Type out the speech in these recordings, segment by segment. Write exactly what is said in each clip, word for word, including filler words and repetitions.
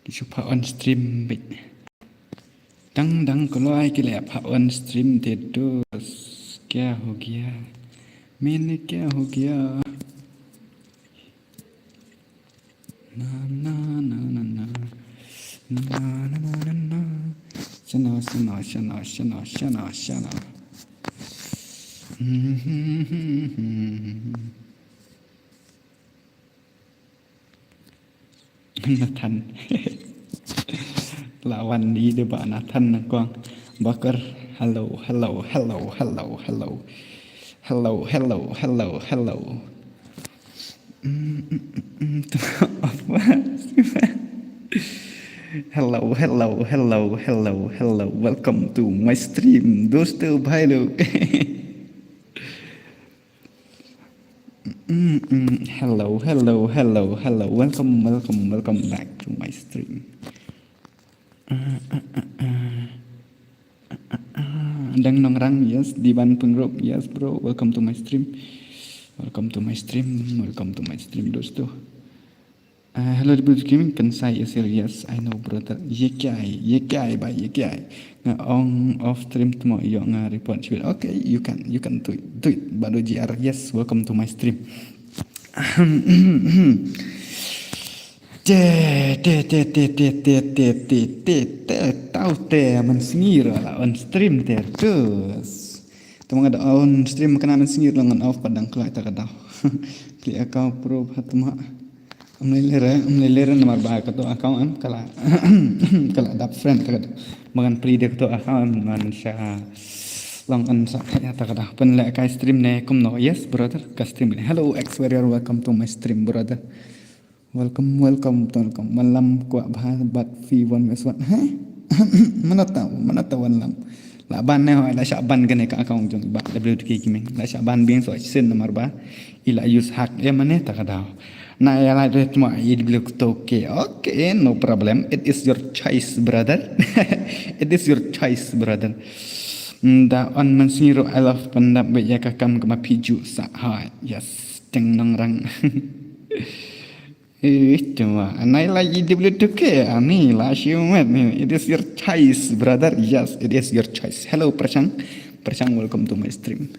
Ki shu pha on stream bit. Dang dang kloi ki la pha on stream te dost. Kya ho gaya? Maine kya ho gaya? Na na na na na. Na na na na na. Shana shana shana shana shana shana shana. Nathan. Lawan di de ba Nathan na kong. Bakar. Hello, hello, hello, hello, hello. Hello, hello, hello, hello. Mm, mm, mm, mm. Hello, hello, hello, hello, hello. Welcome to my stream, dosto bhai log. Mm, mm. Hello, hello, hello, hello. Welcome, welcome, welcome back to my stream. Ah, ah, ah, ah. Ah, ah, ah. Dang Nongrang, yes. Diban Pyngrope, yes, bro. Welcome to my stream. Welcome to my stream. Welcome to my stream, dosto. Uh, hello, Deputy Gaming. Kynsai is here. Yes, I know, brother. Ye kya hai? Ye kya hai, bhai? Ye kya hai? Nga ong off stream tmo, ïoh nga report shuh. Okay, you can, you can do it. Do it. Bado G R. Yes, welcome to my stream. Te, te, te, te, te, te, te, te, te, te, tau te, mynsngi ruh la on stream te, terus. Te ma nga da on stream kane mynsngi ruh la ngan off pat dang kloi ta ka daw. Pli account pro pha tma. Am lei lei re, am lei lei re namar ba kato account em ka la, ka la dap friend ta ka daw. Ba ngan pli de kato account em ngan sha long an sa kha ta ka daw. Pynleh kai stream ne kumno? Yes, brother, ka stream ne. Hello, X Warrior, welcome to my stream, brother. Welcome, welcome, welcome. Wan lam kwah bha bad phi one versus one. Heh? Mana tahu, mana tahu wan lam. La ban ne hoi, la shah ban kane ka account jong i bah W T K Gaming. La shah ban biang so shisien namar ba i la use hack, eh, mane ta ka daw. Na ïa la de tma i W T K. Okay, no problem. It is your choice, brother. It is your choice, brother. Mm, da on mynsngi ruh I love pyndap bad ïa ka kam kaba phi ju sa hai. Yes, Dang Nongrang. Eh, tma. Anai la i W T K, ani la shiumet ni. It is your choice, brother. Yes, it is your choice. Hello, Prashant. Prashant, welcome to my stream.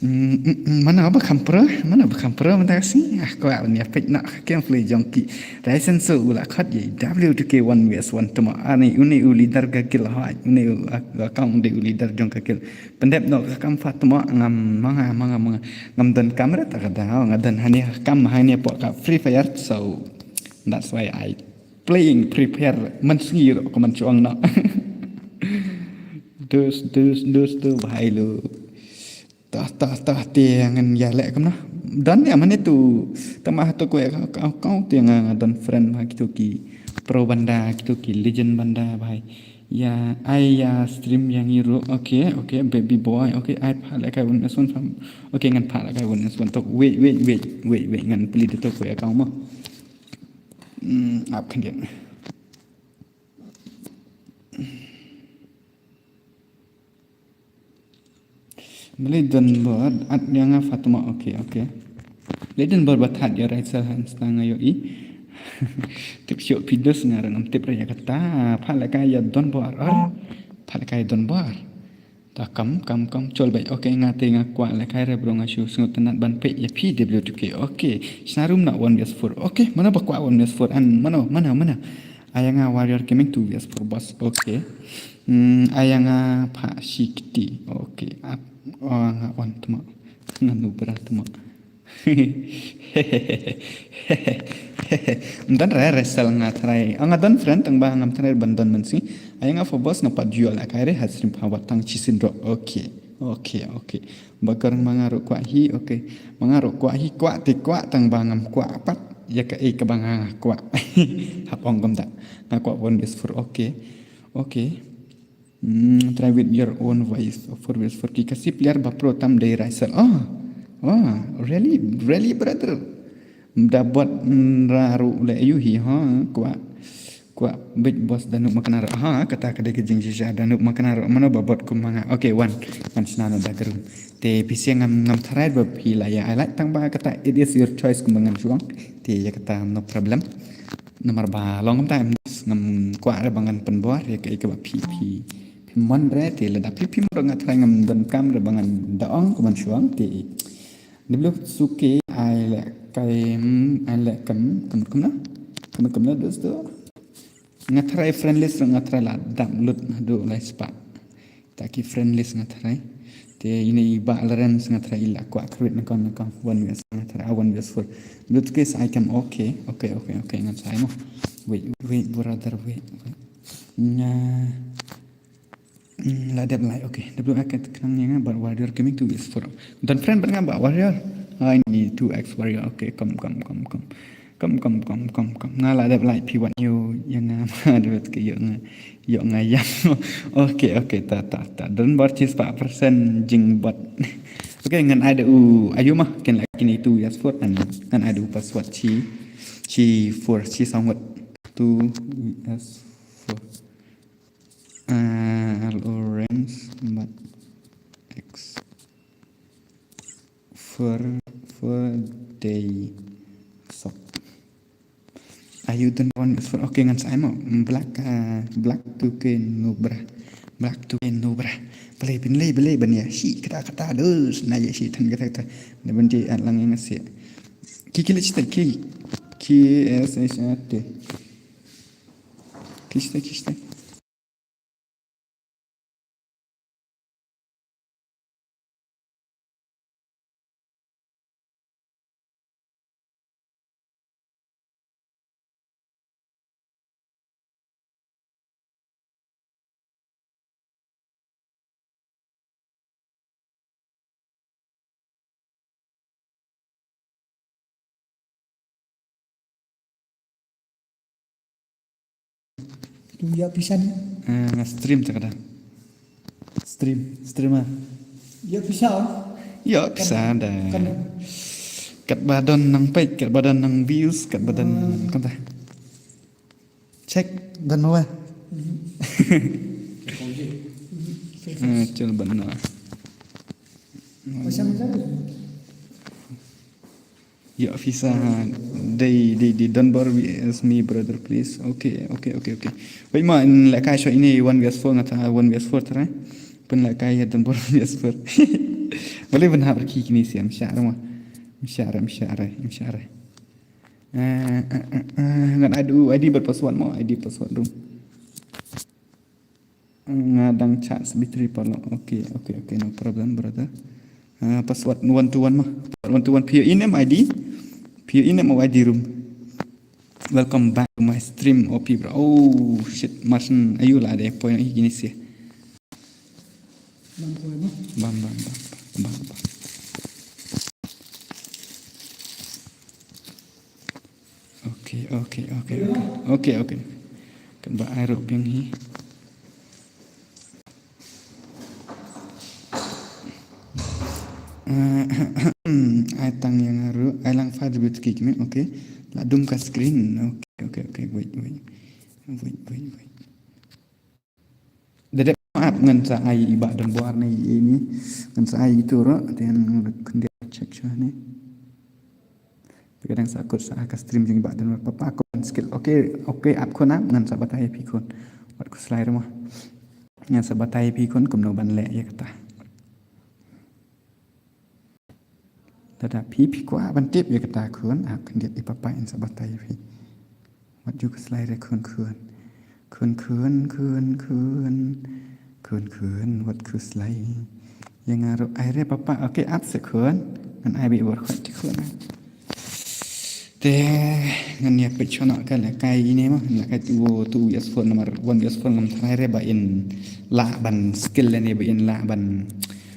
Mm, mm, mm, mana ba kham pro, mana ba kham pro mynta ka sngi. Ah, kwah ban ïa peit noh ka gameplay jong ki. Raisen so u la khot ïa W T K one versus one tma. Ani une u leader ka guild hoi, une u, ah, account de u leader jong ka guild. Pyndep noh ka kam pha tma, ngam, ma nga, ma nga, ma nga. Ngam don kam re ta ka daw, nga don hangne kam hangne hapoh ka Free Fire, so that's why I playing Free Fire mynsngi ruh ko man chuang noh. Dus, dus, dus tu bhai log. Tah, tah, tah, te ngan ïa leh kumno. Don ïa mane tu, tama tu ko ïa ka, ka, ka, te nga, nga don friend bha kito ki pro banda, kito ki legend banda bhai. Ïa, ai ïa stream ïa ngi ruh. Okay, okay, baby boy. Okay, ai phah leh kai one versus one. Okay, ngan phah leh kai one versus one tok. Wait, wait, wait, wait, wait. Ngan plie de tok ko ïa ka mo. Hmm, ap khyndiat. Mlei don bor, at ïa nga Fatma, okay, okay. Mlei don bor ba thad ïa Raisel han stang ayo i. Tip shuh phi dus nga ruh ngam tip re ïa kata. Phah leh kai ïa don bor, ar. Phah leh kai don bor. Ta kam, kam, kam, chol beit. Okay, nga te nga kwah leh kai re bro, nga shu sngewtynnat ban peit ïa phi W T K. Okay, shna room na one versus four. Okay, mano ba kwah one versus four? An, mano, mano, mano? Ai ïa nga Warrior Gaming two versus four boss. Okay. Hmm, ai ïa nga Phah Shi Kti. Okay. Ap, oh, nga on tma. Nga nubra tma. Ym don re Raisel nga try. Ah, nga don friend tang ba ngam try ban don mynsngi. Ai ïa nga four boss nga pat duel leh kai re ha stream pha wat tang shisien ruh. Okay. Okay, okay. Ba kyrpang ma nga ruh kwah hi, okay. Ma nga ruh kwah hi, kwah te kwah tang ba ngam kwah pat ïa kaei kaba nga kwah. Hap ong kumta. Nga kwah one versus four, okay. Okay. Hmm, try with your own voice. Four versus four ki Khasi player ba pro tam dei Raisel. Oh. Oh, really, really, brother. Da bot, mm, ra ruh leh ayu hi, ha, kwah. Kwah beit boss Danup Makna ruh. Ha, kata ka dei ka jingshisha Danup Makna ruh. Mano ba bot kum ma nga? Okay, wan. Ngan shna noh da ka room. Te phi sngewthuh ngam, ngam tharai ba phi la ïa highlight tang ba kata it is your choice kum ba ngan shu ong. Te ïa kata no problem. Namar ba long kumta em, ngam kwah re ba ngan pynbor ïa kaei kaba phi phi phi mon re te, lada phi phi mon re nga trai ngam donkam re ba ngan da ong kumno shuang te. W suke ai le kai, ai le kam kam kam na kam kam na dos do. Nga trai friend list nga trai la dam lut na do lai spa. Ta ki friend list nga trai. Te ine i ba Lawrence nga trai ila kwah create na kon na kon one vs nga trai, ah, one vs four. Lut ke sa ai kam. Okay, okay, okay, okay, ngan sa ai mo. Wait, wait, brother, wait, wait. Nga, mm, la dep lai, okay. W I kat kenang ïa nga ba Warrior Gaming two vs four. Don friend ba nga ba Warrior. I need two X Warrior. Okay, come, come, come, come. Kam kam kam kam kam. Nga la dep like phi wat ïoh ïa nga ma dep ke ïoh nga ïoh nga ïam. Okay, okay, ta ta ta. Don bor chi spah percent jing bot. Okay, ngan ai da u ayu ma ken la kini two vs four and ngan ai da u password chi chi four chi song word two vs four. Uh, Lawrence but X for for day sok. Ayu don one for, okay, ngan sa ai mo. Black, uh, black two K no bra. Black two K no bra. Balei bin lei balei ban ïa shi kata kata dus na ïa shi than kata kata. Na ban ji at lang ïa nga si. Ki ki leh shi tai ki ki S H A T. Ki shi tai ki shi tai. Tu ïa pisa ni. Eh, nga stream ta ka da. Stream, streamer. Ïa pisa. Ïa pisa da. Kan. Kat ba don nang peit, kat ba don nang views, kat ba don kan ta. Check ban mo ba. Eh, chul ban mo. Pasang ka. Ïa pisa ha. Dei dei dei don bor V S me brother please. Okay, okay, okay, okay. Wait ma, in la kai sho ini one V S four nga ta one V S four tara. Pun la kai ya don bor V S four. Boleh ban hap rki kini siam syara ma. Syara syara syara. Eh, eh, eh, eh, ngan adu I D bad password mo, I D password dum. Nga dang chat sbitri palo. Okay, okay, okay, no problem brother. Uh, password one to one ma. One to one P O E name I D. P O E name I D room. Welcome back to my stream O P bro. Oh shit, Martin ayu la de point hi gini sih. Bam bam bam bam bam. Okay, okay, okay, okay. Okay, okay. Kan ba ai ruh biang hi. Ai tang ïa nga ruh, ai lang fa debut ki kme, okay. La dum ka screen. Okay, okay, okay, wait, wait. Wait, wait, wait. Da dep ap ngan sa ai i ba don bor ne i ni. Ngan sa ai itu ruh, then ngan khyndiat check sha ne. Te ka dang sa kut sa ka stream jong i ba don bor papa kon skill. Okay, okay, ap khun ap ngan sa batai phi khun. Wat khuslai ruh ma. Ngan sa batai phi khun kumno ban leh ïa kata. Lada phi phi kwah ban tip ïa kata khun, ah, khyndiat i papa in sa batai ïa phi. Wat ju khuslai re khun khun. Khun khun khun khun. Khun khun wat khuslai. Ïa nga ruh ai re papa. Okay, ap se khun. Ngan ai beit bor khun ti khun. Te ngan ïa peit shano ka lehkai ine ma, lehkai tu, tu V S four namar one V S four ngam tharai re ba in lah ban skill lane ba in lah ban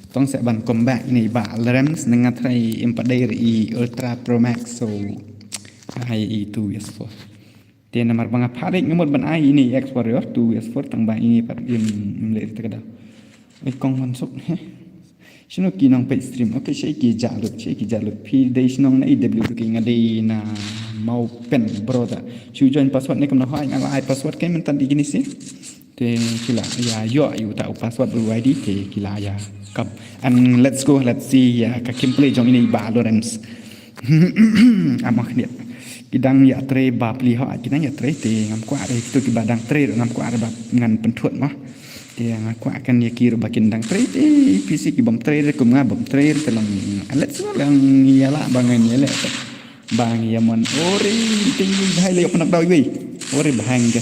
tong seh ban combat ine ba Lawrence ne nga tharai im pat dei re i Ultra Pro Max, so ai i tu V S four. Te namar ba nga pha dei nga mut ban ai ine X Warrior tu V S four tang ba ine pat im, im leh te ka da. Ai kong man suk he. Shano ki nongpeit stream? Okay, shaei ki jah lut, shaei ki jah lut. Phi dei shnong na E W K, nga dei na Mawpen, brother. Shu join password ne kumno? Hooid, nga la ai password keiñ mynta dei kine shi. Te ki la ïa ïoh ïa uta u password bad u I D te ki la ïa kam. And let's go, let's see ïa ka gameplay jong ine i bah Lawrence. Amo khyndiat. Ki dang ïa trei ba pli ho, ki dang ïa trei te ngam kwah re, kito kiba dang trei ruh ngam kwah re ba ngan pynthut mo. Te nga kwah kan ïa ki ruh ba kin dang trei te phi shi ki bym trei re kum nga bym trei re te long. Let's go lang ïa lah ba ngan ïa leh. Ba ngi ïa mon. Ore, ting ting bhai le yok pyndak daw iwei. Ore bhai ngi.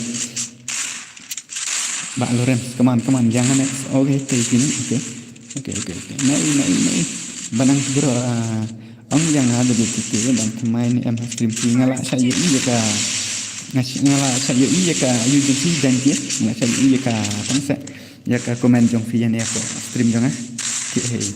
Ba Lawrence, come on, come on, jangan next. Okay, te sini. Okay. Okay, okay, okay. Nai, nai, nai. Banang segera. Ong yang ada di situ, bang thymmai ni em stream phi nga lah shah ïohi ïa ka. Nga sh-, nga lah shah ïohi ïa ka, ïa ka janji, nga lah shah ïohi ïa ka pangsa. Ïa ka comment jong phi ïa ne ko stream jong ah. Ki hei.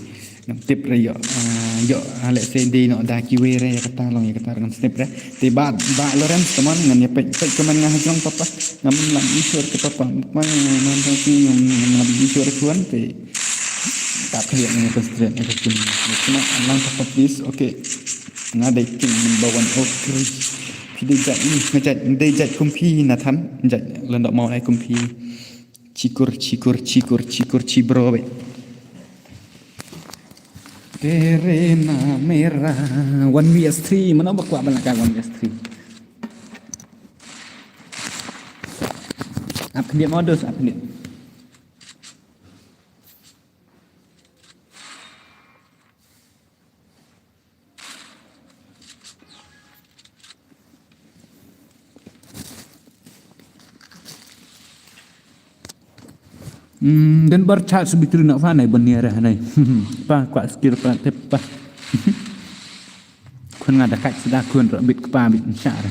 Ngam tip re ïoh, ah, ïoh, ah, let's say dei noh da kiwei re ïa kata long ïa kata ngam tip re. Te ba, ba Lawrence, come on, ngan ïa peit, peit comment nga ha jrong papa. Ngam lah ïa sure ka papa. Papa, ngam, ngam, ngam, ngam lah ïa sure ka wan te. Tap kali ngam concentrate ïa ka kin. Kena lang papa please. Okay. Nga dei king number one. Okay. Phi dei jait, hmm, nga jait, dei jait kum phi na than. Jait lyndoh maw ai kum phi. Chikur, chikur, chikur, chikur, chi bro, wei. Tere na mera. One V S three, mano ba kwah ban lehkai one V S three. Ap khyndiat modus, ap khyndiat. Hmm, dan bar chat sebitul nak fanai beniar hanai. Pa, kwah skir pa, tip pa. Khun nga da kat sida khun ro bit kpa bit syar.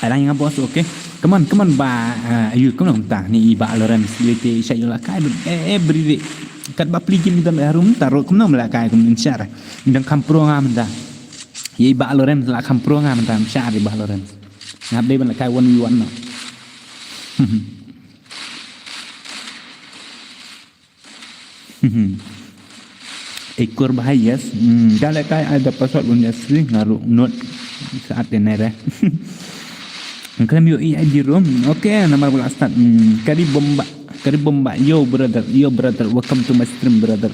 Ai lang nga bos, okay. Come on, come on ba, ah, ayu, come on ta ni i ba Lawrence li te sha yu la kai bit. Eh, eh, bri ri. Kat ba pli gim dam harum ta ro, come on la kai kum syar. Dang kam pro nga menda. Ye i ba Lawrence la kam pro nga menda syar i ba Lawrence. Ngap dei ban la kai one v one no. Ikur bahai yes. Hmm, da lehkai ai da password bun yes sri ngaru not saat de nere. Khlem ïohi ai di room. Okay, namar ba la start. Hmm, kari bomba, kari bomba. Yo brother, yo brother. Welcome to my stream brother.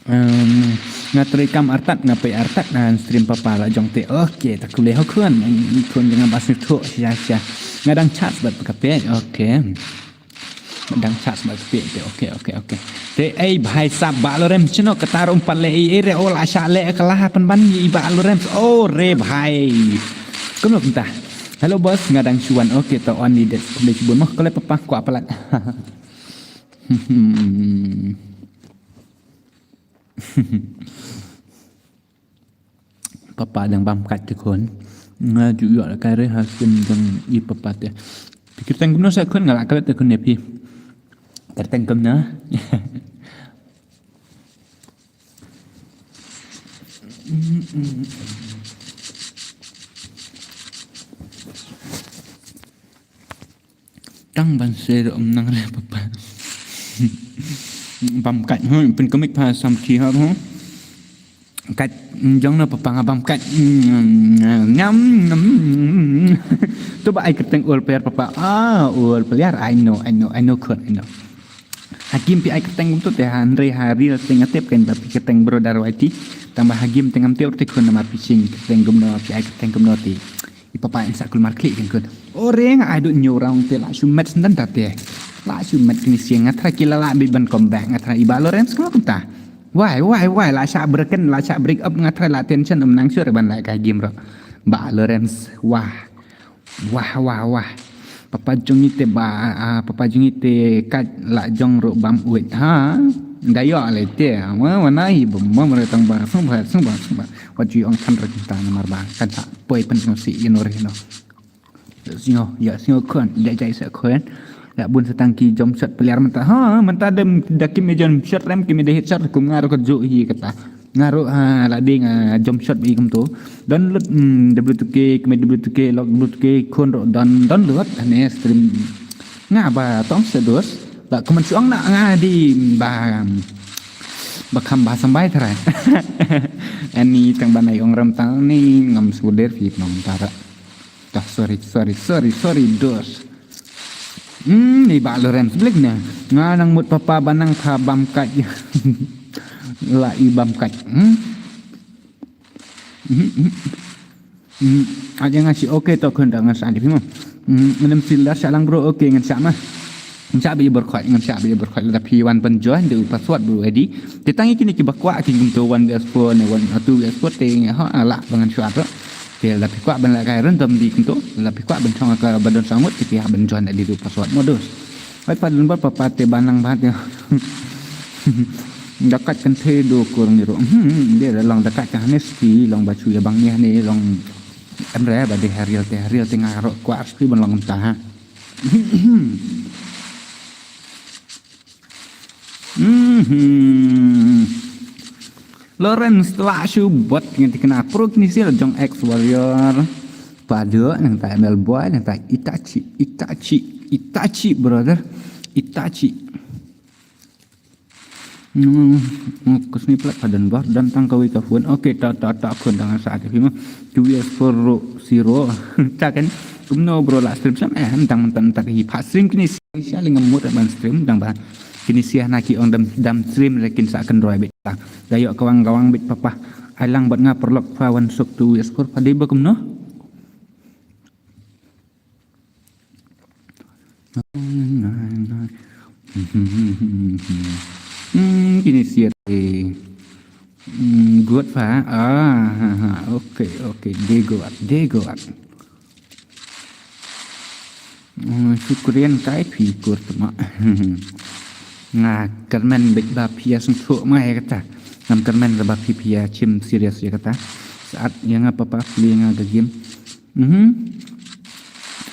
Um, nga trei kam artat, nga pei artat, nga stream papa la jong te. Okay, ta kule ho khun. Khun jangan bas ni thok sia sia. Nga dang chat bat ka pe. Okay. Dang chat ba kpek te, okay, okay, okay. Te ei bhai sab ba Lawrence chino kata rum pat le ei ei re o la sha le ka la ha pynban i ba Lawrence o re bhai. Kumno kumta. Hello boss, nga dang shu wan, okay, to on ni det kule chibun mo kole papa kwah palat. Papa dang bam kat te khun. Nga ju ïoh la kai re ha sim dang i papa te. Phi kyrteng kumno sa khun nga la klet te khun ne phi. Kyrteng kumno. Tang ban se ro um nang re papa. Bam kat ho pyn kumik pha sam ki ha ho. Kat jong no papa nga bam kat. Ngam ngam. Tu ba ai kyrteng ul per papa. Ah, ul per I know, I know, I know khun, I know. Hakim pi ai kyrteng tu te han re ha real teng atep kan ba pi kyrteng brother Y T. Tang ba hakim teng am tep te khun nama pi sing kyrteng gumno pi ai kyrteng gumno te. I papa in sa kulmar klik kan kun. Ore nga ai duk nyu raung te la shu met senden ta te. La shu met kini siang nga try ki la la bit ban come back nga try i ba Lawrence kama kumta. Wai, wai, wai, la sha break in, la sha break up nga try la tension um nang sure ban la kai game ro. Ba Lawrence, wah. Wah, wah, wah. Papa jong i te ba, ah, papa jong i te kat la jong ro bam wait. Ha? Da yo le te. Wa, wa na i bom, bom re tang ba, sung ba, sung ba, sung ba. Wat ju ong kan rek ta namar ba kan sa poi pen sung si ino re no. Singo, ya singo khun, ya jai sa khun. La bun sa tang ki jump shot player mynta. Ha, mynta dem da kim jump shot rem kim de hit shot kum nga ro ka ju hi kata. Nga ro ha la ding jump shot bi kum tu. Don lut, mm, W two K, kme W two K, lok W two K khun ro don, don lut ne stream. Nga ba tong se dos. La kuman suang na nga di ba ba kham ba sambai trai. Ani tang ba nai ong ram tang ni ngam suder fit nong tara. Dah, sorry, sorry, sorry, sorry, dos. Hmm, i ba Lawrence blik ne. Nga nang mut papa ba nang pha bam kat. La i bam kat. Hmm. Hmm, ïa nga shi, okay, to khun da ngan sa di phi mo. Hmm, ngam sila sha lang bro, okay, ngan sa ma. Ngan sa bit barkhot, ngan sa bit barkhot, lada phi wan ban join da u password bro, ready. Te tang ïa kine kiba kwah ki kumto one V S four ne one, two V S four te ha, lah ba ngan shuwa to. Te lada phi kwah ban lehkai random di kumto, lada phi kwah ban shong ka ba don sangut, te phi hap ban join da di u password modus. Ai pa don ba papa te ba nang ba te. Da kat kan te do kur ni ro. Hmm, de da long da kat ka ne ski long ba chu ïa bang ni ne long. Em re ba de ha real te, ha real te nga ro kwah ski ban long ta ha. Mhm. Lawrence Twa Shu Bot ngan tikna pro kini sil jong X Warrior. Padu nang ta M L Boy nang ta Itachi, Itachi, Itachi brother. Itachi. Hmm, hmm, kus ni plat padan bor dan tang kawei ka phone. Okay, ta ta ta khun dang sa ka phim. Two years for ro zero. Ta kan. Kumno bro la stream sam eh tang mentang tak hi pa stream kini sia li ngamut ban stream dang ba. Kini sia na ki ong dam dam stream rekin sa kan roi bit. Da yok kawang kawang bit papa. Ai lang bat nga perlok pa wan suk two years for pa dei ba kumno. Hmm, kini siat eh. Hmm, good pa. Ah, ha, ha. Okay, okay. They good, they good. Hmm, shukrian kai phi kur tma. Nga kyrmen bit ba phi ïa sngewthuh ma ïa kata. Ngam kyrmen ba phi phi ïa chim serious ïa kata. Saat ïa nga papa pli nga ka game. Mhm.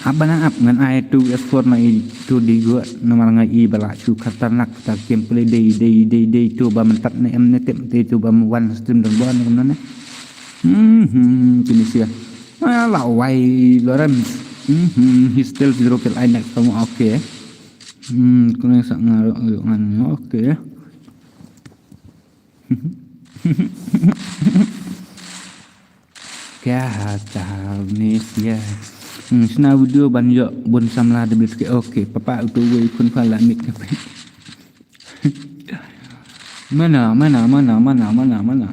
Hap ban ap ngan ai tu explore na i tu di gua namar nga i ba la shu khatarnak ta gameplay dei dei dei dei tu ba mentat ne em ne tip dei tu ba wan stream don bon kumno ne. Mhm, kini sia. Ah, la wai Lawrence. Mhm, he still zero kill I next kamu okay. Hmm, kena sa ngarok ngan okay. Kya hata ni sia. Hmm, sna video ban yok bun samla de bit ke. Okay, papa utu wei pun pala mik. Mana, mana, mana, mana, mana, mana.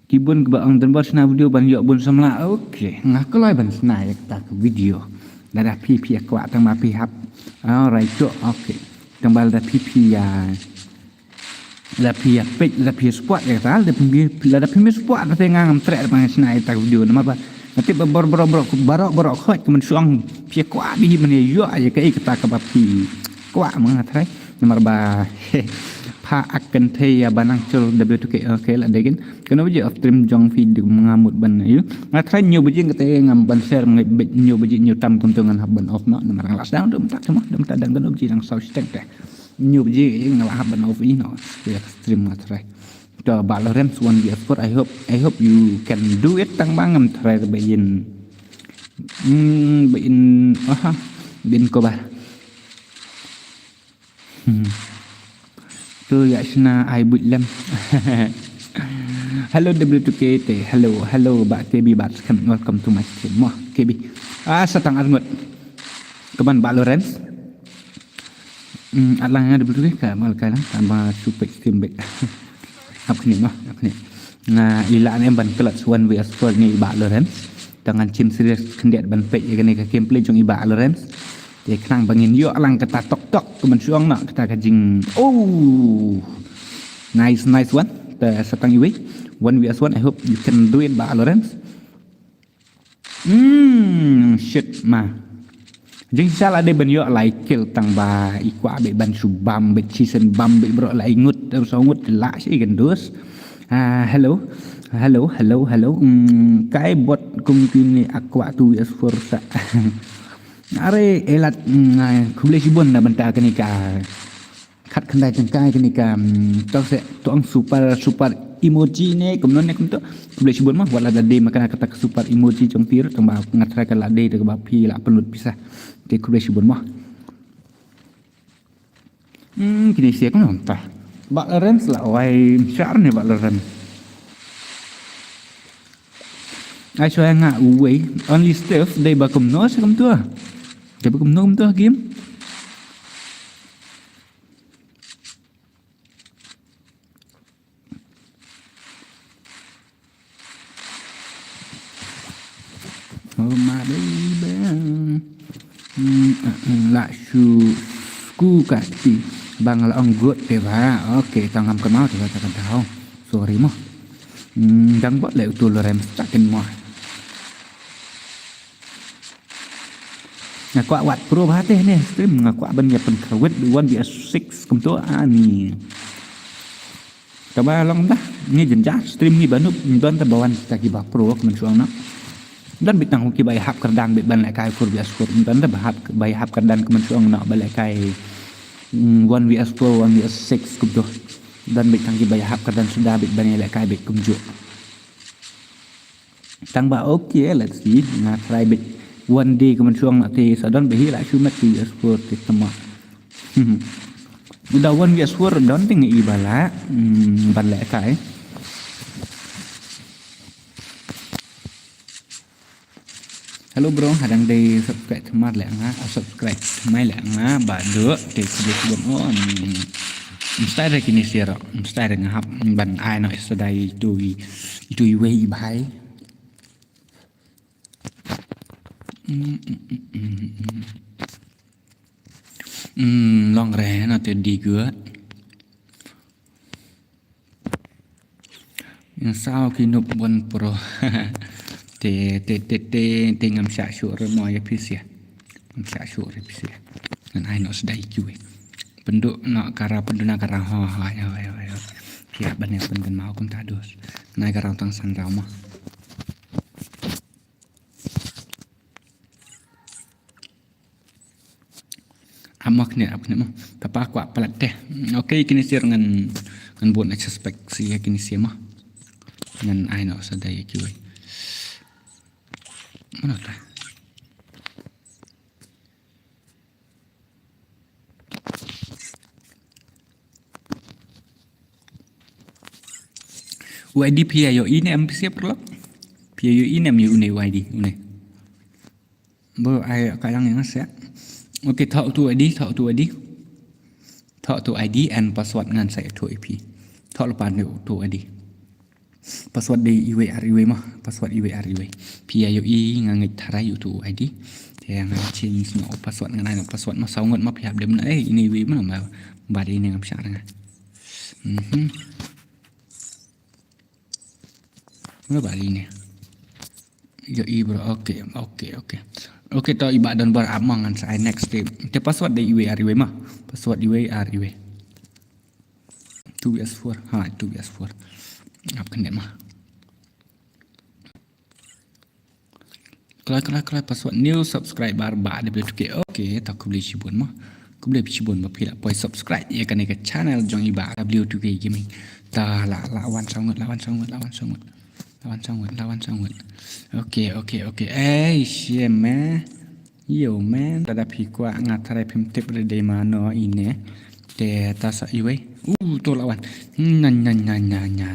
Ki bun kiba ong don bor sna video ban yok bun samla. Okay, nga kloi ban sna ïa kata ka video. Lada phi phi ïa kwah tang ba phi hap. Alright, to. Okay. Tang ba lada phi phi ïa, lada phi ïa peit, lada phi ïa support ïa kata, lada phi, lada phi mi support, lada phi nga ngam treh ban sna ïa kata ka video. Namar ba nga tip ba bor bor bor bor bor khot ka man shuang phi ïa kwah bih man ïa yok ïa kaei kata kaba phi kwah ma nga trai. Namar ba pha ak kynthei ïa ba nang chul da bit ke okay la degin. Kano baje off stream jong phi di nga mut ban yu. Nga try hynñiew baje kata ngam ban share ngai bit hynñiew baje hynñiew tam kumto ngan hap ban off noh namar nga la sdang dum tak tama dum tak dang kano baje dang saw shiteng te. Hynñiew baje nga la hap ban off ïa noh. Ïa stream nga try. To ba Lawrence one V S four, I hope, I hope you can do it tang ba ngam try ba yin. Hmm, ba in aha, bin ko ba. Hmm. Tu ïa shna ai buit lem. Hello W two K te. Hello, hello ba K B ba scam. Welcome to my stream. Mo K B. Ah, satang arngut. Kaban ba Lawrence. Hmm, alang nga W two K ka mal ka lang tamba super stream bet. Hap kni mo, hap kni. Nga ila ne ban clutch one V S four ni ba Lawrence. Tangan chim serious khyndiat ban peit ïa kane ka gameplay jong i ba Lawrence. Te khnang ba ngin ïoh lang kata tok tok ka mynshuang noh kata ka jing. Oh. Nice, nice one. Te satang iwei. One V S one, I hope you can do it ba Lawrence. Hmm, shit ma. Jing shisha la dei ban ïoh lai kill tang ba i kwah beit ban shu bam beit shisien bam beit bro lai ngut ter so ngut la shi kan dus. Ah, hello. Hello, hello, hello. Hmm, kai bot kum kini a kwah tu V S four sa. Are elat, mm, khublei shibun na bynta kane ka khat khyndai tyngka kane ka, mm, to se to ang super super emoji ne kumno ne kumto. Khublei shibun ma wat la da dei ma kane kata ka super emoji jong phi ruh tang ba nga try ka la dei da kaba phi la pynlut pisa. Te khublei shibun ma. Hmm, kine sia kumno ta. Ba Lawrence la wai shar ne ba Lawrence. Ai shwa nga uwei only Steve dei ba kumno se kumto. Dei ba kumno kumto game. Oh my baby. Hmm, eh, eh, la shu sku ka ti bang la ong good te ba. Okay, tang ngam kynmaw te ba ta ka daw. Sorry mo. Hmm, dang bot le utul rem stakin mo. Nga kwah wat pro ba te ne stream nga kwah ban ya pen kawit one v six kumto ani. Kaba long dah ngi jynjar stream ngi banup ngi don ta bawan ta ki ba pro kmen suang na. Don bit tang ki ba hap kyrdan bit ban lekai kur bi askur don ta ba hap ba hap kyrdan kmen suang na ba lekai one v four one v six kumto. Don bit tang ki ba hap kyrdan suda bit ban lekai bit kumju. Tang ba okay, let's see. Nga try bit one day kmen suang na te sa don ba hi la shu met ki askur te tama. Da one views wor don ting i bala, hmm, ban lekai. Hello bro, hadang dei subscribe thamar le nga, ah, subscribe thamar le nga ba do te klik button on. Mesti ada kini siro, mesti ada ngahap ban ai no sedai itu itu iwei ibai. Hmm, hmm, hmm, hmm, hmm. Hmm, long re na te di gua. Yang sao ki nup bon pro. Te te te te te ngam syak syuk re mo ya pis ya. Ngam syak syuk re pis ya. Ngan ai no sedai kiwi. Penduk no kara penduna kara ho ho yo yo yo. Pia ban yang pendun mau kum tadus. Nai kara tang san rau mo. Amok ne ap ne mo. Tapa kwah palat teh. Okay, kini sir ngan ngan buat na suspek si ya kini sir mo. Ngan ai no sadai ya kiwai. Mana ta? U I D phi ïohi ne em phi siap perlu? Phi ïohi ne em ïohi ne U I D une. Bo ai ka yang yang siap. Okay, thok tu I D, thok tu I D. Thok tu I D and password ngan sa ïathuh ïa phi. Thok lepas tu I D. Password dei iwei ar iwei mah. Password iwei ar iwei. Phi ïohi nga ngeit tharai ïa tu I D. Te nga change no password ngan ai no password mah saw ngut mah phi hap dem na eh ini iwei mah ba ba dei ne ngam shah nga. Mhm. Mula bali ni. Yo i bro. Okay, okay, okay. Okay, to i ba don bar ap mah ngan sa ai next te. Te password dei iwei ar iwei mah. Password iwei ar iwei. Two V S four. Ha, two V S four. Ap kane mah. Khlai khlai khlai password new subscriber ba W two K. Okay, ta khublei shibun mo. Khublei shibun ba phi la poi subscribe ïa kane ka channel jong i ba W two K Gaming. Ta la la wan sangut, la wan sangut, la wan sangut. La wan sangut, la wan sangut. Okay, okay, okay. Eh, shame eh. Yo man, lada phi kwah nga tharai phim tip re dei mano ine. Te ta sa iwei. Uh, to lawan. Nya nya nya nya nya.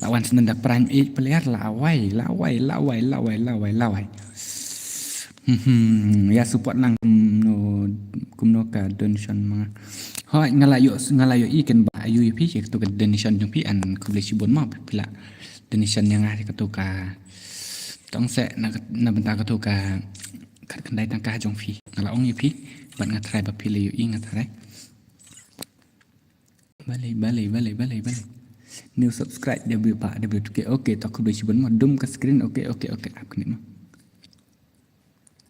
Lawan senen da prime eight player lawai, lawai, lawai, lawai, lawai, lawai. Hmm, ya support lang kumno kumno ka donation ma. Hoi ngala yo ngala yo i ken ba ayu ïa phi ke tu ka donation jong phi an khublei shibun ma phi la donation ïa nga ka tu ka tong se na na bynta ka tu ka khat khyndai tang ka jong phi. Ngala ong ïa phi ban nga tharai ba phi la yo i nga tharai. Balei, balei, balei, balei, balei. New subscribe W pa W two K. Okay, ta khublei shibun mo dum ka screen. Okay, okay, okay. Ap kane mo.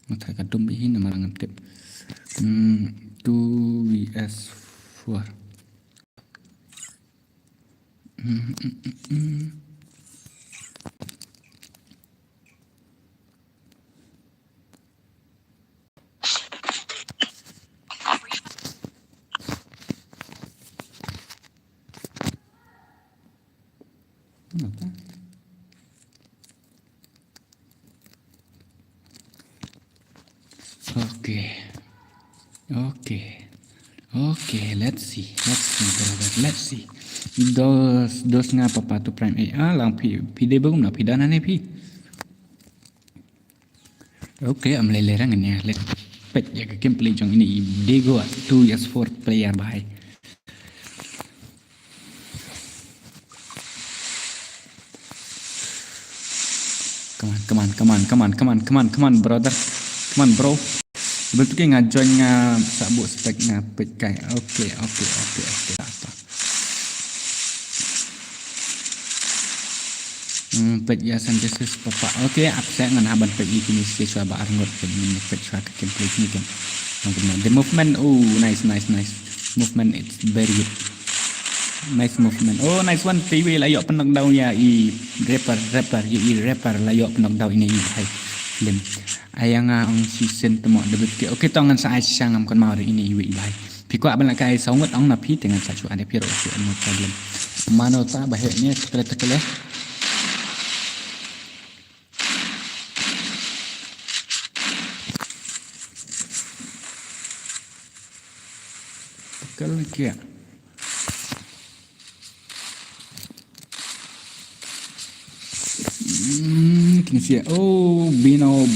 Mo tharai ka dum bi hin namar ngam tip. Hmm, two V S four. Hmm, hmm, hmm, hmm. Okay. Okay. Okay, let's see. Let's see, brother. Let's see. Dos, dos nga papa tu prime. Eh, ah, lang pi, pi de bagum na pi dana ne pi. Okay, am lele rang ne. Let pet ya ka gameplay jong ini i dego two S four player bahai. Ka Come on, come on, come on, come on, come on, come on, brother. Come on, bro. Betul ke nga join nga sa buh spec nga page kai. Okay, okay, okay, okay. Hmm, page ya san Jesus papa. Okay, ap sa ngan haban page ini shuwa ba arngut page ini page shuwa ka gameplay ini kan. The movement, oh, nice, nice, nice. Movement, it's very good. Nice movement. Oh, nice one. T V la ïoh pynlong daw ïa i rapper, rapper, ïa i rapper la ïoh pynlong daw ine i bhai. Film. Ai nga ong shisien temo da bit ke. Okay, to ngan sa ai sha ngam kon mau ine i wei i bhai. Phi kwah ban lehkai saw ngut ong na phi te ngan sa shu ai phi ruh, okay, no problem. Mano ta ba heh ne, tekle tekle. Tekle kia. Hmm, kine sia. Oh, biano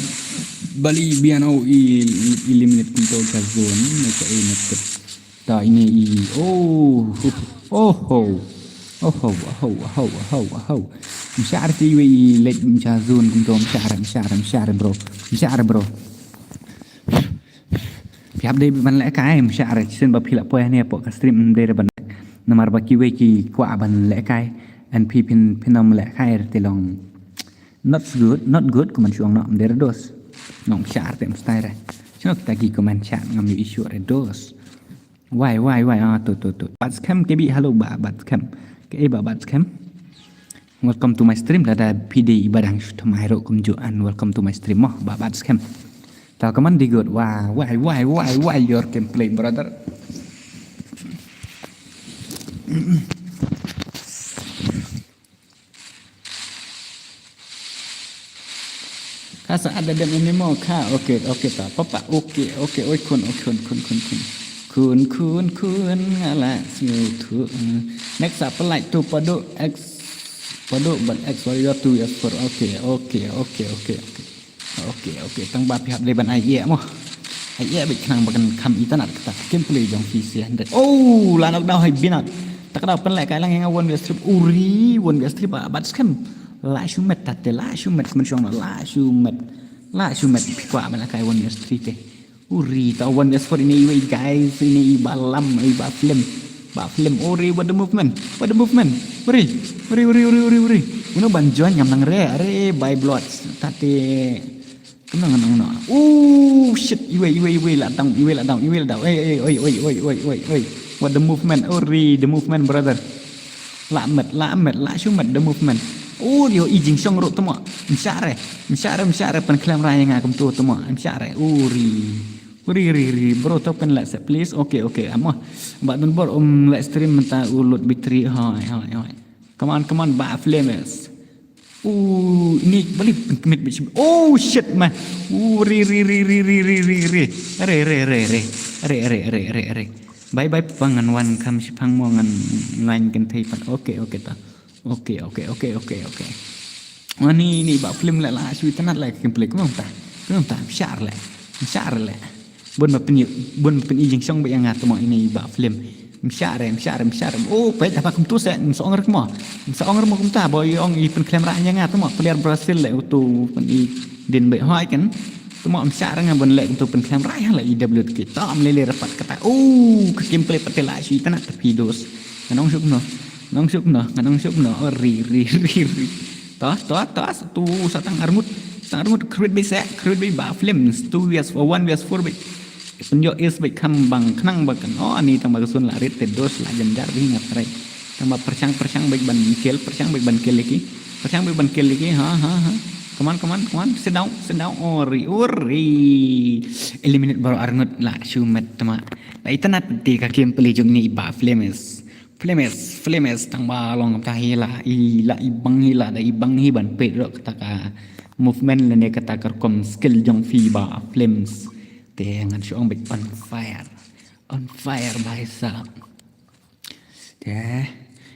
bali biano i, i eliminate kumto ka zone. Naka e naka. Ta ine i. Oh, oh, oh. Oh, oh, oh, oh, oh, oh. Mshar ti we i let msha zone kumto mshar, mshar, mshar, bro. Mshar, bro. Phi hap dei ban lehkai mshar, sien ba phi la poi ne pok ka stream dei ban. Namar ba kiwei ki kwah ban lehkai. And phi phin phin ym lehkai te long. Not good, not good, kuman shuang no, mder dos. Nong share te mstai re. Shuang kita ki comment chat ngam yu issue re dos. Why, why, why, ah, tu, tu, tu. Bat scam ke bi, hello, ba, bat scam. Ke, eh, ba, bat scam. Welcome to my stream, lada phi dei i ba dang shu thamai ro kumjuh and welcome to my stream mo, ba, bat scam. Ta kaman di good, why, why, why, why, why your gameplay, brother? Ka sa ada dem ini mo ka. Okay, okay ta. Papa, okay, okay. Oi, kun, okay, kun, kun, kun, kun. Kun, kun, kun, ngala, sngewthuh. Next up, like to Padu X, Padu, but X Warrior two S four. Okay, okay, okay, okay, okay. Okay, okay. Tang ba phi hap dei ban ai ïa mo. Ai ïa bit khnang ba kan kham itynnad kata. Gameplay jong phi si hundred. Oh, la knock down hai binat. Ta ka daw pynlehkai lang ïa nga one way strip. Uri, one way strip ba, bat scam. La shu met ta te, la shu met, men shong la shu met. La shu met, phi kwah ban lehkai one way strip te. Uri, ta one way four ini iwei guys, ini i ba lam, i ba film. Ba film, uri, what the movement, what the movement. Uri, uri, uri, uri, uri, uri. Uno ban join ngam nang re, are, by blood. Ta te, Kena, kena, kena. Oh, shit. Iwei, iwei, iwei. La down, iwei, la down, iwei, la down. Oi, oi, oi. What the movement? Oh, re, the movement, brother. La met, la met, la shu met, the movement. Oh, rio i jingshong ruh temo. Mshare, mshare, mshare, pynkhlem rai nga kumto temo. Mshare. Oh, re. Ri, ri, ri, bro, to pynleh set, please. Okay, okay, amo. Ba don bor um live stream mynta u lut bitri. Hoi, hoi, hoi. Come on, come on, ba flames. Uh, ini balik pengkemit bit. Oh shit man. Uh, ri, ri, ri. Re, re, re, re. Re, re, re, re, re. Bye bye pang ngan wan kam shipang mo ngan line kan thei pat. Okay, okay ta. Okay, okay, okay, okay, okay. Wani ni ba film la la shu itynnad la gameplay kumta. Kumta share le. Share le. Bun ma pynïoh, bun ma pynïoh jingshong ba ïa nga temo ini ba film. Mshare, mshare, mshare. Oh, peit haba kumtu se, msa ong rek mo. Msa ong rek mo kumta, ba ïa ong i pynkhlem rah ïa nga temo player Brazil le utu pyn i din be hoi kan. Temo mshare nga bun le utu pynkhlem rah ïa le i W T K. Tam le le rapat kata. Oh, ka gameplay pat te la shi tana ta pidos. Ngan ong shup no. Ngan ong shup no, ngan ong shup no. Oh, ri, ri, ri, ri. Tos, tos, tos. Tu sa tang armut. Sa tang armut create be se, create be ba film. Two vs for one vs four be. Pynïoh is bad kham bang khnang ba kan. Oh, ani tang ba ka sun la rit te dos la jan jar bhi ngat rai. Tang ba pyrshang pyrshang bad ban kill, pyrshang bad ban kill lagi. Pyrshang bad ban kill lagi. Ha ha ha. Come on, come on, come on. Sit down, sit down. Ori, ori. Eliminate baroh arngut la shu met tama. La itynnad te ka game peli jong ni ba Flames. Flames, Flames tang ba long ta hi la i la i bang hi la da i bang hi ban peit ro kata ka movement lane kata ka rukom skill jong phi ba Flames. Te ngan shu ong bad on fire. On fire bhai sahab. Te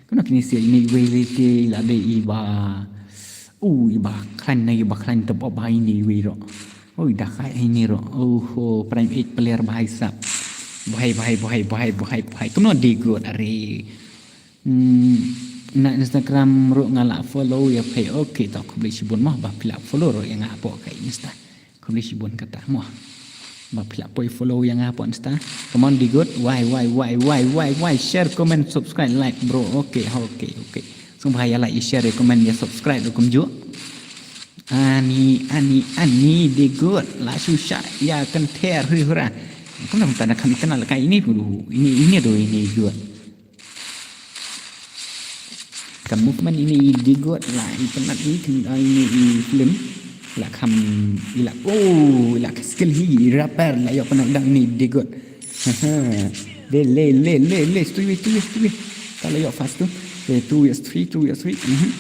kano kini si ini wei le te la de i ba u i ba klan na i ba klan tep op bhai ini wei ro. Ui da khai ini ro. Oh ho prime eight player bhai sahab. Bhai bhai bhai bhai bhai bhai. Kano di good are. Hmm, Na Instagram ruh nga lah follow ïa phi. Okay, to khublei shibun mo ba phi lah follow ruh ïa nga hapoh ka Insta. Khublei shibun kata mo ba phi lah poi follow ïa nga hapoh Insta. Come on, Digud. Wai, wai, wai, wai, wai, wai. Share, comment, subscribe, like, bro. Okay, okay, okay. Sngewbha ïa like, ïa share, ïa comment, ïa subscribe ruh kumjuh. Ani, ani, ani, Digud. La shu shah ïa kynther, huri hura. Kumno kumta na kham itynnad la kai ine ruh. Ine, ine ruh, ine Digud. Ka movement ine i Digud la itynnad i, kynda ine i film. La kham i la, oh, i la ka skill hi i rapper la ïoh pynnock down ine i Digud. Le, le, le, le, le, stui wei, stui wei, stui wei. Ta la ïoh fast tu. Le, two vs three, two vs three. Mhm.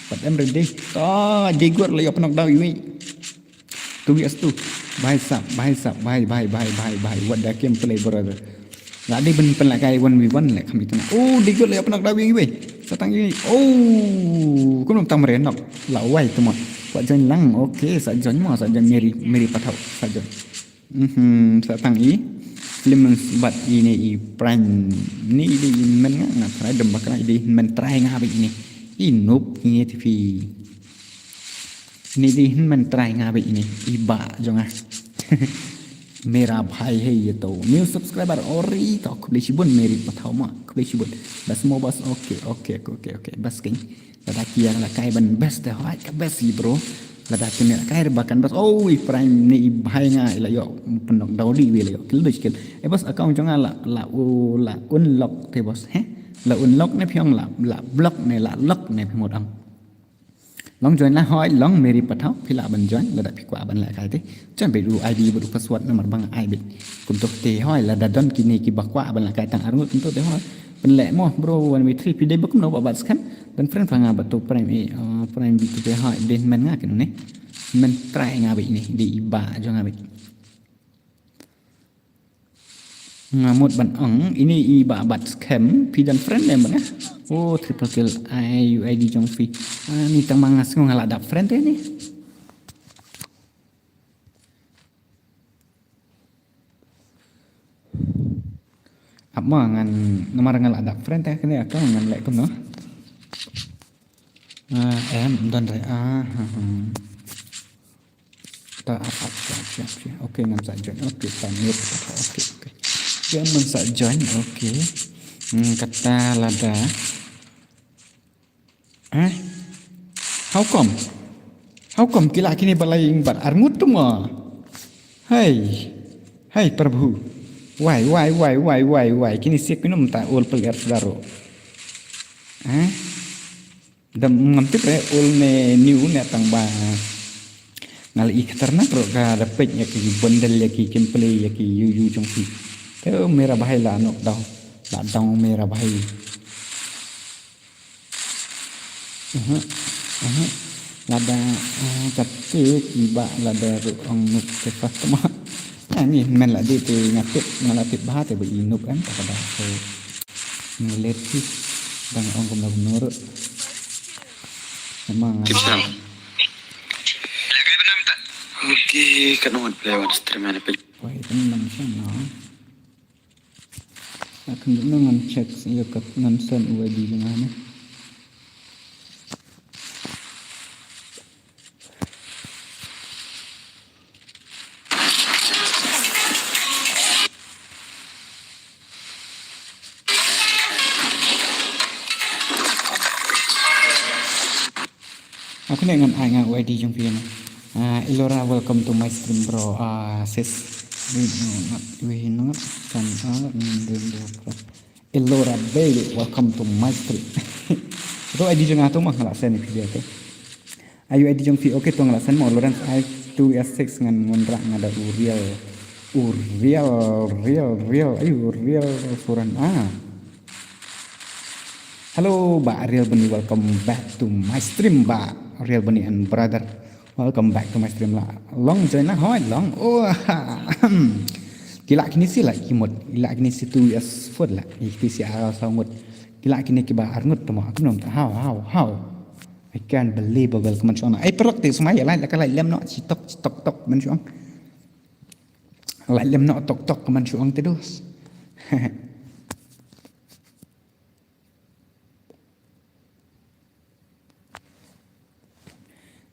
Pat em ready. Oh, Digud la ïoh pynnock down iwei. Two vs two. Bhai sab, bhai sab, bhai, bhai, bhai, bhai, bhai. What the game play, brother. La dei ban pynlehkai one v one leh kham itynnad. Oh, Digud la ïoh pynnock down iwei. Sa tang i. Oh, kumno tang mare knock. La wai tu mo. Kwah join lang. Okay, sa join mo, sa join Mary, Mary Pathaw. Sa join. Mhm, sa tang i. Film bat ine i Prime. Ine i dei i hynmen nga, nga try dem bakla i dei i hynmen try nga bad ine. I noob ine TV. Ine i dei i hynmen try nga bad ine. I bah jong nga. Mera bhai hai ye to. New subscriber ori to. Khublei shibun Mary Pathaw mo. Khublei shibun. Bas mo bas. Okay, okay, okay, okay. Bas keiñ. Lada ki ïa la kai ban best te hoi ka best i bro. Lada ki ïa la kai ba kan best. Oh, i Prime ne i bhai nga i la ïoh pynnock down di wei la ïoh kill, doh kill. Eh bos, account jong nga la, la u, la unlock te bos, he. La unlock ne phi ong, la, la block ne, la lock ne phi mut ong. Long join la hoi, long Mary Pathaw, phi lah ban join, lada phi kwah ban lehkai te. Join beit u ID bad u password namar ba nga ai beit. Kumto te hoi, lada don kine kiba kwah ban lehkai tang arngut kumto te hoi. Pynleh mo bro, one v three, phi dei ba kumno ba bat skhem. Don friend pha nga ba to Prime, eh, uh, Prime B two P ha, dei hynmen nga kine ne. Hynmen try nga beit ne, dei i bah jong nga beit. Nga mut ban ong, ine i bah bat skhem, phi don friend ne ba nga. Oh, triple kill, ai, U I D jong phi. Ah, ni tang ma nga sngew nga la dap friend te ne. Ap ma ngan, namar ngan la dap friend te kane account ngan leh kumno. Ah, em, don re, ah, ha, ha. Ta ap, ap, ap, ap, ap. Okay, ngan sa join. Okay, ta mute. Okay, okay. Okay, ngan sa join. Okay. Hmm, kata lada. Eh? How come? How come ki lah kine ba la ïing bat arngut tu mo? Hai. Hai Prabhu. Why, why, why, why, why, why? Kine sik kine mynta ol player sdaro. Eh? Da ngam tip re ol ne new ne tang ba. Nga la i khatarnak ruh ka da peit ïa ki bundle ïa ki gameplay ïa ki yu yu jong ki. Te mera bahai la nok dau. La dau mera bahai. Aha, aha. Lada, ah, kate kiba lada ruh ong nuk te pas tama. Ani men la dei te nga tip, nga la tip bha te ba i nuk em, ta ka da. So, ngi let ki dang ong kumno kumno ruh. Memang. Tip sa. Okay, kan ong play one stream ana pe. Wai, kan nang siang na. Akan dei ngan check ïa ka ngan send U I D jong nga ne. Aku ne ngan ai nga U I D jong phi ne. Ah, Elora, welcome to my stream, bro. Ah, sis. Wait, no, not, wait, no, not, kan, ah, mm, mm, mm, Elora, baby, welcome to my stream. To I D jong nga to ma nga la send phi dia te. Ayu I D jong phi, okay, to nga la send mo, Lawrence I two S six ngan ngan rak nga da u real. U real, real, real, ayu real Furan. Ah. Hello, Bah Real Bunny, welcome back to my stream, Bah Real Bunny and brother. Welcome back to my stream la. Long join la, hoi long. Oh, ki la kini si la ki mut. Ki la kini si tu as food la. Ki si a sa mut. Ki la kini ki ba arngut tamo. Aku nom ta how, how, how. I can't believe a welcome shona. Ai perok ti semai la la ka la lem no chitok chitok tok man shong. La lem no tok tok man shong te dos.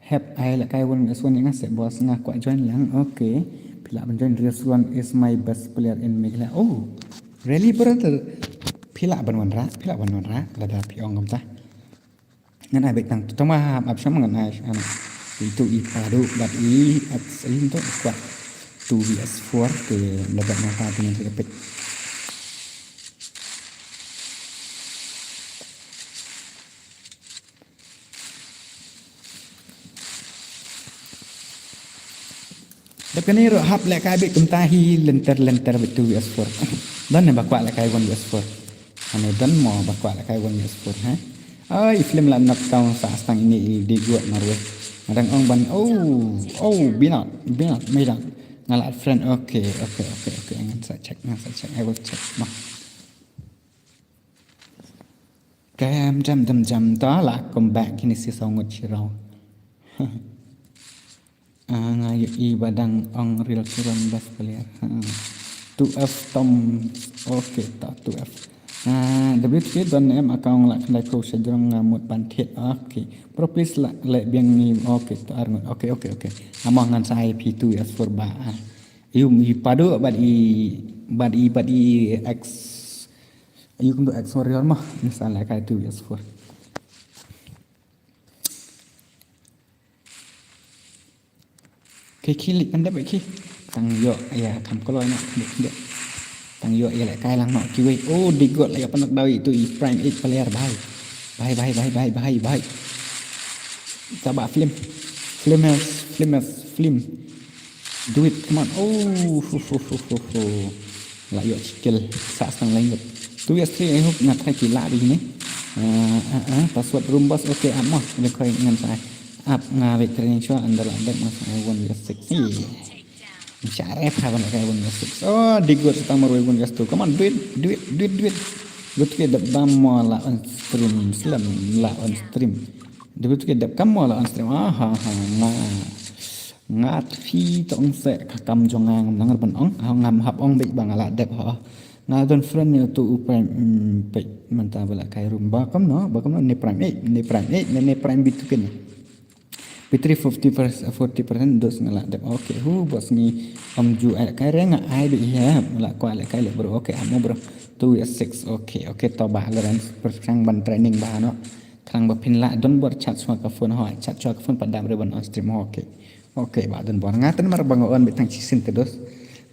Hep ai la kai wan S one nga se boss nga kwah join lang. Okay. Phi lah ban join, Real Suran is my best player in Meghalaya. Oh. Really brother. Phi lah ban wanrah, phi lah ban wanrah lada phi ong kumta. Ngan ai beit tang tu tama hap ap sham ngan ai shan. Itu i Padu bad i X in tu kwah two V S four ke lada nang ta tu ngan peit. Dep kane ruh hap lehkai beit kumta hi lynter lynter beit two V S four. Don ne ba kwah lehkai one V S four. Ane don mo ba kwah lehkai one V S four ha. Ai film la nak tang sa stang ini i di guat marwei. Ngadang ong ban oh oh binat binat medan. Nga la friend, okay okay okay okay ngan sa check ngan sa check, I will check mo. Kem jam jam jam ta la come back kini si songut shirau. Ah, nga yu i badang ong Real Suran best player. Ha. Two F Tom. Okay ta two F. Ah, W T K don em account la khlai ko sejrong nga mut ban thied. Okay. Bro please la le biang ni. Okay ta arngut. Okay okay okay. Amo ngan sa I P two S four ba. Ah. Yu i Padu bad i bad i bad i X. Yu kum tu X Warrior mah. Ni sa lehkai two S four. Ki ki lik kan dep ki. Tang yo ya kam koloi na dep dep. Tang yo ya lehkai lang no kiwei. Oh di got la ya panak dawi tu i Prime eight player bhai. Bhai bhai bhai bhai bhai bhai. Taba film. Film film film. Do it, come on. Oh, fu fu fu fu fu. La yok skill sa stang lain. Two years three, I hope nga try ki la di ni. Ah ah ah, password room boss. Okay, ap mo. Ni koi ngan sa. Ap nga wek training show under la dek mas I one year six. Ni. Sharef ha ban kai one year six. Oh, di good sa tamar wek one year two. Come on, do it, do it, do it, do it. Good kid bam mo la on stream, slam la on stream. Good kid kam mo la on stream. Ah ha ha nga. Nga tfi tong se ka kam jong nga ngam nang ban ong ha ngam hap ong bek ba nga la dep ha. Nga don friend ni tu u prime pek menta bala kai room ba kam no ba kam no ne prime eh ne prime eh ne ne prime bit tu ken. Pitri fifty percent forty percent dos nga la dep. Okay hu bos ni om ju ai kai reng ai bek ya la kwa le kai le bro. Okay amo bro. Two six okay okay to ba le ran persang ban training ba no. Krang ba phin la don bor chat swa ka phone ho chat swa ka phone pa dam re ban on stream ho okay. Okay ba don bor nga tan mar ba nga on bit tang chisin te dos.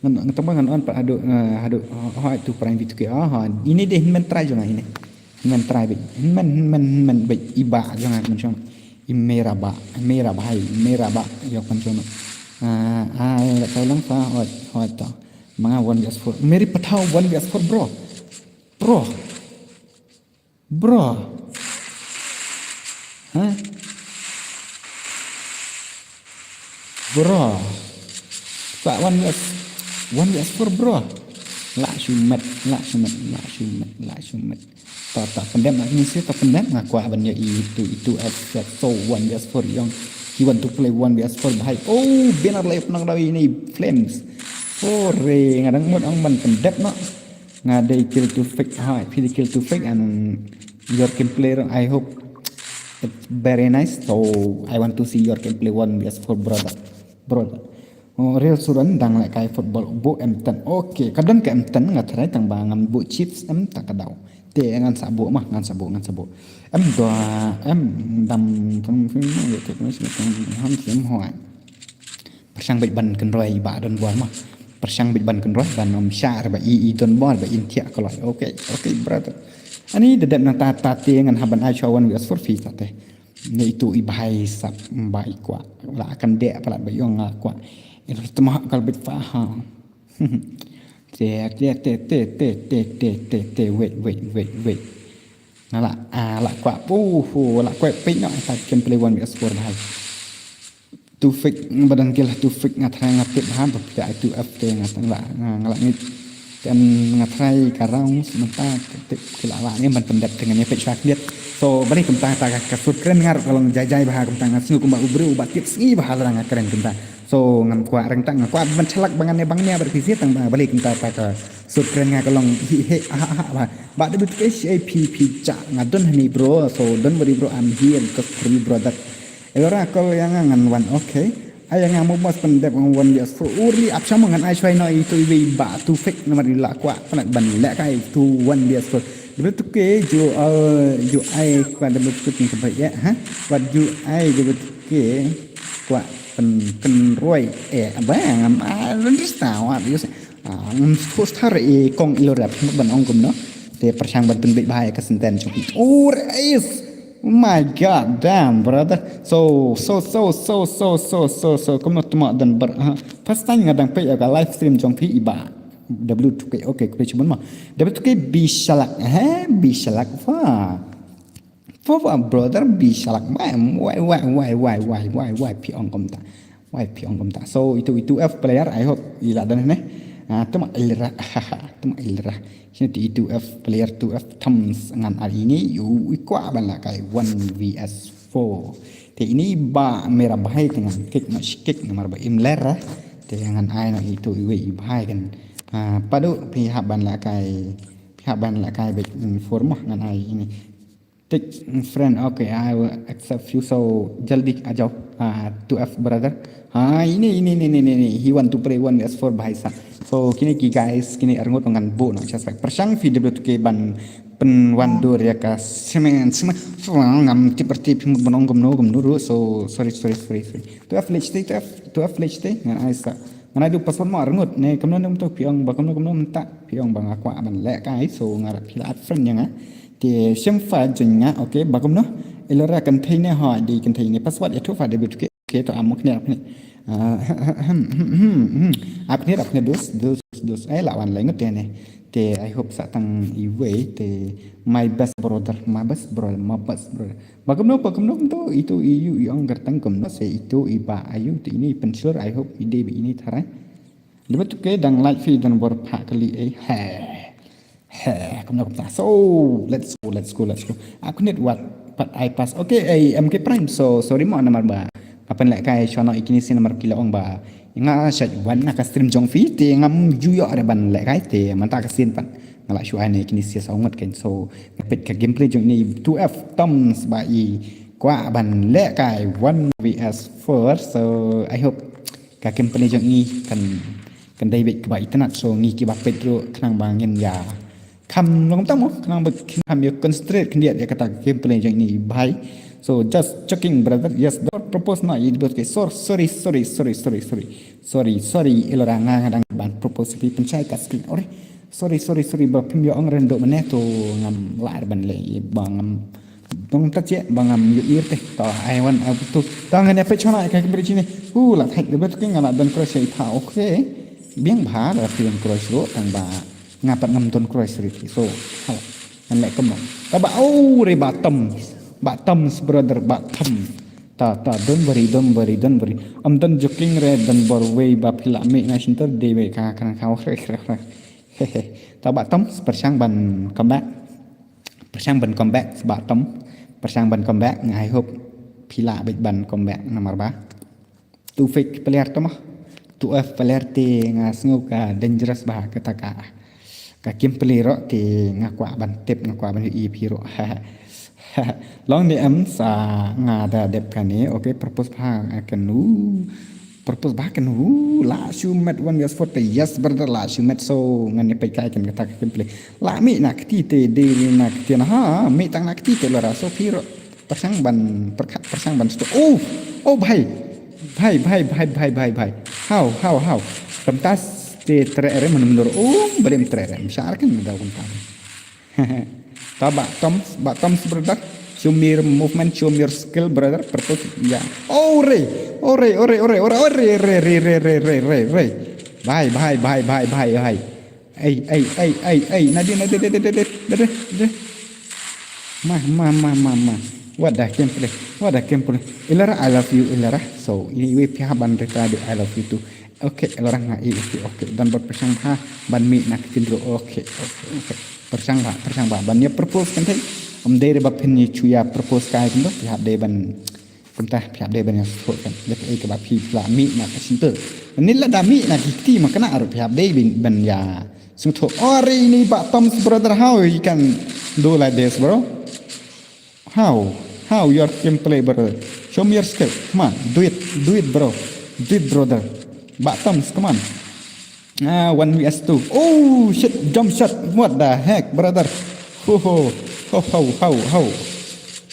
Ngan ngan tang ba ngan on pa hadu hadu ho tu prime bit ke ha ini de hin men try jong ini. Hin men try bit hin men hin men hin men bit iba jong ngan chong. I mera ba mera ba hai mera ba yo kan chong. Ah ai la kai lang fa ho ho to. Manga one vs four meri pathaw one vs four bro. Bro. Bro. Hah? Bro. Pak one vs one vs four bro. La shumet, la shumet, la shumet, la shumet. Ta ta pendem nak ni si ta pendem nga kwa ban ya itu itu as so one vs four yang he want to play one vs four bahai. Oh benar lah penang dawi ini flames. Four re ngadang mut ang ban pendem nak. Nga dei kill to fake ha, if you kill to fake and your gameplay I hope it's very nice. So I want to see your gameplay one vs four brother. Brother. Oh, real suran dang leh kai football bu em ten. Okay, ka don ka em ten nga tharai tang ba ngan bu chips em ta ka dau. Te ngan sa bu mah, ngan sa bu, ngan sa bu. Em dua em dam tang film ngan tu kena sini tang ham film hoi. Pyrshang beit ban kynroi ba don bor mah. Pyrshang beit ban kynroi ban ym shah ba i i don bor ba in thiah kloi. Okay, okay brother. Ani da dep nang ta ta te ngan ha ban ai shuwa wan wi as for fi ta te. Ne itu i bahai sap ba i kwah. La kan dek palat ba yong nga kwah. Ina tmah kal beit fa ha. Te te te te te te te te te wait wait wait wait. Nga la ah la kwah pu hu la kwah peit noh ta ken play wan wi as for bahai. Tufik badan kila tufik nga try nga tip ha ba pia itu F T nga tang la nga la ngit kan nga try ka round sementara tip kila la ni ban pendap dengan ni pek syak liat. So bani kumta ta ka sut kren ngar ka long jai jai ba ha kumta nga sngu kumba ubru ba tip sngi ba ha la nga kren kumta. So ngam kwah reng ta nga kwah ban chalak ba ngan ne bang nia ba pisi tang ba bali kumta ta ka sut kren nga ka long hi he ha ha ba ba de bit ke shi phi phi cha nga don hani bro so don't worry bro I'm here because for you brother. Elora call ïa nga ngan wan, okay. Ai ïa nga mo bas pyndep ngan wan dia skur. Urli ap sham ngan ai shwai no itu iwi ba tu fake namar ila kwah pynlak ban leh kai tu wan dia skur. Debe tu ke ju, eh, ju ai kwah debe tu ke kin kebai eh, ha? Kwah ju ai debe tu ke kwah pyn-, pynroi eh, ba ngam, ah, understand what you say. Ah, ngam skur star e kong Elora ban ong kumno. Te pyrshang ban pynbit bha ïa ka senten jong ki. Ur is. Oh my god, damn, brother. So, so, so, so, so, so, so, so, kumno tma dan bar, ha. First time nga dang peit ïa ka live stream jong phi iba. W two K, okay, khublei shibun ma. W two K Bishalak, he, Bishalak, wah. Wah, wah, brother, Bishalak, wah, wah, wah, phi ong kumta. Wai phi ong kumta. So, itu, itu F player, I hope i la dang ne. Ah, tma Elora, tma Elora. Sini ti itu F player, tu F thumbs ngan ar ini, yu, i kwah ban leh kai one V S four. Te ini ba mera bahai te ngan kick ma kick namar ba im ler. Te ngan ai no itu iwi i bahai kan. Ah, padu phi hap ban leh kai, phi hap ban leh kai bek, mm, four mo ngan ai ini. Take friend, okay, I will accept you. So, jaldi a jao, ah, two F brother. Ha, ini, ini, ini, ini, ini. He want to play one V S four bhai sa. So, kine ki guys, kine arngut ngan bu no, just like. Pyrshang phi W two K ban pynwan dur ïa ka semen, semen. Ngam tip pyrti phi mut ban ong kumno, kumno ruh. So, sorry, sorry, sorry, sorry. Two F late stay, two F, two F late stay. Ngan ai sa. Ngan ai du password mo arngut. Ne, kumno, kumno, phi ong ba kumno, kumno mynta. Phi ong ba nga kwah ban leh kai. So, nga phi la add friend ïa nga. Te shim fa jong nga, okay, ba kumno. Elora kynthei ne ha, di kynthei ne password ïa tu fa debit ke. Okay, to am khniat khniat. Ah, ap khniat ap khniat dus, dus, dus. Eh, la wan lai ngut te ne. Te I hope sa tang iwei te my best brother, my best brother, my best brother. Ba kumno, ba kumno to itu iyu i ong gertang kumno se itu iba ayu te ini pensur, I hope ide bi ini tharai. Debit ke dang like fi dan bor pha kali eh. He. He, kumno kumta. So, let's go, let's go, let's go. Aku nit wat pat I pass. Okay, eh, M K Prime. So, sorry mo namar ba. Kapan lek kai shono ikini sin namar kila ong ba. Nga shait wan na ka stream jong fi te ngam ju ïoh re ban lek kai te mynta ka sin pat. Nga la shu ai ne kini sia sa ngot ken. So, pet ka gameplay jong ini two F thumbs ba i kwah ban lek kai one V S four. So, I hope ka gameplay jong ini kan kan dei beit kaba itynnad, so ngi kiba peit ruh khnang ba ngin ïa kham long tam mo, khnang ba ngin kham ïa concentrate khyndiat ïa kata ka gameplay jong ini bhai. So just checking brother, yes, don't propose na i bot ke sor, sorry, sorry, sorry, sorry, sorry, sorry, sorry, Elora nga nga dang ban propose phi pynshai ka screen, ore, sorry, sorry, sorry, ba phim ïa ong ren do mane to ngam lar ban leh ba ngam Dong ta che ba ngam ïoh ir te. To ai wan a tu. To ngan ïa peit shona ka kynbri chini. U la thait de bet ke nga la don crush ai pha, okay. Biang bha da phi don crush ro tang ba nga pat ngam don crush ri phi. So hala. Ngan leh kumno. Ta ba, oh, re ba tam. Ba tam brother ba tam. Ta ta don't worry, don't worry, don't worry. Am don joking re don bor wei ba phi la mih na shinter de wei ka ka ka. Hehe. Ta ba tam pyrshang ban comeback. Pyrshang ban comeback sba tom. Pyrshang ban comeback, nga I hope phi lah beit ban comeback namar ba tu fake player to mah. Tu F player te nga sngew ka dangerous ba kata ka. Ka gameplay ro te nga kwah ban tip, nga kwah ban ïohi phi ro. Long ni em sa nga da dep kane, okay, purpose pha nga kanu. Purpose ba kan hu la shu met one versus four te, yes brother, la shu met, so ngan ïa peit kai kan kata ka gameplay. La mih na kti te de na kti na ha mih tang na kti te lora so phi ro. Pyrshang ban pyrkhat pyrshang ban sto. Oh, oh bhai. Bhai bhai bhai bhai bhai bhai. How how how. Pentas te tre re menur oh bade tre re. Bishar kan da kumta. Ta ba tom ba tom brother. Show me your movement, show me your skill brother. Purpose ya. Oh re. Oh re, oh re, oh re, oh re, oh re, re, re, re, re, re, re, re. Bye bye bye bye bye bye. Ei ei ei ei ei. Nadi nadi nadi nadi nadi. Ma ma ma ma ma. What the gameplay? What the gameplay? Elora, I love you Elora. So ini we pihak ban reply do I love you too. Okay, Elora nga i okay, okay. Dan bor pyrshang bha ban mih na kti ro. Okay, okay, okay. Pyrshang bha, pyrshang bha. Ban ïa propose kan thei. Am dei re ba phin ïa chu ïa propose kai kan do. Phi hap dei ban kumta phi hap dei ban ïa sngewthuh kan. Dei ka ei kaba phi la mih na ka shinter. Ni la da mih na ki kti ma kane ruh phi hap dei ban ïa sngewthuh. Ori ni ba Tom's brother, how you can do like this, bro? How? How your gameplay, brother? Show me your skill. Come on, do it, do it, bro. Do it, brother. Bottoms, come on. Ah, one v two. Oh shit, jump shot. What the heck, brother? Ho ho ho ho ho ho.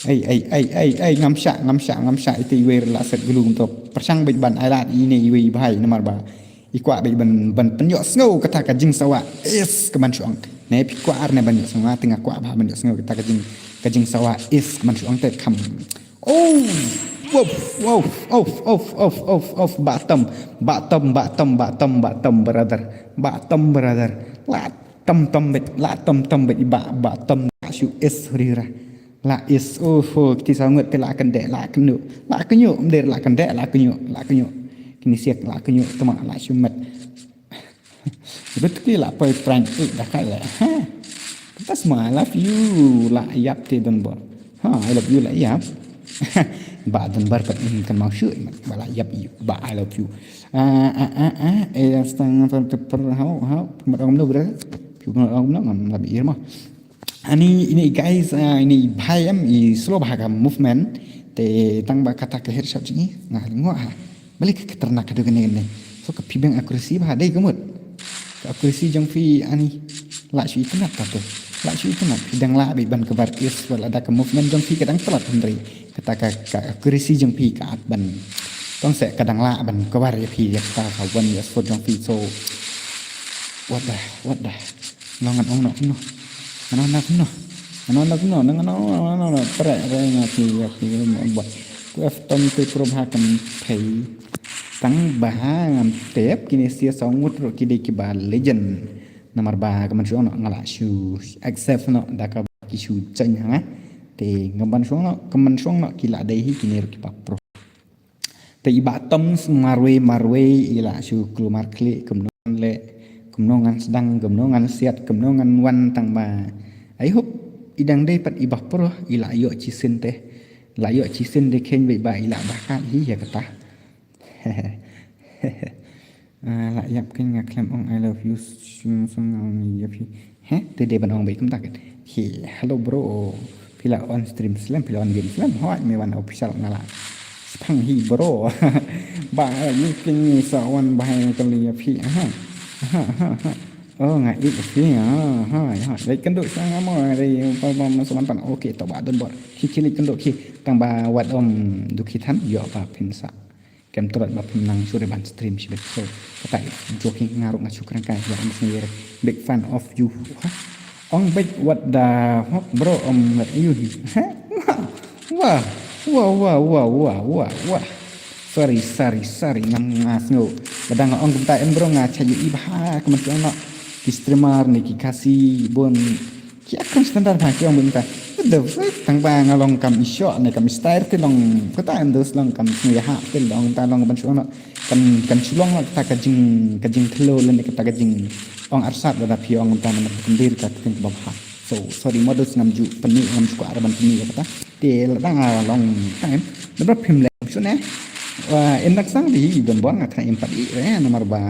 Ai ai ai ai ai, ngam shah, ngam shah, ngam shah. Ite iwei la set gulu to. Pyrshang bad ban ai lad ine iwei i bhai namar ba i kwah bad ban ban pynïohsngew kata ka jingsawa is ka ban shu ong. Ne phi kwah ar ne ban ïohsngew, te nga kwah ba ban ïohsngew kata ka jing ka jingsawa is ka ban shu ong te kham. Oh, wow, wow, of, of, of, of, of, bottom, bottom, bottom, bottom, bottom, brother, bottom, brother. La tom tom bet, la tom tom bet, ba, bottom, la shu is rira. La is, oh, oh, kti saw ngut te la kynde, la kynyu, la kynyu, mder la kynde, la kynyu, la kynyu. Kini siak la kynyu, tama la shu met. Betul ki la poi prank ik da kai la. Ha. Kata semua I love you la yap te don bor. Ha, I love you la yap. Ba don bor pat in kan mau shu ba la yap you. Ba I love you. Ah ah ah ah. Eh, yang setengah tu per how how. Pemat orang no bro. Pemat orang no ngam la bi irma. Ani ini guys, ah, ini bhai em i slow bha ka movement. Te tang ba kata ka headshot jing i nga ngoh ha. Balik ka ternak ka dukane kane. So ka phi biang accuracy bha dei ka mut. Ka accuracy jong phi ani la shu itynnat ta tu. La shu itynnat phi dang la bi ban ka bar is wala da ka movement jong phi ka dang tlat hynrei kata ka, ka accuracy jong phi ka at ban. Tong se ka dang la ban ka bar ya phi ya kata ka one ya sport jong phi so. What the, what the. Ngan ong noh noh. Ngan ong noh noh. Ngan ong noh noh. Ngan ong noh noh. Pre pre nga phi ya phi mo ba. Ku F tom te pro bha kan phi. Tang ba ha ngam tep kini sia song mut ro ki dei ki ba legend. Namar ba ka man shu ong noh nga la shu accept noh da ka ki shu chen ha nga. Te ngam ban shu ong noh ka man shu ong noh ki la dei hi kini ro ki ba pro. Te i ba tom marwei marwei i la shu klumar klik kumno ngan leh kumno ngan sdang kumno ngan siat kumno ngan wan tang ba. I hope i dang dei pat i ba pro i la ïoh chisin te. La ïoh chisin te khein beit ba i la ba kat hi ya kata. Ah, la ïap khein nga khlem ong I love you sum sum nga ong ïap hi. He, te dei ban ong beit kumta kan. He, hello bro. Phi la on stream slem, phi la on game slem. Hoi, me wan official nga la. Spang hi bro. Ba, you can sa wan ba hai kali ya phi. Aha. Aha, aha, aha. Oh, nga ik phi. Aha, aha. Like kendo sa nga mo, re pa pa ma sa wan pan. Okay, to ba don bor. Ki ki like kendo ki. Tang ba wat om du ki than, yo ba phin sa. Kem tolot ba phim nang sure ban stream shibit. So, kata i joking nga ruh nga shu kren kai, ya, I'm saying, big fan of you. Ha? Ong big what the fuck, bro, um, what you, ha? Wah, wah, wah, wah, wah, wah, wah. Sorry, sorry, sorry, ngam nga sngew. Ba dang ong kumta em bro nga cha yu i bha, ka man ki ong ki streamer ne ki Khasi bun. Ki ïa kren standard ha ki ong bynta. The fuck tang ba nga long kam i shoh ne kam i style te long kata em dos long kam sngewbha te long ta long ban shu long kan kan shu long kata ka jing ka jing thlo lane kata ka jing ong arsat lada phi ong ta man ka kyndir ka kyndir ba bha. So sorry modus ngam ju pynmih ngam ju kwah ban pynmih kata. Te lada nga long time. Lada phim leh shu ne. Wah, in dak sang di don bor nga kena impat i re namar ba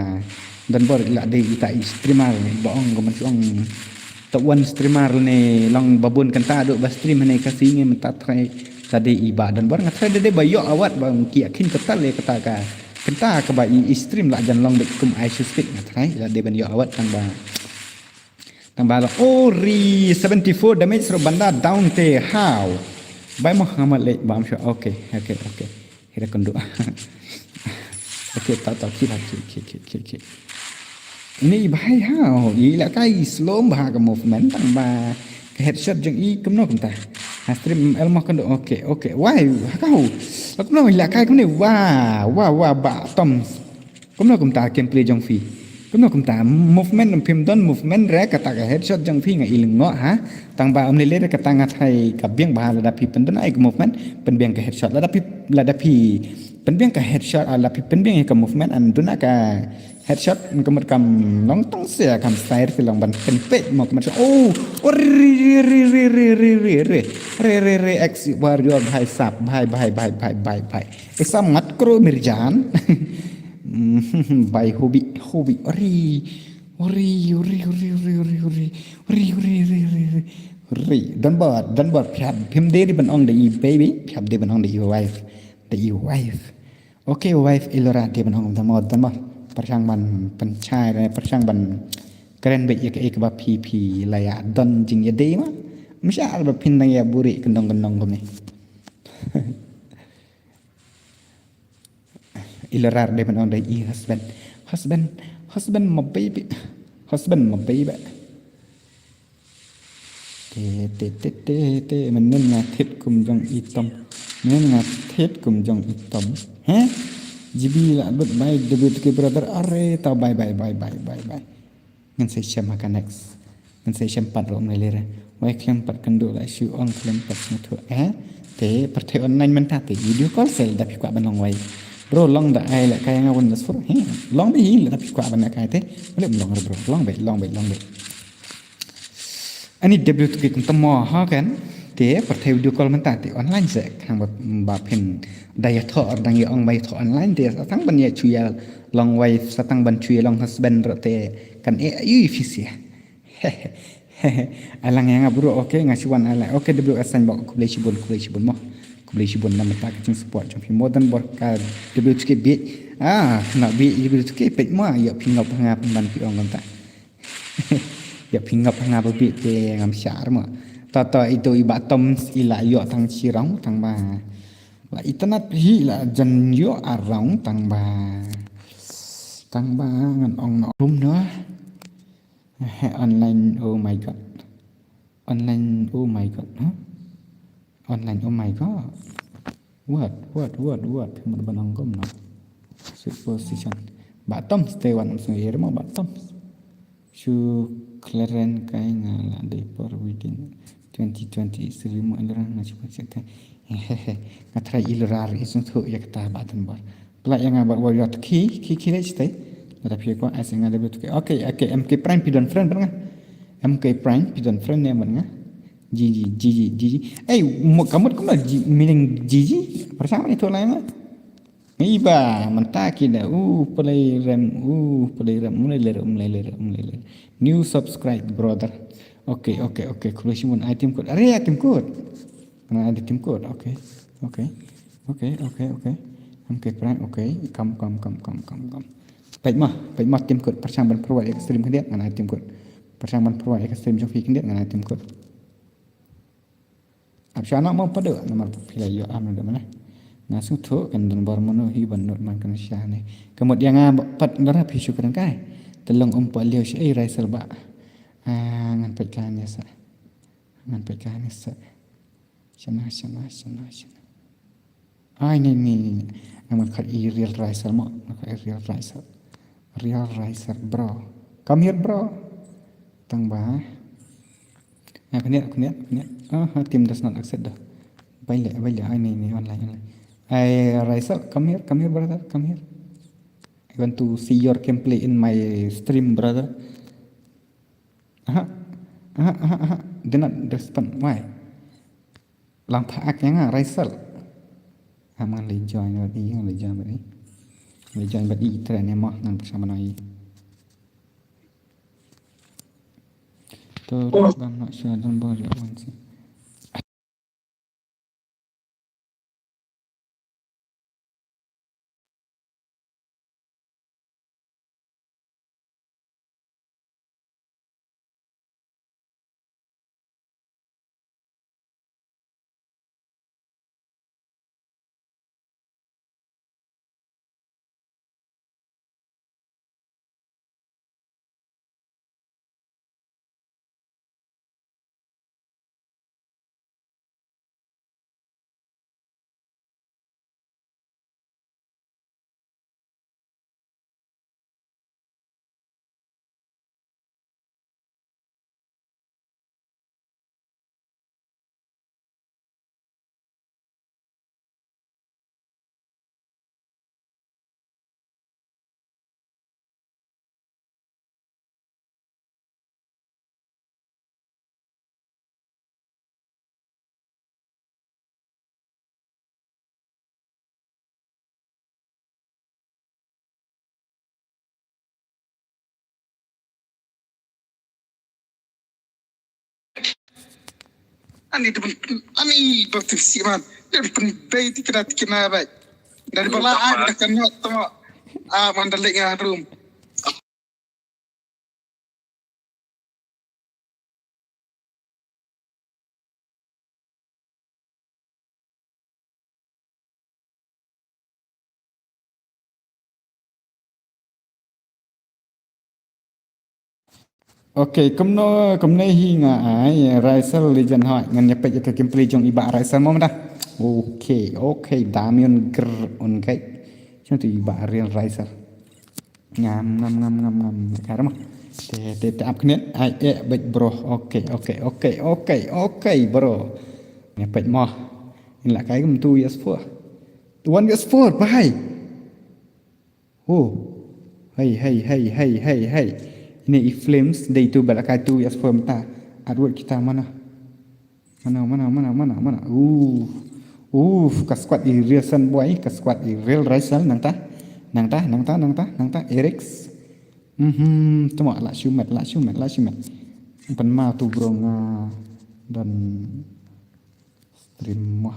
don bor ila dei ita i streamer ba ong ko man shu ong ta wan streamer ne long ba bun kynta duk ba stream ne ka sing mynta trai ta dei i ba don bor nga trai dei ba ïoh awat ba ki akin kata le kata ka kynta ka ba i, i stream la jan long dei kum ai shu speak nga trai la dei ban ïoh awat tang ba tang ba la ori seventy four damage ro banda down te how bai mo ngamat le bam shu okay okay okay. Hira kundu. Okay, tau tau ki bha ki ki ki ki ki. Ini bhai ha, i la kai slow bha ka movement tang ba ka headshot jong i kumno kumta. Ha stream el mo kundu. Okay, okay. Why? Ha kau. Kumno i la kai kumne. Wah, wah, wah ba tom. Kumno kumta gameplay jong phi. Kumno kumta movement phim don movement re kata ka headshot jong phi nga i lyngngoh ha. Tang ba um lele re kata nga thrai ka biang ba lada phi pyndon ai ka movement pynbiang ka headshot lada phi lada phi pynbiang ka headshot lada phi pynbiang ka movement an duna ka headshot ka mut kam long tong se kam style phi long ban pynpek mo ka mut oh oh re re re re re re re re re re re ex warrior bhai sap bhai bhai bhai bhai bhai bhai. Isa mat kro Mirjan. Bai hobi hobi ori ori ori ori ori ori ori ori ori ori ori Ri, don bor, don bor, phi hap, phim dei ban ong da i baby, phi hap dei ban ong da i wife, da i wife. Okay, wife, Ilora, dei ban ong da mo, don bor. Pyrshang ban pynshai, pyrshang ban kren beit ïa kaei kaba phi, phi la ïa don jingïadei ma. Mynshwa ba phin nang ïa buhrieh kyndong kyndong kumne. Ilora dei ban ong da i husband. Husband, husband ma baby. Husband ma baby. Te, te, te, te, te, mynnin nga thied kum jong i Tom. Mynnin nga thied kum jong i Tom. He? G B la bud bye, W two K brother. Are, ta bye, bye, bye, bye, bye, bye. Ngan sa shem ha ka next. Ngan sa shem pat ruh ym lei lei re. Wai khlem pat kynduh la shu ong khlem pat sngewthuh. Eh? Te pyrthei online mynta te video call se lada phi kwah ban long wai. Bro, long da ai lehkai ïa nga wan da sur. He? Long beit hi lada phi kwah ban lehkai te. Balei ym long re bro. Long beit, long beit, long beit. Ani W two K kumta mo ha kan. Te pyrthei video call mynta te online se. Khnang ba, ba phin da ïathoh ar dang ïa ong ba ïathoh online te sa tang ban ïa shu ïa long wife, sa tang ban shu ïa long husband ruh te kan eh aïu phi sia. Ai lang ïa nga bro, okay, nga shu wan ai lang. Okay, W S Saiñbok, khublei shibun, khublei shibun mo. Khublei shibun namar ka jingsupport jong phi mo, don bor ka W two K bieit. Ah, kane bieit W two K peit mo, ïa phi ngop ha nga pynban phi ong kumta. Ïa phi ngop ha nga ba bieit te ngam shah mo. Ta ta itu i Bah Tom i la ïoh tang shi rong tang ba. La itynnad hi la jan ïoh ar rong tang ba. Tang ba ngan ong noh rum noh. He, online, oh my God. Online, oh my God, huh? Online, oh my God. What, what, what, what? Phi mut ban ong kumno? Sweet position. Bah Tom, stay one, I'm sorry, mo Bah Tom. Shu Claren kai nga la dei por wedding twenty twenty-three mo Ilora nga shu pynshai kai. Nga try Ilora ri sngewthuh ïa kata Bah Tom bor. Pla ïa nga bad warrior ki, ki, ki leh stay. Lada phi ko as nga da betul. Okay, okay, M K Prime phi don friend bad nga. M K Prime phi don friend ne bad nga. G G, G G, G G. Eh, mo-, ka mut kumno G-, meaning G G? Pyrshang ni tu lai nga. Iba, mynta ki da. Uh, play rem, uh, play rem. Mulai lere, mulai lere, mulai lere. New subscribe, brother. Okay, okay, okay. Khublei shibun, ai tim kut. Are, ai tim kut. Kane ai tim kut. Okay, okay. Okay, okay, okay. M K Prime, okay. Kam, kam, kam, kam, kam, kam. Peit mo, peit mo tim kut. Pyrshang ban pyrwat ïa ka stream khyndiat, ngan ai tim kut. Pyrshang ban pyrwat ïa ka stream jong phi khyndiat, ngan ai tim kut. Ap shwa noh mo pat namar phi la ïoh am da mane. Nga sngewthuh kan don bor mano hi ban nud man kan sha ne. Ka mut ïa nga pat nda phi shu kren kai. Te long um pat liau shi ei Raisel ba. Ah, ngan peit kane sa. Ngan peit kane sa. Shana, shana, shana, shana. Ai, ni, ni, ni, ni. Ngan khat i Real Raisel mo. Ngan khat i Real Raisel. Real Raisel, bro. Come here, bro. Tang ba. Ah, khyndiat, khyndiat, khyndiat. Ah, ha, team does not accept dah. Bai leh, bai leh. Ai, ni, ni, online, online. Ai, Raisel, come here, come here, brother, come here. I want to see your gameplay in my stream, brother. Aha, aha, aha, aha. Did not respond. Why? Lang phah ak ïa nga, Raisel. Ah, ngan leit join bad i, ngan leit join bad i. Leit join bad i, tren ïa mo, ngan pyrshang ban ïa. To, bam nak sha don bor ïa wan si. Ani de ani berarti si man. Dia pun bay ti kena ti kena bay. Dari bala ai dah kena tama. Ah, man dah lek ngah room. Okay, kumno kumne hi nga ai Raisel Legend hoi ngan ïa peit ïa ka gameplay jong i bah Raisel mo mynta. Okay, okay, Damian Gr un kai. Sino tu i bah Real Raisel. Ngam ngam ngam ngam ngam. Ka rama. Te te te ap knet ai eh beit bro. Okay, okay, okay, okay, okay bro. Ïa peit mo. In la kai kum two vs four. One vs four, bhai. Oh. Hey, hey, hey, hey, hey, hey. Ini i Flames dei tu bad la kai two vs four mynta. Artwork kita mana? Mana, mana, mana, mana, mana? Uh. Uh, ka squad i Real Sun Boy, ka squad i Real Raisel nangta. Nangta, nangta, nangta, nangta Erix. Mhm, tuma la shumet, la shumet, la shumet. Pan ma tu bro nga dan stream mo.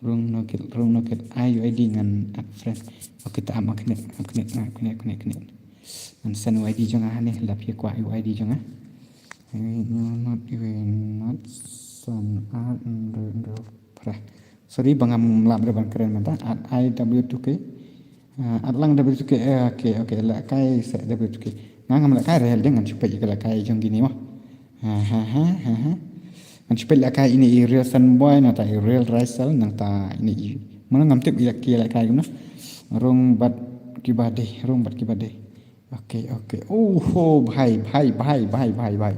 Rung no kit, rung no kit. Ai U I D ngan add friend. Okay, ta am knet, am knet, am knet, knet, knet. Ngan send U I D jong nga hangne, lap ïa kwah U I D jong nga. Ai, no, not even, not send, add, ndo, ndo, prah. Sorry, ba ngam lap da ban kren mynta. Add I W two K. Ah, add lang W two K. Eh, okay, okay. La kai sa W two K. Nga ngam la kai rel ding ngan shu peit ïa ka la kai jong kine mo. Ha, ha, ha, ha, ha. Ngan shu peit la kai ine i Real Sun Boy, nangta i Real Raisel, nangta ine i. Mano ngam tip ïa ki la kai kumno. Rung bad kiba dei, rung bad kiba dei. Okay, okay. Oh, oh, bhai, bhai, bhai.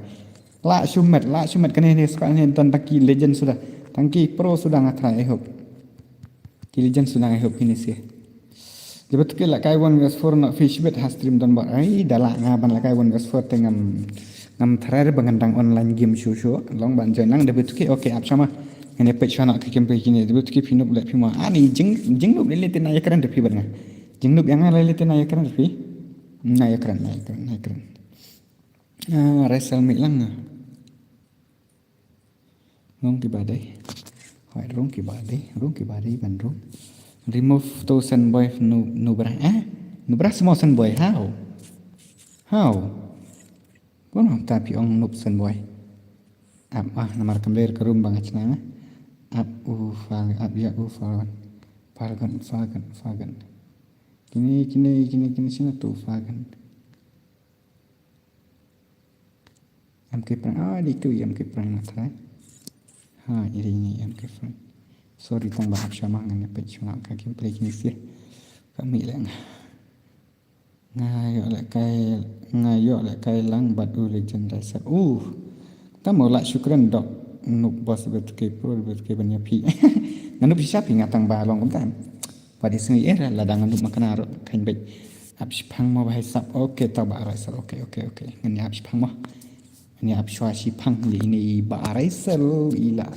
La shumet, la shumet kane ne squad ne don tang ki legend suda. Tang ki pro suda nga try, I hope. Ki legend suda, I hope kine sih. Jabet ke la kai one vs four na fish bet ha stream don ba. Ai, da la nga ban la kai one vs four te ngam, ngam try re ba ngan dang online game shu shu. Long ban join lang jabet ke, okay, ap shama. Ngan ïa peit shwa na ka gameplay kine jabet ke phi nup le phi ma. Ani jing, jing nup le le te na ïa kren te phi bad nga. Jing nup ïa nga le le te na ïa kren te phi. Na ïa kren, na ïa kren, na ïa kren. Ah, Raisel mih lang. Rung kiba dei. Hoi, rung kiba dei, rung kiba dei ban rung. Remove to Sun Boy nu, Nubra. Eh? Nubra small Sun Boy. How? How? Kono ta phi ong noob Sun Boy. Ap ah namar kam ler ka room ba nga chna. Ap u fal, ap ïa u fal. Falgon, falgon, falgon. Kine, kine, kine, kine sina tu falgon. Em ke prank, ah, di tu em ke prank na trai. Ha, iri ni em ke prank. Sorry tang ba ap shama ngan ïa peit shwa ka gameplay kine sih. Ka mih le nga. Nga ïoh le kai, nga ïoh le kai lang bad u legend Raisel. Uh. Tamo la shukran dok. Nuk bos bet ke pro bet ke ban ïa phi. Nga nuk shisha phi nga tang ba long kumta. Pat i sngi eh lada nga nup ma kane ruh kheiñ beit. Ap shiphang mo ba hei sap. Okay, ta ba Raisel. Okay, okay, okay. Ngan ïa ap shiphang mo. Ngan ïa ap shwa shiphang li ini ba Raisel ila.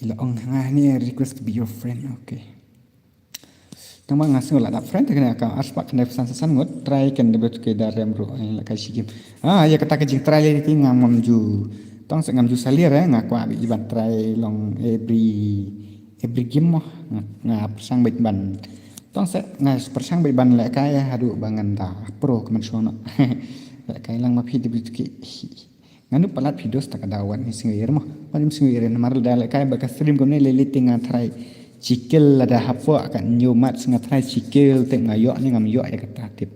Ila ong nga ni request to be your friend. Okay. Tang ba nga sngew la dap friend te kane ka ar spah khyndai phew san san ngut try kan da bet ke da rem ruh la ka shi game. Ah, ïa kata ka jingtry li ti ngam ngam ju. Tang se ngam ju salir eh nga kwah bit ban try long every Every game mo nga, nga pyrshang beit ban. Tang se nga pyrshang beit ban lehkai haduh ba ngan da pro kumne shong noh. Lehkai lang ma phi dei beit ki. Nga nup palat phi dos ta ka daw wan ni sngew mo. Wan ni sngew namar da lehkai ba ka stream kumne lei lei te nga try chikel lada hapoh ka new match nga try chikel te nga ïoh ne ngam ïoh ïa kata tip.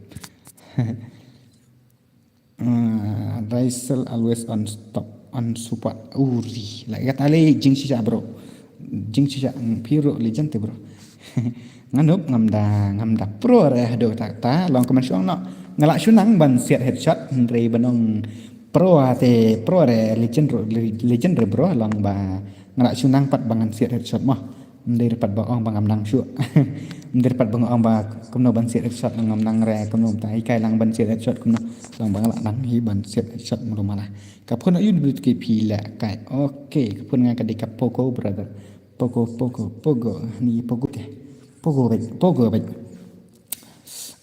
Ah, Raisel always on top, on support. Uri, la ïa kata le jingshisha bro. Jingshisha, mm, phi ruh legend te bro. Nga nup ngam da, ngam da pro re haduh kata kata long kumne shong noh. Nga lah shu nang ban siat headshot hynrei ban ong pro te pro re legend ruh, legend re bro long ba nga lah shu nang pat ba ngan siat headshot mo. Ym dei pat ba ong ba ngam nang shuh. Ym dei pat ba ong ba kumno ban siat headshot ngam nang re kumno ta hikai lang ban siat headshot kumno. Long ba nga lah nang hi ban siat headshot mulu mala. Ka phone ïa u dei beit ki phi lehkai. Okay, ka phone nga ka dei ka Poco brother. Poco, Poco, Poco. Ni Poco te. Poco beit, Poco beit.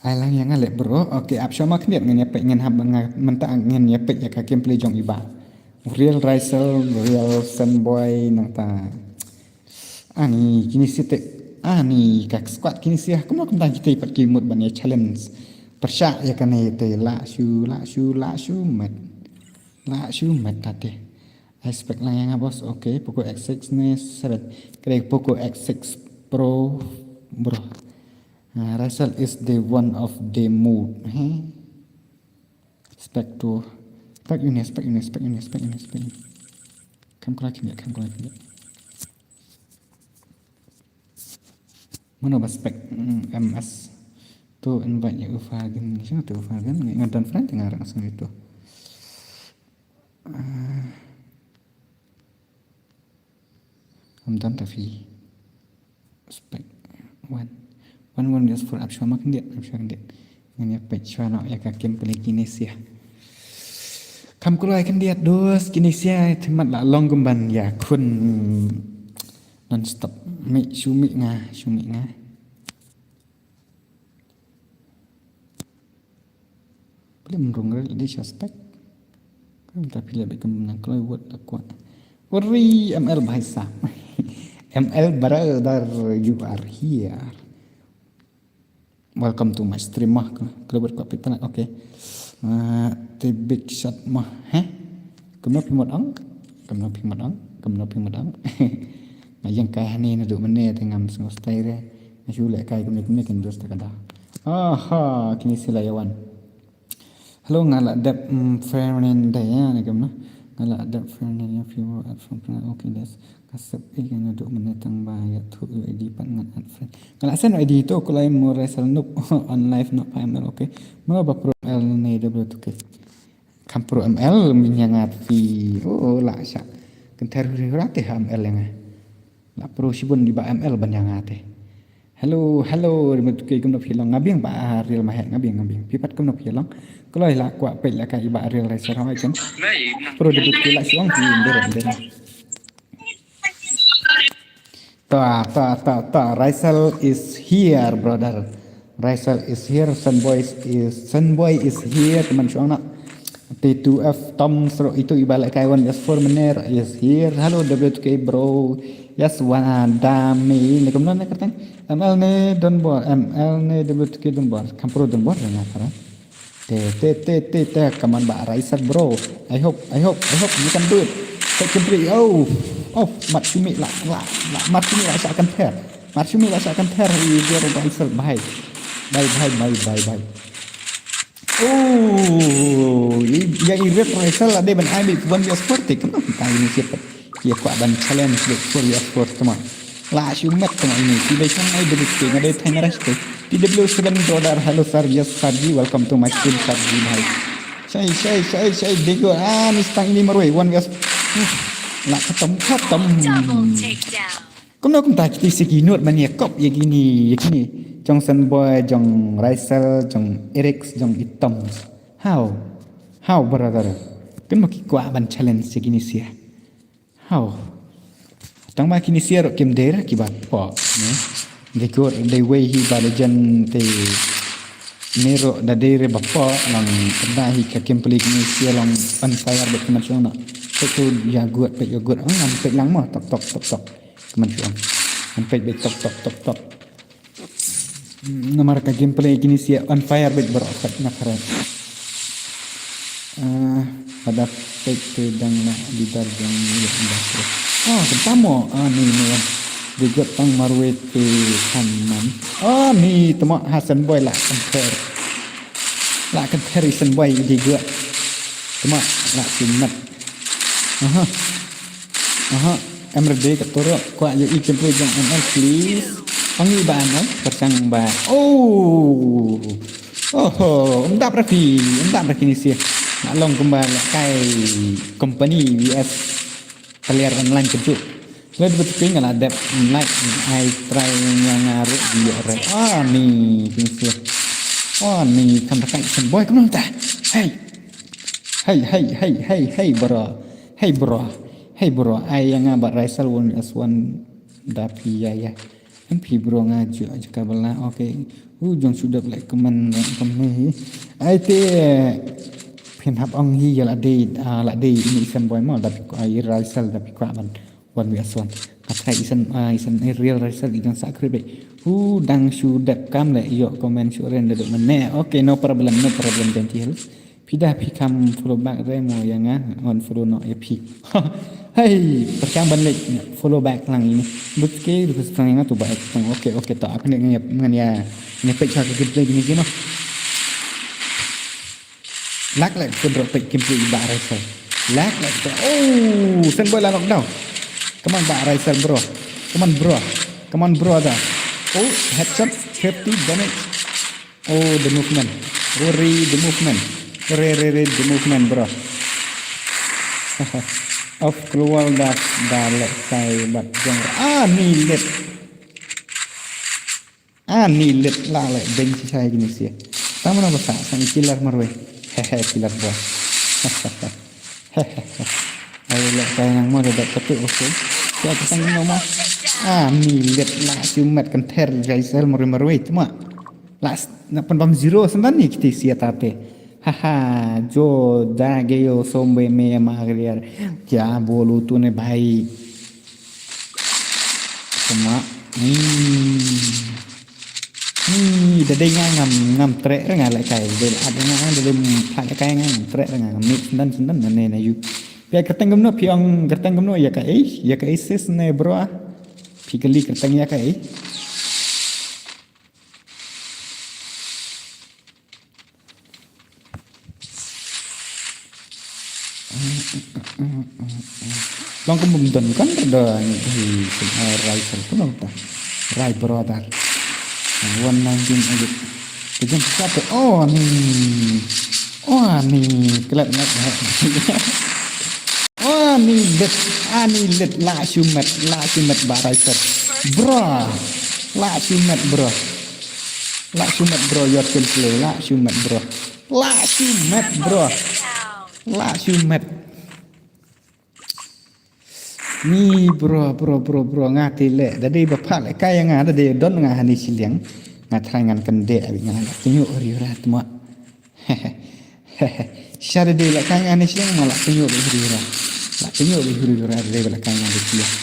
Ai lang ïa nga leh bro. Okay, ap shuwa ma khyndiat ngan ïa peit, ngan hap nga mynta ngan ïa peit ïa ka gameplay jong i Bah Real Raisel, Real Senboy nangta. Ani kine site, ani ka squad kine sia kumno kumta kita pat ki mut ban ïa challenge. Pyrshah ïa kane te la shu, la shu, la shu met. La shu met ta te. I spec lang ïa nga boss. Okay, Poco X six ne seven. Kare Poco X six Pro bro. Uh, Raisel is the one of the mood. He? Spec to. Spec ini, spec ini, spec ini, spec ini, spec ini. Kam kala kini, kam kala kini. Mano ba spec? Mm, M S. To invite ïa u Fagan. Sino to u Fagan? Nga don friend tengah orang sini tu. Ah. Am don tapi spec. One. One, one is for ap shuwa ma khyndiat, ap shuwa khyndiat. Ngan ïa peit shuwa noh ïa ka gameplay kine sia. Kam kuloi khyndiat dos kine sia, te mat la long kumban ïa khun non stop. Mi shu mi nga, shu mi nga. Plim rung rel di suspect. Kam ta phi leh bad kam nang kloi wot da kwah. Uri M L bhai sahab. M L brother, you are here. Welcome to my stream mah. Kloi wot kwah phi tang, okay. Ah, te big shot mah, heh? Kumno phi mut ong? Kumno phi mut ong? Kumno phi mut ong? Nga ïeng kai hangne naduh mynne te ngam sngewstai re. Nga shu leh kai kumne kumne kin dus ta ka da. Aha, kine sila ïa wan. Hello, nga la dep, mm, friend da ïa ne kumno. Nga la dep friend ïa few add friend. Okay, des. Ka sep ïa naduh mynne tang ba ïathuh ïa I D pat ngan add friend. Nga la send I D to, kulai mo Raisel Noob on live noh pa M L, okay. Mo ba pro M L ne da bro to, okay. Kam pro M L mynne nga phi. Oh, la sha. Kynter huri hura te ha M L nga. La pro shibun di ba M L ban ïa nga te. Hello, hello, ri mut ke kumno phi long, nga biang ba Real Mahek, nga biang, nga biang. Phi pat kumno phi long. Kloi la kwah peit la ka i ba Real Raisel hoi kan. Pro di but ke la shuang phi nder nder. Ta, ta, ta, ta. Raisel is here, brother. Raisel is here. Sunboy is, Sunboy is here. Teman shuang nak. T two F Tom Sro itu i ba leh kai one S four mener is here. Hello W two K bro. Yes, one dami. Ne kumno ne kerteng. M L ne Donbor. M L ne W two K Donbor. Kam pro Donbor ne na kara. Te, te, te, te, te, kaman ba Raisel bro. I hope, I hope, I hope you can do it. Take a break. Oh, oh, Matsumi la, la, la, Matsumi la sha kan ter. Matsumi la sha kan ter. I dia Raisel, bye. Bye, bye, bye, bye, bye. Oh, i, ya i red Raisel la dei ban ai bad one V S four te. Kumno kumta ini siapa. Ki kwah ban challenge bad four V S four tama. La shu met tama ini. Ki bai shang ai bad te nga dei thai narash te. T W seven brother, hello sir, yes sir ji, welcome to my stream sir ji bhai. Shai, shai, shai, shai, dego, ah, ni stang ini marwei, one V S. Hmm. La khatam, khatam. Double takedown. Kumno kumta kiti siki nut ban ïa kop ïa kini, ïa kini. Jong Sunboy, jong Raisel, jong Eric, jong Itom. How? How brother? Kumno ki kwah ban challenge ïa kini sia. Haw. Tang ba kini sia ruh kim dei re kiba pok, ne. Dei kur, dei wei hi ba da jan te ne ruh da dei re ba pok, long kynda hi ka kim peli kini sia long on fire bad kynda shuang noh. Peit tu ïa gut, peit ïa gut. Ong ngan peit lang mo, tok, tok, tok, tok. Kynda shuang. Ngan peit bad tok, tok, tok, tok. Namar ka gameplay kini sia on fire bad bro kat na kare. Ah, pada peit te dang na di dar dang ni anda. Oh, kentamo. Ah, ni ni. Digot pang marwei te kan man. Oh, ni tama Hasan boy la kenter. La kenter Hasan boy digot. Tama la kimat. Aha. Aha, em ready ka turok, kwah ïohi gameplay jong M L please. Pangi ba M L, kyrchang ba. Oh. Oho, um dap ra phi, um dap ra kini sia. Nga long kumba lehkai company V S player online kyntu. Leh debut ping nga la dep online ai try nga nga ruh di re. Ah ni kini sia. Ah ni kam rakai Hasan boy kumno ta. Hey. Hey, hey, hey, hey, hey, bro. Hey, bro. Hey, bro. Ai ïa nga bad Raisel one as one da phi ïa ïa. Phi bro nga ju jaka bala. Okay. U jong shu dep leh comment kumne hi. Ai te phin hap ong hi ïa la dei, ah, la dei ini Sam Boy mo da phi kwah, i Raisel da phi kwah ban wan wi aswan. Nga try i Sam, ah, i Sam, eh, real Raisel i dang sa khrip dei. U dang shu dep kam leh ïoh comment shu ren da duk mane. Okay, no problem, no problem, Benji Hills. Phi da phi kam follow back re mo ïa nga, unfollow noh ïa phi. Hei, pyrshang ban leh follow back lang ini. But ke du pyrshang ïa nga tu ba ek tang. Okay, okay, to, aku ni ngan ïa, ngan ïa peit sha ka gameplay kine ki mo. Lak lak ko drop peit gameplay ba Raisel. Lak lak ko. Oh, Sam Boy la knock down. Come on ba Raisel bro. Come on bro. Come on bro da. Oh, headshot, fifty damage. Oh, the movement. Worry the movement. Worry, worry, worry the movement, bro. Of global da, da leh kai bad jong. Ah, ni lit. Ah, ni lit la leh beng si sai gini si. Tama na basa, sang killer marwei. Hehe, killer bro. Ai leh kai nang mo da dak patu, okay. Sia ka sang mo mo. Ah, ni lit la shu met kan ther Raisel marwei marwei tama. La s-, na pynbam zero sa ndan ni kiti sia tate. Haha, jo da ge yo sombe me ma geliar. Kya bolu tune bhai. Tama. Hmm. Ni da dei nga ngam, ngam treh re nga leh kai. Dei leh at nga, da dei pha leh kai nga ngam treh re nga ngam mix dan sendan na ne na yu. Phi ai kyrteng kumno, phi ong kyrteng kumno ïa kaei, ïa kaei sis ne bro ah. Phi kylli kyrteng ïa kaei. Long kum bym don kan da ni hi kum ai Raisel tu long ta. Rai brother. One nineteen aja. Kejam satu. Oh ni. Oh ni. Kelat nak. Oh ni lit. Ah ni lit. La shu met. La shu met ba Raisel. Bro. La shu met bro. La shu met bro. Your kill play. La shu met bro. La shu met bro. La shu met. Ni bro, bro, bro, bro, nga te leh. Da dei ba pha leh kai nga, da dei don nga hani shiliang. Nga try ngan kynde abi nga la tynjuh riura tma. Sha da dei leh kai nga hani shiliang ma la tynjuh riura. La tynjuh riura da dei ba leh kai nga da shiliang.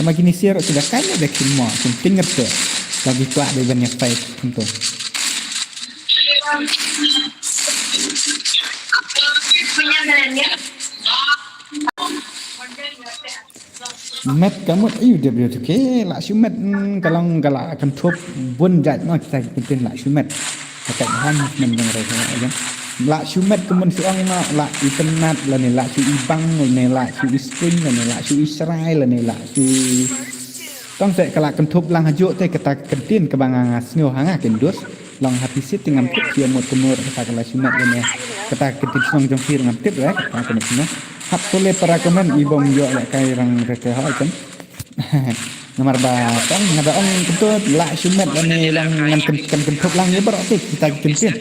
Kama kini siar ki da kai da kin mo, kin tingat te. Lagi kwah dei ban ïa fight kumto. Met ka mut ayu dep dep ke la shu met, mm, ka long ka la kynthup bun jait ma kita ki ktien la shu met. Ka tek han men jong re ka jong. La shu met ka mun shu ong ma la i tynat lane la shu i bang lane la shu i screen lane la shu i shrai lane la shu. Tang te ka la kynthup lang hajuh te kata ka ktien kaba nga nga sngew ha nga kin dus. Long ha phi sit te ngam tip ïa mut kumno kata ka la shu met lane kata ka ktien shnong jong phi ngam tip re kata ka mut kumno. Hap to leh para comment i bym ïoh leh kai rang re ka hoi kan. Namar ba tang nga da ong kumto la shu met lane long ngan kyn-, kan kynthup lang ïa baroh te kita ki ktien.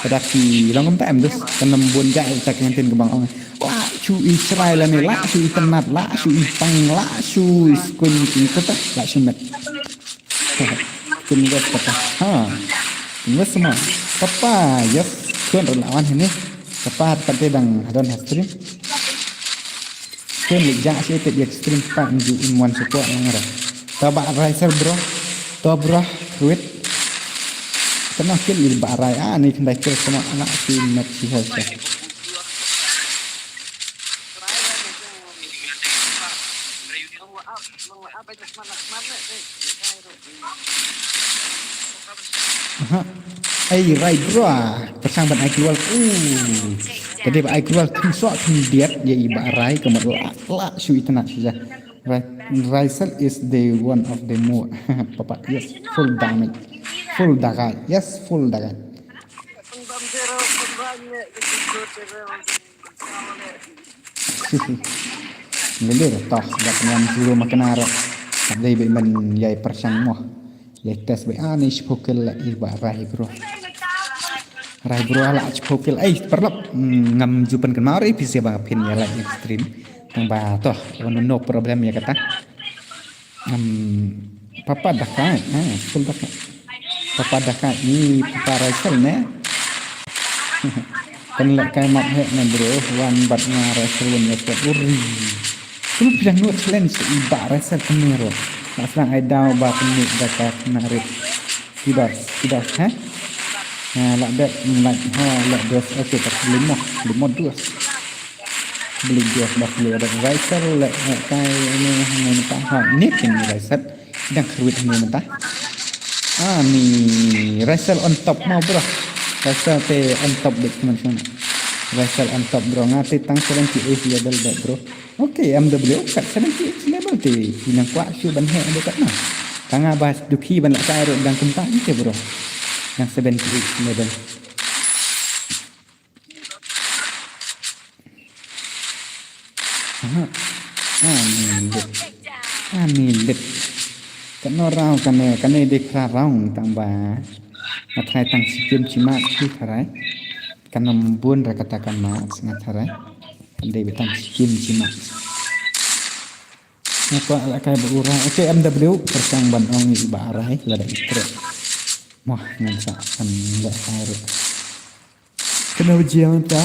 Kata ki long kumta em dus kan ym bun jait kita ki ktien kaba nga ong. La shu i shrai lane la shu i tynat la shu i pang la shu i skun kumta la shu met. Kin wes papa. Ha. Kin wes ma. Papa, yes. Kun rela wan hini. Papa, pat te dang hadon ha stream. Kun li ja si te dia stream pa nju in wan support nang ra. Ta ba Raisel bro. Ta bro, wait. Kena kill li ba Rai. Ah, ni kendai kill sama anak si met si Raisel. Aha. Ai Rai bro, pyrshang ban ai global. Uh. Tadi ba ai global khynsoh khyndiat ïa i ba Rai ka mut la, la shu i tynat shu ja. Rai, Raisel is the one of the more. Papa, yes, full damage. Full dagai. Yes, full dagai. Lele toh da pynwan zero ma kena re. Dei ba i men ïai pyrshang mo. Ïai test ba ani shiphew kill la i ba Rai bro. Rai bro la shiphew kill. Ai paralok, mm, ngam ju pynkynmaw re phi sa ba phin ïa live stream. Tang ba toh no, no problem ïa kata. Ngam Papa Dakai, ah, full Dakai. Papa Dakai ni Papa Rachel ne. Kan leh kai map heh ne bro, wan bad nga Rachel wan ya kuat uri. Kunu pidang nuot challenge i ba Rachel kemero. Nak senang ai daw ba kemit Dakai kena rit. Tidak, tidak, ha? Nah, lak dek, lak, ha, lak dos, oke, tak limo, limo dos. Beli dos bak beli ada Rachel, lak, lak kai ini, ini, ini, tak, ha, ini kan Rachel. Dang kruit ni mentah. Ah, ni Rachel on top mo bro. Rachel te on top dek teman semua. Rachel on top bro. Ngate tang seventy eight level back bro. Okay, M W kat seventy eight level te. Inang kuat shu ban hek dek kat na. Tanga bas duki ban lak kai rot dang kumta ni te bro. Yang seventy eight level. Aha. Ani lit. Ani lit. Kano rau kane, kane dei phra rau tang ba. Nga tharai tang sikim chimat chi tharai. Kano mbun ra kata ka mat nga tharai. Kan dei tang sikim chimat. Nga kwah la kai ba u rai. Okay, M W, persang ban ong i ba rai, lada i trek. Moh, ngan sa kan leh kai ruh. Kano baje mynta?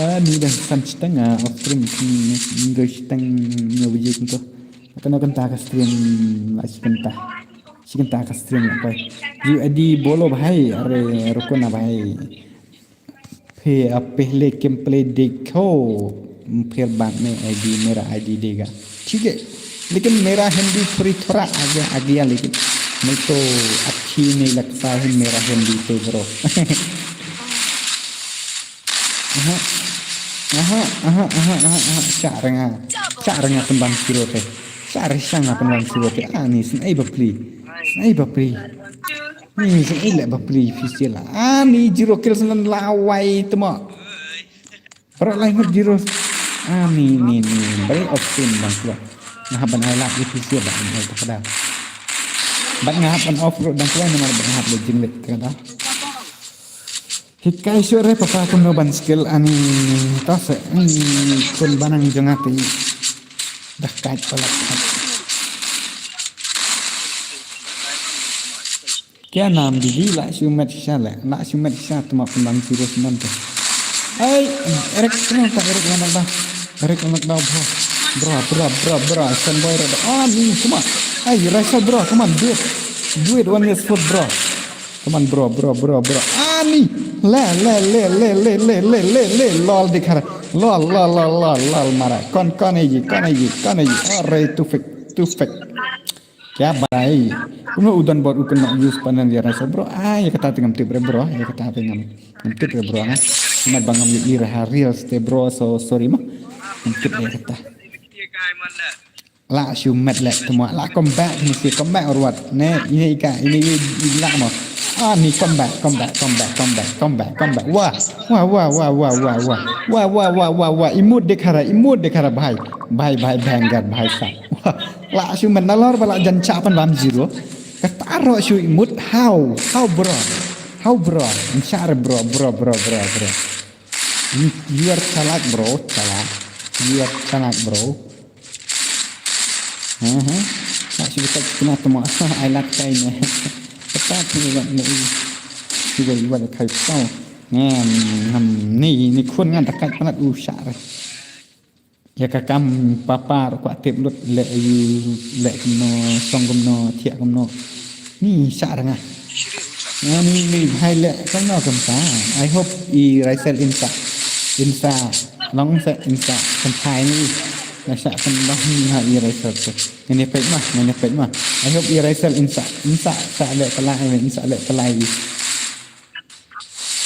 Ah, ni dah san shiteng, ah, off stream, hmm, ni doi shiteng, ni baje kumto. Kano kynta ka stream, la shi kynta. Shi kynta ka stream la koi. Ju adi bolo bhai, are rukun na bhai. Phe, ah, pehle gameplay dekho, phir baad mein I D, mera I D dega. ठीक है, लेकिन मेरा हिंदी थोड़ी, थोड़ा आगे, आगे है, लेकिन नहीं तो अच्छी नहीं लगता है मेरा हिंदी तो bro. Aha, aha, aha, aha, aha, aha, chak renga, chak renga pynban siro te, chak renga pynban siro te, ani, snai bapli, snai bapli. Ni sing ilek ba pli official. Ah, ni zero kill senan lawai temo. Para lai ngut zero. Ah, ni, ni, ni. Bari off screen bang kuat. Ngahap ban ai lap official bang ai takada. Ban ngahap ban off road bang kuat namar ban ngahap le jinglet takada. Hikai sure papa kumno ban skill ani tase, hmm, kun banang jongati. Dah kait palak. Kya naam didi, la shu met sha le, la shu met sha tuma pynban serious man te. Hey, Eric, kenapa Eric lanak dah? Eric lanak dah, bro. Bro, bro, bro, bro, stand by, bro. Ah, ni, come on. Hey, Rachel, bro, come on, do it. Do it one year foot, bro. Come on, bro, bro, bro, bro. Ah, ni. Le, le, le, lol, dikhara. Lol, lol, lol, lol, lol, mara. Kon, kon, eji, kon, eji, kon, eji. Arre, too fake, too fake. Kya bhai? Kumno u don bor u kena use panel ya rasa bro. Ah, ya kata te ngam tip re bro. Ya kata te ngam, ngam tip re bro, ha. Mat bang ngam yu ira ha reels te bro. So sorry mo. Ngam tip ya kata. La shu met le temo. La come back ni si, come back or what? Ne, ini ika, ini, ini, ini la mo. Ah, ni come back, come back, come back, come back, come back, come back. Wah, wah, wah, wah, wah, wah, wah. Wah, wah, wah, wah, wah. Imut dikhara, imut dikhara, bhai. Bhai, bhai, bhai, ngat, bhai, sa. Wah. La shu men nalor ba la jan chah pan bam zero. Kata ro shu imut, how? How, bro? How, bro? Nchar, bro, bro, bro, bro, bro. You, you are chalak, bro, chalak. You are chalak, bro. Aha. La shu tak kena temo. I like kai ne. Kata tu wat ne. Shu wat kai tau. Ngam, ngam, ni, ni khun ngan takat panat u share. Ya ka kam papa ro kwah tip lut le yu le kumno song kumno thiah kumno. Ni sa ranga. Ni ni bhai le kumno kumta. I hope i Raisel insa insa long sa insa kumta ni. Na sa kumno ni ha i Raisel tu. Ni pek mah, ni pek mah. I hope i Raisel insa insa sa le pala insa le pala.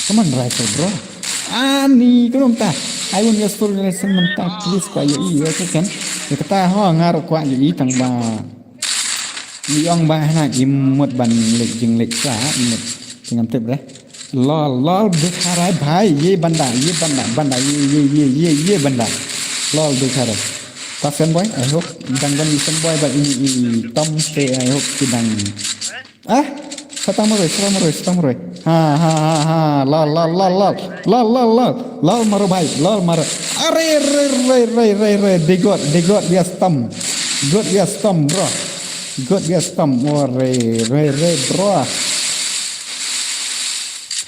Come on, rifle, bro. Ani, kumno mynta. I want your full lesson mynta, please, kwah ïohi, okay, kan? Ïa kata, ho, nga ruh kwah ïohi tang ba. Ïong ba hana, i mut ban leit jingleitsa, i mut. Te ngam tip re. Lol, lol, bit harai bhai, ye banda, ye banda, banda, ye, ye, ye, ye, ye banda. Lol, bit harai. Ta fanboy, I hope. Dang ban i fanboy ba ini i Tom te, I hope ki dang. Ah, sa tang marwei, sa tang marwei, sa tang marwei. Ha, ha, ha, ha. Lol, lol, lol, lol. Lol, lol, lol. Lol, maro bhai, lol, maro. Are, re, re, re, re, re. They got, they got their stump. Got their stump, bro. Good, yes, Tom. Oh, re, re, re, bro.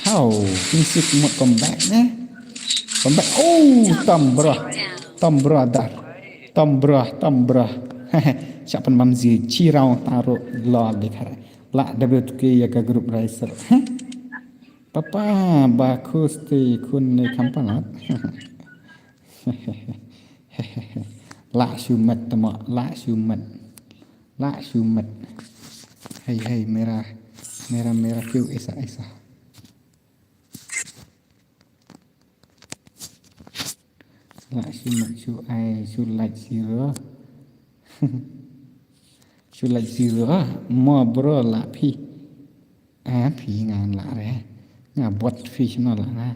How? Kinsik mut come back, eh? Come back. Oh, Tom, bro. Tom, bro, dar. Tom, bro, Tom, bro. Siapa bam zi, cirau taruh lol di kare. La W two K ya ka group racer. Papa, ba kusti kun ni kampalat. La shumat tama, la shumat. La shumat. Hey, hey, merah. Merah, merah, kyu, isa, isa. La shumat, shu ai, shu like zero. Shu like zero. Mo bro, la phi. Ah, phi ngan la re. Nga bot phi shno la nga.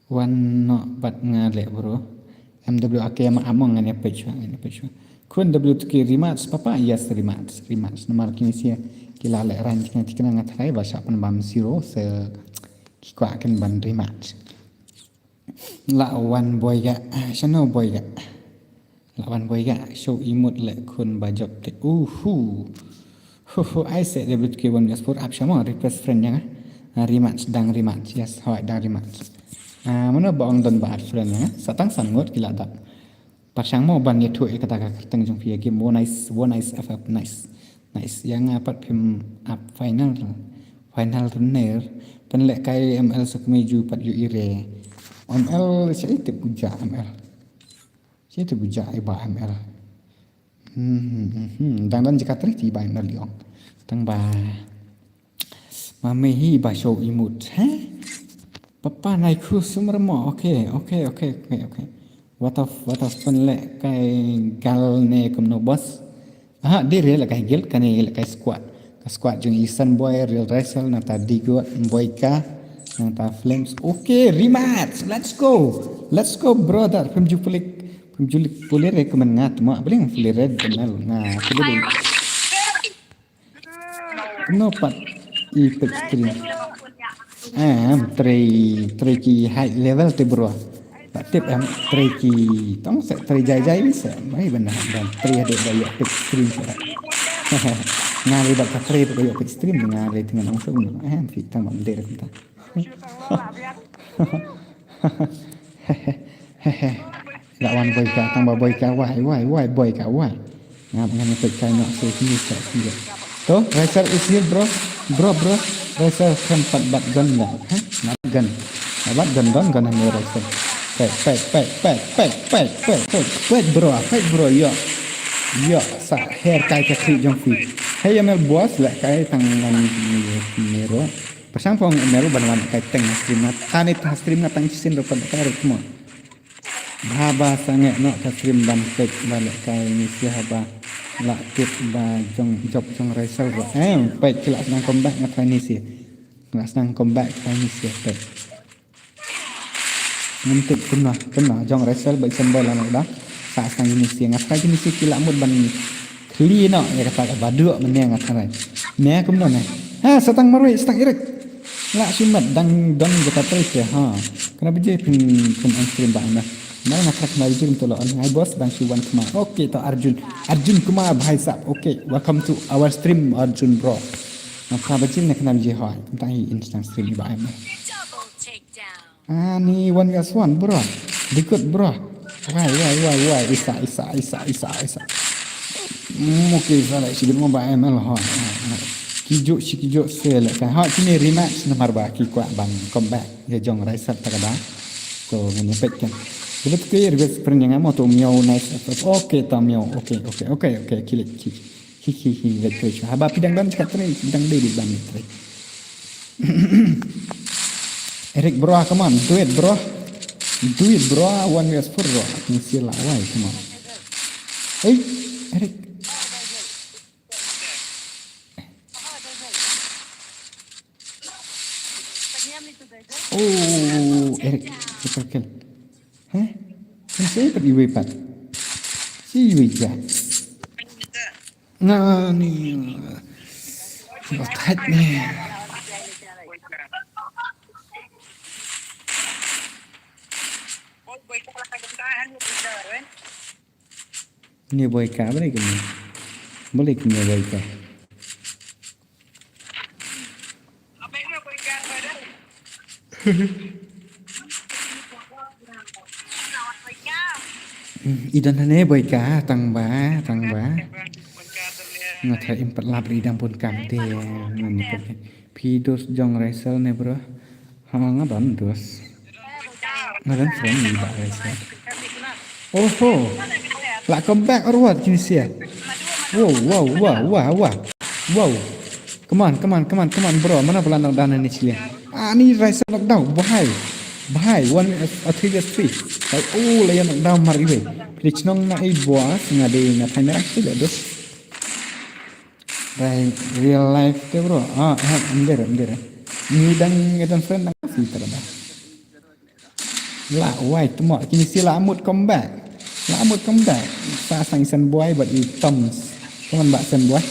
Wan no bat nga le bro. M W A K ma among ngan ya pechwa, ngan ya pechwa. Kun W two K rematch, papa? Yes, rematch, rematch. Namar kini sia kila le ran kina tikna nga try ba siapa bam zero se ki kwah kan ban rematch. La wan boy ga, shano boy ga. La wan boy ga, show imut le kun ba jop te. Uhu. Hu hu, ai se W two K one sport up shamo, request friend yang. Ah, rematch, dang rematch. Yes, hoi, dang rematch. Ah, mano ba ong don ba add friend yang. Satang san ngut kila dap. Pashang mo ban ya tu e kata ka kerteng jong phi game. One nice, one nice F F, nice. Nice. Yang apat phim up final. Final runner. Pen le kai M L sukmi ju pat yu ire. M L siapa itu puja M L. Siapa itu puja iba M L. Hmm, hmm, hmm. Dang dan jaka tri ti iba M L yong. Tang ba. Mami hi ba show imut, he? Papa nai khu sumrmo. Okay, okay, okay, okay, okay. What of, what of pen le kai gal ne kumno boss? Aha, dire le kai guild kane le kai squad. Ka squad jong Isan Boy, Real Wrestle, nata Digot, Boyka, nata Flames. Okay, rematch. Let's go. Let's go, brother. Pem ju pulik, pem ju pulik recommend ngat ma. Boleh pulik red benar. Nah, pulik. No pat i pek screen. Em, trei, trei ki high level te bro. Ba tip em, trei ki tong se trei jai jai ni se. Mai benda dan trei ada ba yok pek screen se. Nga le ba ka trei ba yok pek screen nga le tengah langsung. Em, fi tang ba mder kumta. La wan boy ka, tang ba boy ka, wai, wai, wai, boy ka, wai. Ngap ngan pek kai nok se kini se kini. To, Racer is here, bro. Bro, bro. Racer kan pat bat gun da. Ha? Bat gun. Bat gun don gun ni Racer. Pek, pek, pek, bro. Pek, bro, yo. Yo, sa hair kai ka kri jong fi. Hey, M L boss, la kai tang ngan ni, ni ro. Pasang phong M L ban wan kai teng stream na. Ani ta stream na tang sin ro pat kai ro mo. Haba sangeh noh ka stream ban pek ba lehkai ni si haba la tip ba jong jop jong Raisel ba. Eh, pek ki la sdang comeback nga try ni si. Ki la sdang comeback try ni si pek. Ngan tip kumno, kumno jong Raisel ba i symbol la ma ba. Sa sdang ni si nga try ni si ki la mut ban Khlieh noh ïa kata ka ba duk mynne nga tharai. Ne kumno ne? Ha, sa tang marwei, sa tang irik. Lah shimet dang don jaka trei te ha. Kane ba je phin phin on stream ba na. Na nga tharai kane ba je kumto la on. Hi boss, dang shu wan Kumar. Okay to Arjun. Arjun Kumar bhai sahab. Okay, welcome to our stream Arjun bro. Nga tharai ba je ne kane ba je hoi. Tang hi instant stream ba ai. Double takedown. Ani wan ka swan bro. Dikut bro. Wai wai wai wai isa isa isa isa isa. Mo ke isa la shi mo ba M L ho. Kijuk shi kijuk se la ka ha kini rematch namar ba ki kwah ban comeback ïa jong Raisel ta ka ba. So ngani pek kan. Dikut ke reverse spring yang mo to miau nice. Okay ta miau. Okay okay okay okay kilik kilik. Hi hi hi, wait wait. Haba pidang dang chat tren, pidang dei dei ban tren. Eric bro, come on, do it bro. Do it bro, one versus four bro. Ni si la wai, come on. Hey, Eric. Oh, Eric, triple kill. Hah? Kan saya pat iwei pat. Si iwei ja. Nga ni. Bakat ni. Ni boy ka ba ni kini. Balei kine boika? I don hangne boika, tang ba, tang ba. Nga tharai im pat lap ri dang bun kam te, ngan ni pun. Phi dos jong Raisel ne bro? Ha, nga don dos. Nga don friend ni ba Raisel. Oho. La comeback or what, Kinesia? Wow, wow, wow, wow, wow. Wow. Come on, come on, come on, come on, bro. Mana pula knockdown ni sili. Ah, ni Raisel knockdown. Bahai. Bahai. One, a three versus three. Like, oh, la ïa knockdown mar iwei. Phi chnong na i boss, nga dei na thai merah sili, dos. Dai real life te bro. Ah, ah, em dei re, em dei re. Ni dang ngi don friend dang si tara da. La wai tmo kine si la mut comeback. La mut comeback. Sa sang i Sen Boy bad i Toms. Come on ba Sen Boy.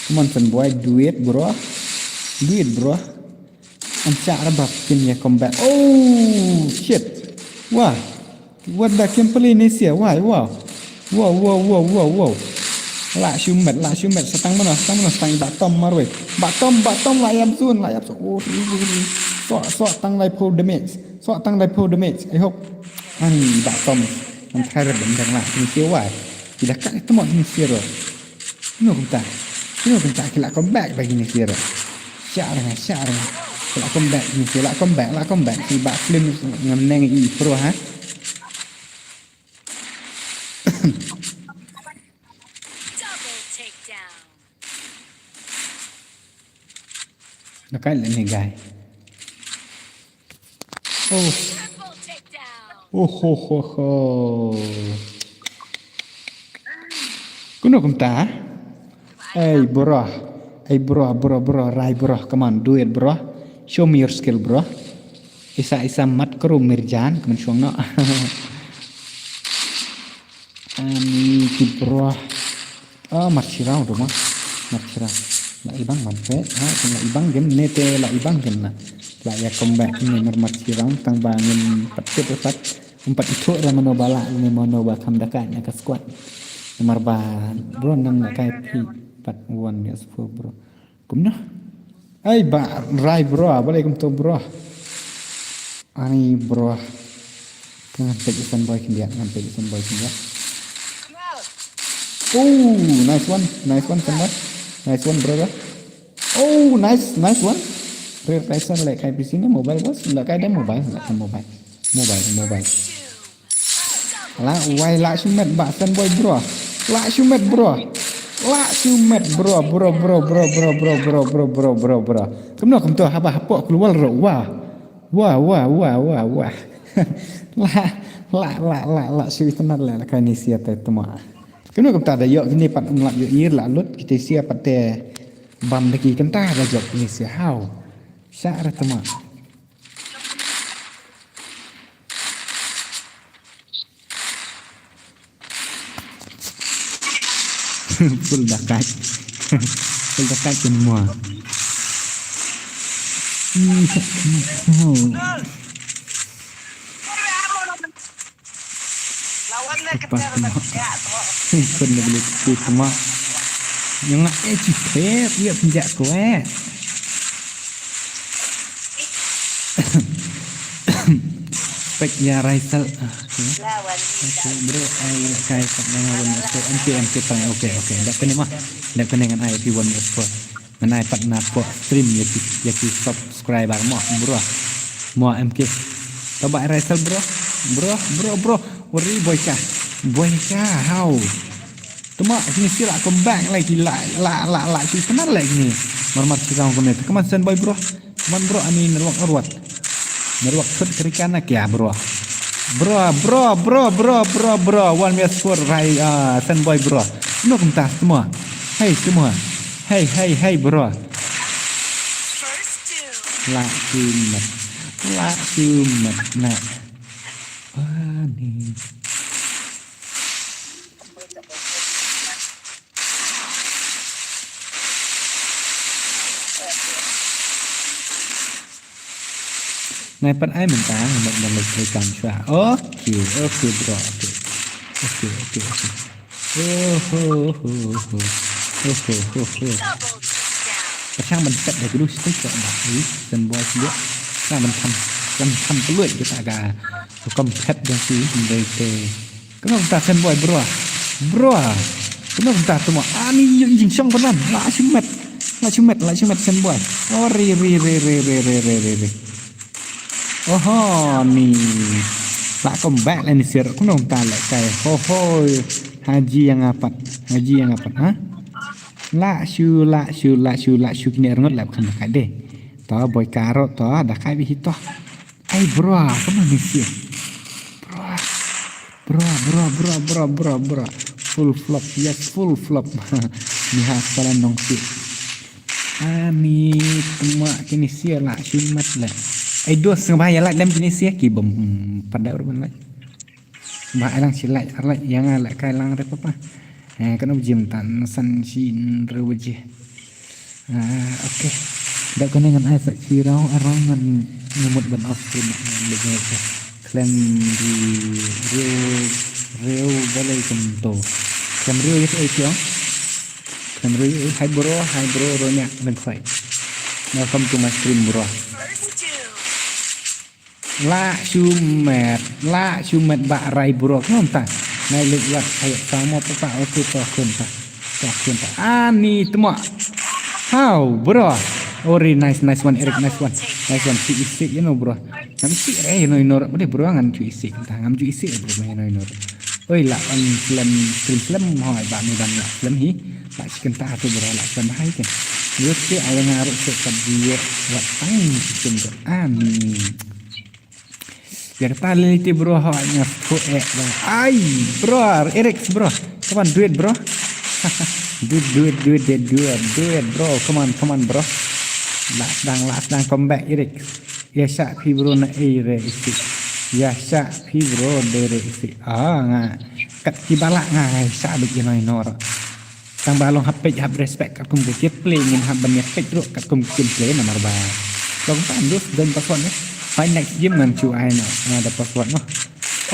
Come on Sen Boy, do it bro. Do it bro. Am shah ra ba kin ïa comeback. Oh shit. Wah. Wat da Kimberly Nesia, wai, wow. Wow, wow, wow, wow, wow. La shu met, la shu met, sa tang mano, sa tang mano, sa tang i Bah Tom marwei. Bah Tom, Bah Tom, la ïap zun, la ïap zun. Oh, ri, ri, ri. Sok, sok tang lai phew damage. Sok tang lai phew damage. I hope. Ani Bah Tom. Ngan try rebut dang la, Nesia wai. Ki da kat itu mo Nesia ro. Kino kumta. Kino kumta ki la comeback ba kine ki ro. Sha ra nga, sha ra nga. Ki la comeback kine ki la comeback, la comeback. Ki ba film ngam neng i pro ha. Double takedown. Nakai le ne guy. Oh. Triple takedown. Oh ho ho ho. Kuno kumta? Ei bro. Ei bro, bro, bro, rai bro. Come on, do it bro. Show me your skill bro. Isa isa mat kru Mirjan, come on shong no. Ani ki bro. Ah, Marchirang tu mah. Marchirang. La ibang man pe. Ha, la ibang game ne te la ibang game na. La ïa comeback ne mar Marchirang tang ba ngin pat tip pat. Empat itu ra mano ba la ne mano ba kam da ka ïa ka squad. Mar ba bro nang na kai pi pat one yes four bro. Kumno? Ai ba rai bro, ba lai kumto bro. Ani bro. Ngan pek isan boy kindia, ngan pek isan boy kindia. Oh, nice one, nice one, Samba. Nice one, brother. Oh, nice, nice one. Rare Tyson le kai P C ni mobile bos, la kai da mobile, la kai mobile. Mobile, mobile. La wai la shu met ba Sen Boy bro. La shu met bro. La shu met bro, bro, bro. Kumno kumto haba hapoh keluar ro. Wah. Wah, wah, wah, wah, wah. La, la, la, la, la, shu itenar la, la kai ni sia te tuma. Kumno kumta da yok kini pat um lap yok ir la lut kita sia pat te bam da ki kenta da jop kini sia hau. Sha ra tuma. Full dakat. Full dakat kin mua. Hmm, tak kena tahu. Lepas tu mah. Kun dah boleh tu mah. Yang nak eh cipet dia penjak kuat. Spek ya Raisel. Ah, okay. Okay, bro, ai kai kat nama wan spek. M K, M K tang. Okay, okay. Dak kene mah. Dak kene ngan ai pi wan spek. Ngan ai pat na pok stream ya ki ya ki subscriber mo bro. Mo M K. Taba Raisel bro. Bro, bro, bro. Wari boy ka. Boy ka how. Tuma kini sila comeback lagi la la la la si senar lagi ni. Marmar si kau kena. Come on Sen Boy bro. Come on bro, ani nerwak nerwak. Nerwak tut kerikan nak ya bro. Bro, bro, bro, bro, bro, bro. One way score rai uh, Sen Boy bro. No kumta semua. Hey semua. Hey, hey, hey bro. La simat. La simat nak. Ani. Ngai pat ai mynta ngai ban leh kam shwa. Okay, okay bro. Okay. Okay, okay, okay. Oh, ho, ho, ho. Ho ho ho ho. Ka shang ban pet da kadu stik ka ba. Ai, Senboi sdik. Shang ban tham, ban tham kloi kita ka. Ka kam pet da si hynrei te. Kano ta Senboi bro. Bro. Kano ta tu ma. Ani yung jing shong ban. La shu met. La shu met, la shu met Senboi. Oh, ri ri ri ri ri ri ri ri. Oho, ni. La comeback la ni sir. Kano ta la kai. Ho ho. Haji yang apat. Haji yang apat, ha? La shu, la shu, la shu, la shu kini erngot la kan kai de. To boy karot to da kai bi hito. Ai bro, kano ni sir. Bro. Bro, bro, bro, bro, bro, bro. Full flop, yes, full flop. Ni ha salan nong si. Ani tuma kini sia la shu mat la. Ai dos nga ba ya la lem kini sia ki bom. Hmm, pada ur ban la. Ba ai lang si la ar la yang la kai lang re papa. Eh, kan ob jim tan san si re waje. Ah, okay. Dak kane ngan ai sa si rau arang ngan ngamut ban off screen ngan lek ngan lek. Khlem ri riew riew balei kumto. Khlem riew ïa ai tiong. Khlem riew, eh, hi bro, hi bro, ro nya leng khoi. Welcome to my stream bro. La shu met, la shu met ba rai bro. Khlem ta. Nai lek wat ai samo papa, okay to khun ta. To khun ta. Ani tuma. How bro. Ori nice, nice one Eric, nice one. Nice one. Chu isik you know bro. Ngam isik re you know you know. Bro ngan chu isik ta. Ngam chu isik bro you know you know. Oi la on film film film hoi ba mi ban la film hi. La chicken ta tu bro la film hai ke. Yo te ai nga ru se kat ji wat tang chicken tu. Ani. Ya kata leliti bro ha nya tu eh bro. Ai bro Eric bro. Come on do it bro. Do it do it do it do it do it do it bro. Come on come on bro. Last dang last dang comeback Eric. Ya sha phi bro na ei re isi. Ya sha phi bro de re isi. Ah nga kat ki bala nga ngai sha bit ino ino ro. Tang ba long hap peit hap respect kat kum ki kit play ngin hap ban ya peit ro kat kum ki kit play namar ba. Long pan dus dan password ne. Hai next game ngan chu ai na. Nga da password no.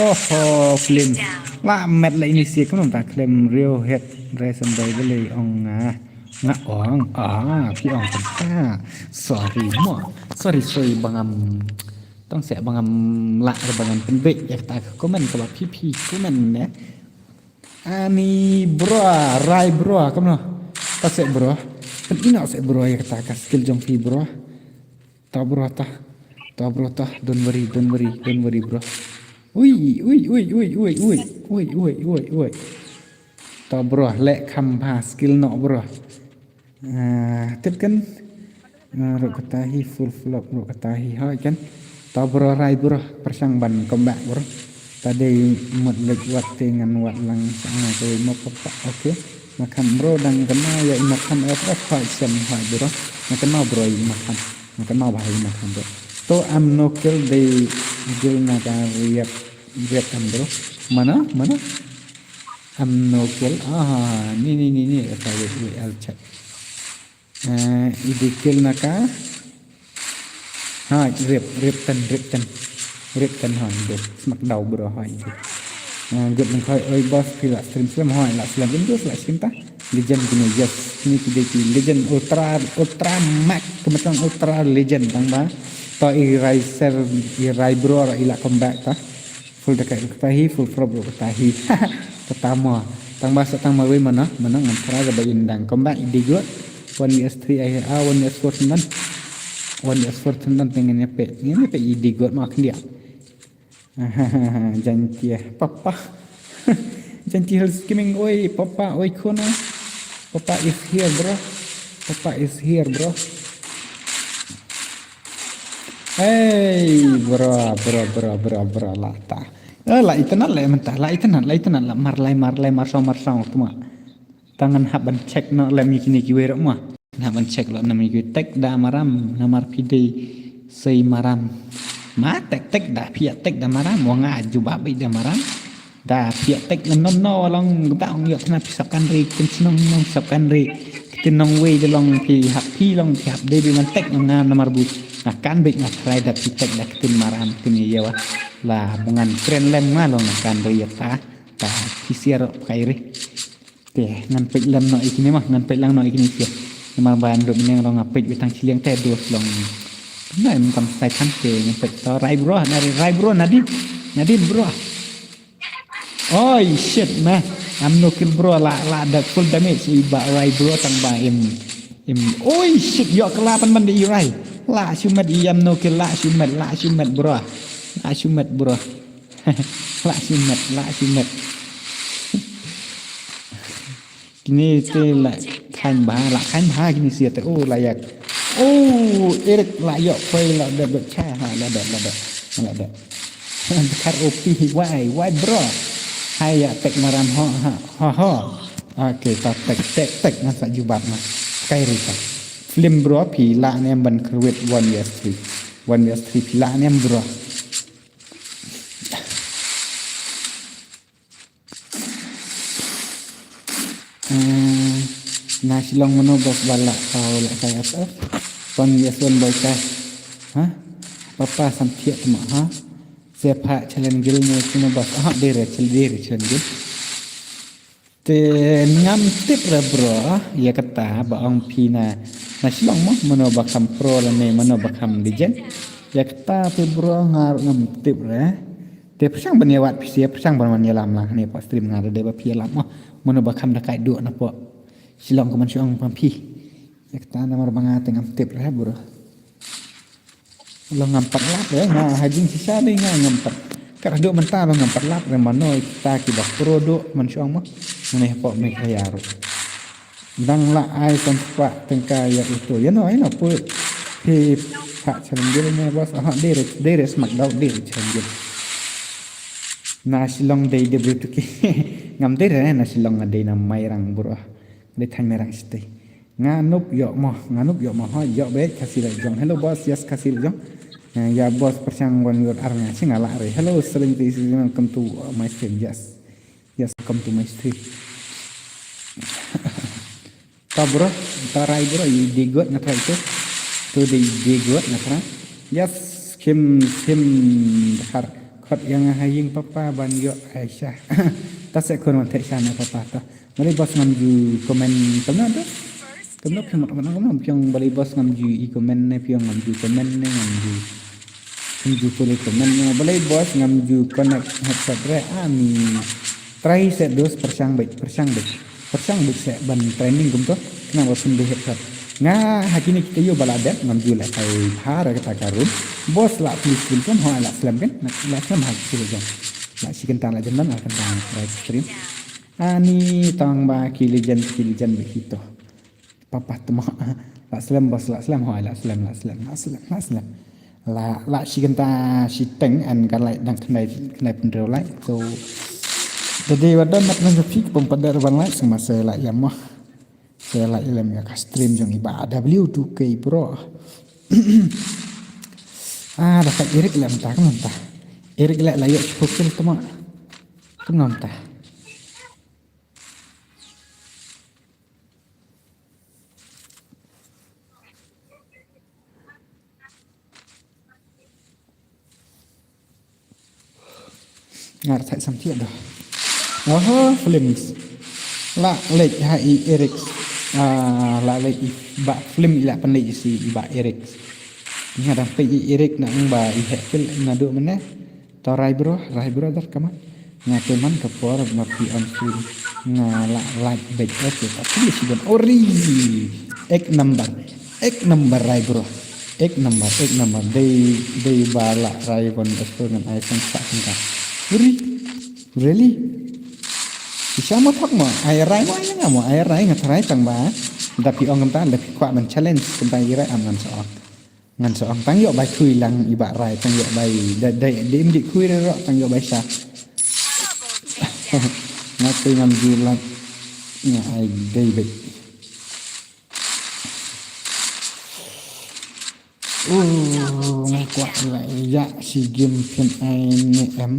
Oho klim. La met la ini si kum ta klim real head reason by the lay ong nga. Nga ong ah phi ong ta. Sorry mo. Sorry sorry bangam. Tang se bangam la bangam penbek ya ta comment ka ba phi phi comment ne. Ani bro, rai bro, kamno? Ta se bro. Pen ina se bro ya kata ka skill jong phi bro. Ta bro ta. Ta bro ta. Don't worry, don't worry, don't worry bro. Ui, ui, ui, ui, ui, ui. Ui, ui, ui, ui. Ta bro, lek kham ba skill no bro. Ah, tip kan. Ah, ruk kata hi full flop ruk kata hi ha kan. Ta bro rai bro persang ban comeback bro. Ta dei mut lek wat te ngan wat lang sa nga ko mo papa. Okay. Makam bro dang kena ya makam F F ha sem ha bro. Makam bro makam. Makam ba hi makam bro. To am no kill dei gil na ka riap riap kan bro. Mana mana. Am no kill. Ah, ni ni ni ni. Okay, wait wait I'll check. Eh, i dei kill na ka. Ha, rip, rip ten, rip ten. Rip ten ha, i dei. Smack daw bro ha, i dei. Eh, good nang khoi oi boss phi la stream slem ha, la slem Windows la stream ta. Legend kini yes, kini ki dei ki legend ultra ultra max, kemeton ultra legend tang ba. To i rai ser, i rai bro i la comeback ta. Full dekat kata hi, full frog kata hi. Kata mo. Tang ba sa tang marwei mana, mana ngan try ba in dang. Comeback i dei got. One V S three ai ah, one V S four tyndan. One V S four tyndan te ngan ïa peit. Ngan ïa peit i dei got ma khyndiat. Jantie, papa. Jantie Hills Gaming, oi, papa, oi, khuna. Papa is here, bro. Papa is here, bro. Hey, bro, bro, bro, bro, bro, la ta. Eh, la itynnad la mynta, la itynnad, la itynnad, la mar lai, mar lai, mar saw, mar saw, tuma. Tang ngan hap ban check noh lem ïa kine kiwei ruh mo. Ngan hap ban check noh lem ïa kiwei tek da maram, namar phi dei sei maram. Ma tek tek da phi ïa tek da maram, wa nga jubab beit da maram. Da phi ïa tek lem nom no long da ong ïoh tna phi sap kan ri kin chnong nong sap kan ri. Kin nongwei da long phi hap phi long phi hap dei beit ban tek nga namar bu. Nga kan beit nga try da phi tek da kin maram kin ïa wa. La bu ngan kren lem nga long nga kan ri ïa ta. Ta phi siar kai ri. Te ngan peit lang noh ïa kine ma, ngan peit lang noh ïa kine sha. Namar ba ndu mynne nga long nga peit beit tang shiliang te dos long. Kumno em kam stai than te ngan peit to Rai Bro, na Rai Bro nadien. Nadien bro. Oi shit ma. Am no kill bro la la da full damage i ba Rai Bro tang ba im im. Oi shit ïoh kylla pan ban da i Rai. La shu met i am no kill la shu met la shu met bro. La shu met bro. La shu met la shu met. Kine te la khan bha, la khan bha kine sia te. Oh la yak. Oh Eric la ïoh poi la da da cha ha la da la da. La da. Kar O P wai wai bro. Hai ya tek maram ho ha ho ho. Okay ta tek tek tek ngan sa jubab na. Kai ri ta. Film bro phi la ne ban create one vs three. One vs three phi la ne bro. Eh, na Shillong mano bos ba lah kau lah kai F F. Pon yes wan boy kai. Ha? Papa sam thiek tuma ha? Siapa challenge gil ni sino bos. Ah, dire challenge dire challenge gil. Te ngam tip re bro, ïa kata ba ong phi na na Shillong mo mano ba kham pro lane mano ba kham legend. Ïa kata te bro nga ngam tip re. Te pyrshang ban ïa wad phi sia pyrshang ban wan ïalam lang ne pa stream nga da dei ba phi ïalam mo mano ba kham da kai duh na po Shillong ka man Shillong pam phi. Ïa kata namar ba nga te ngam tip re bro. Long ngam pat lap re nga ha jingshisha dei nga ngam pat. Ka duh mynta long ngam pat lap re mano kita ki ba pro duh man Shillong mo. Mane hapoh Meghalaya ruh. Dang la ai san spah tyngka ïa uto. Ïa no ïa no pu. Phi pat challenge ne bos. Aha dei re dei re smak dau dei re challenge. Na Shillong dei dei bri tuki. Ngam dei re na Shillong nga dei na Mairang bro. Dei thang Mairang sitei. Nga nup ïoh mo, nga nup ïoh mo ho ïoh beit Khasi la jong. Hello boss, yes Khasi la jong. Eh, ïa boss pyrshang wan ïoh ar nga sing ala re. Hello Selin T C, welcome to uh, my stream. Yes. Yes, welcome to my stream. Ta bro, ta rai bro, i di got nga try tu. Tu di di got nga try. Yes, Kim Kim Dakar. Khot yang haying papa ban ïoh Aisyah. Ta se kun wan thek sha na papa ta. Balei boss ngam ju comment kumno tu? Kumno phi mut kumno kumno phi ong balei boss ngam ju i comment ne phi ong ngam ju comment ne ngam ju. Ngam ju pule comment ne balei boss ngam ju connect headset re ani. Try se dos pyrshang beit pyrshang beit. Pyrshang beit se ban training kumto. Kena ba pyndu headset. Nga hakini kita yo bala dep ngam ju la kai har kata ka room. Boss la please pun kan ho la slem kan. La slem ha kisi jong. La si kentan la jendan la kentan live stream. Ani tang ba ki legend ki legend ba hito. Papa tma. La slem bos la slem hoi la slem la slem la slem la slem. La la shi kenta shi teng an ka lai dang khnai khnai pun reu lai. So. Jadi wadan nak nang fik pun pada ban lai sama saya lai ya mah. Saya lai lem ya ka stream jong iba W two K bro. Ah, dapat irik lem tak mentah. Irik lek la yok chukil tma. Tma mentah. Ngar thai sam thiah dah. Oho, films. La lek ha i Eric. Ah, la lek i ba film i la pen lek i si i ba Eric. Nga dang pe i Eric na ong ba i hek fil na du mene. To rai bro, rai bro dar kaman. Nga te man ka por ma pi on stream. Nga la like big okay. Tapi si bon ori. Ek number. Ek number rai bro. Ek number, ek number. Dei dei ba la rai bon explore ngan ai sang sa sangka. Ori. Really? Isha mo thok mo. Ai rai mo ai nga mo. Ai rai nga try tang ba. Da pi ong kumta da pi kwah ban challenge kumta i rai am ngan sa ong. Ngan sa ong tang ïoh bai khui lang i ba rai tang ïoh bai da da da im di khui re ro tang ïoh bai sha. Nga te ngam ju lang nga ai dei beit. Uh, ngan kwah la ïa si game phin ai ne em.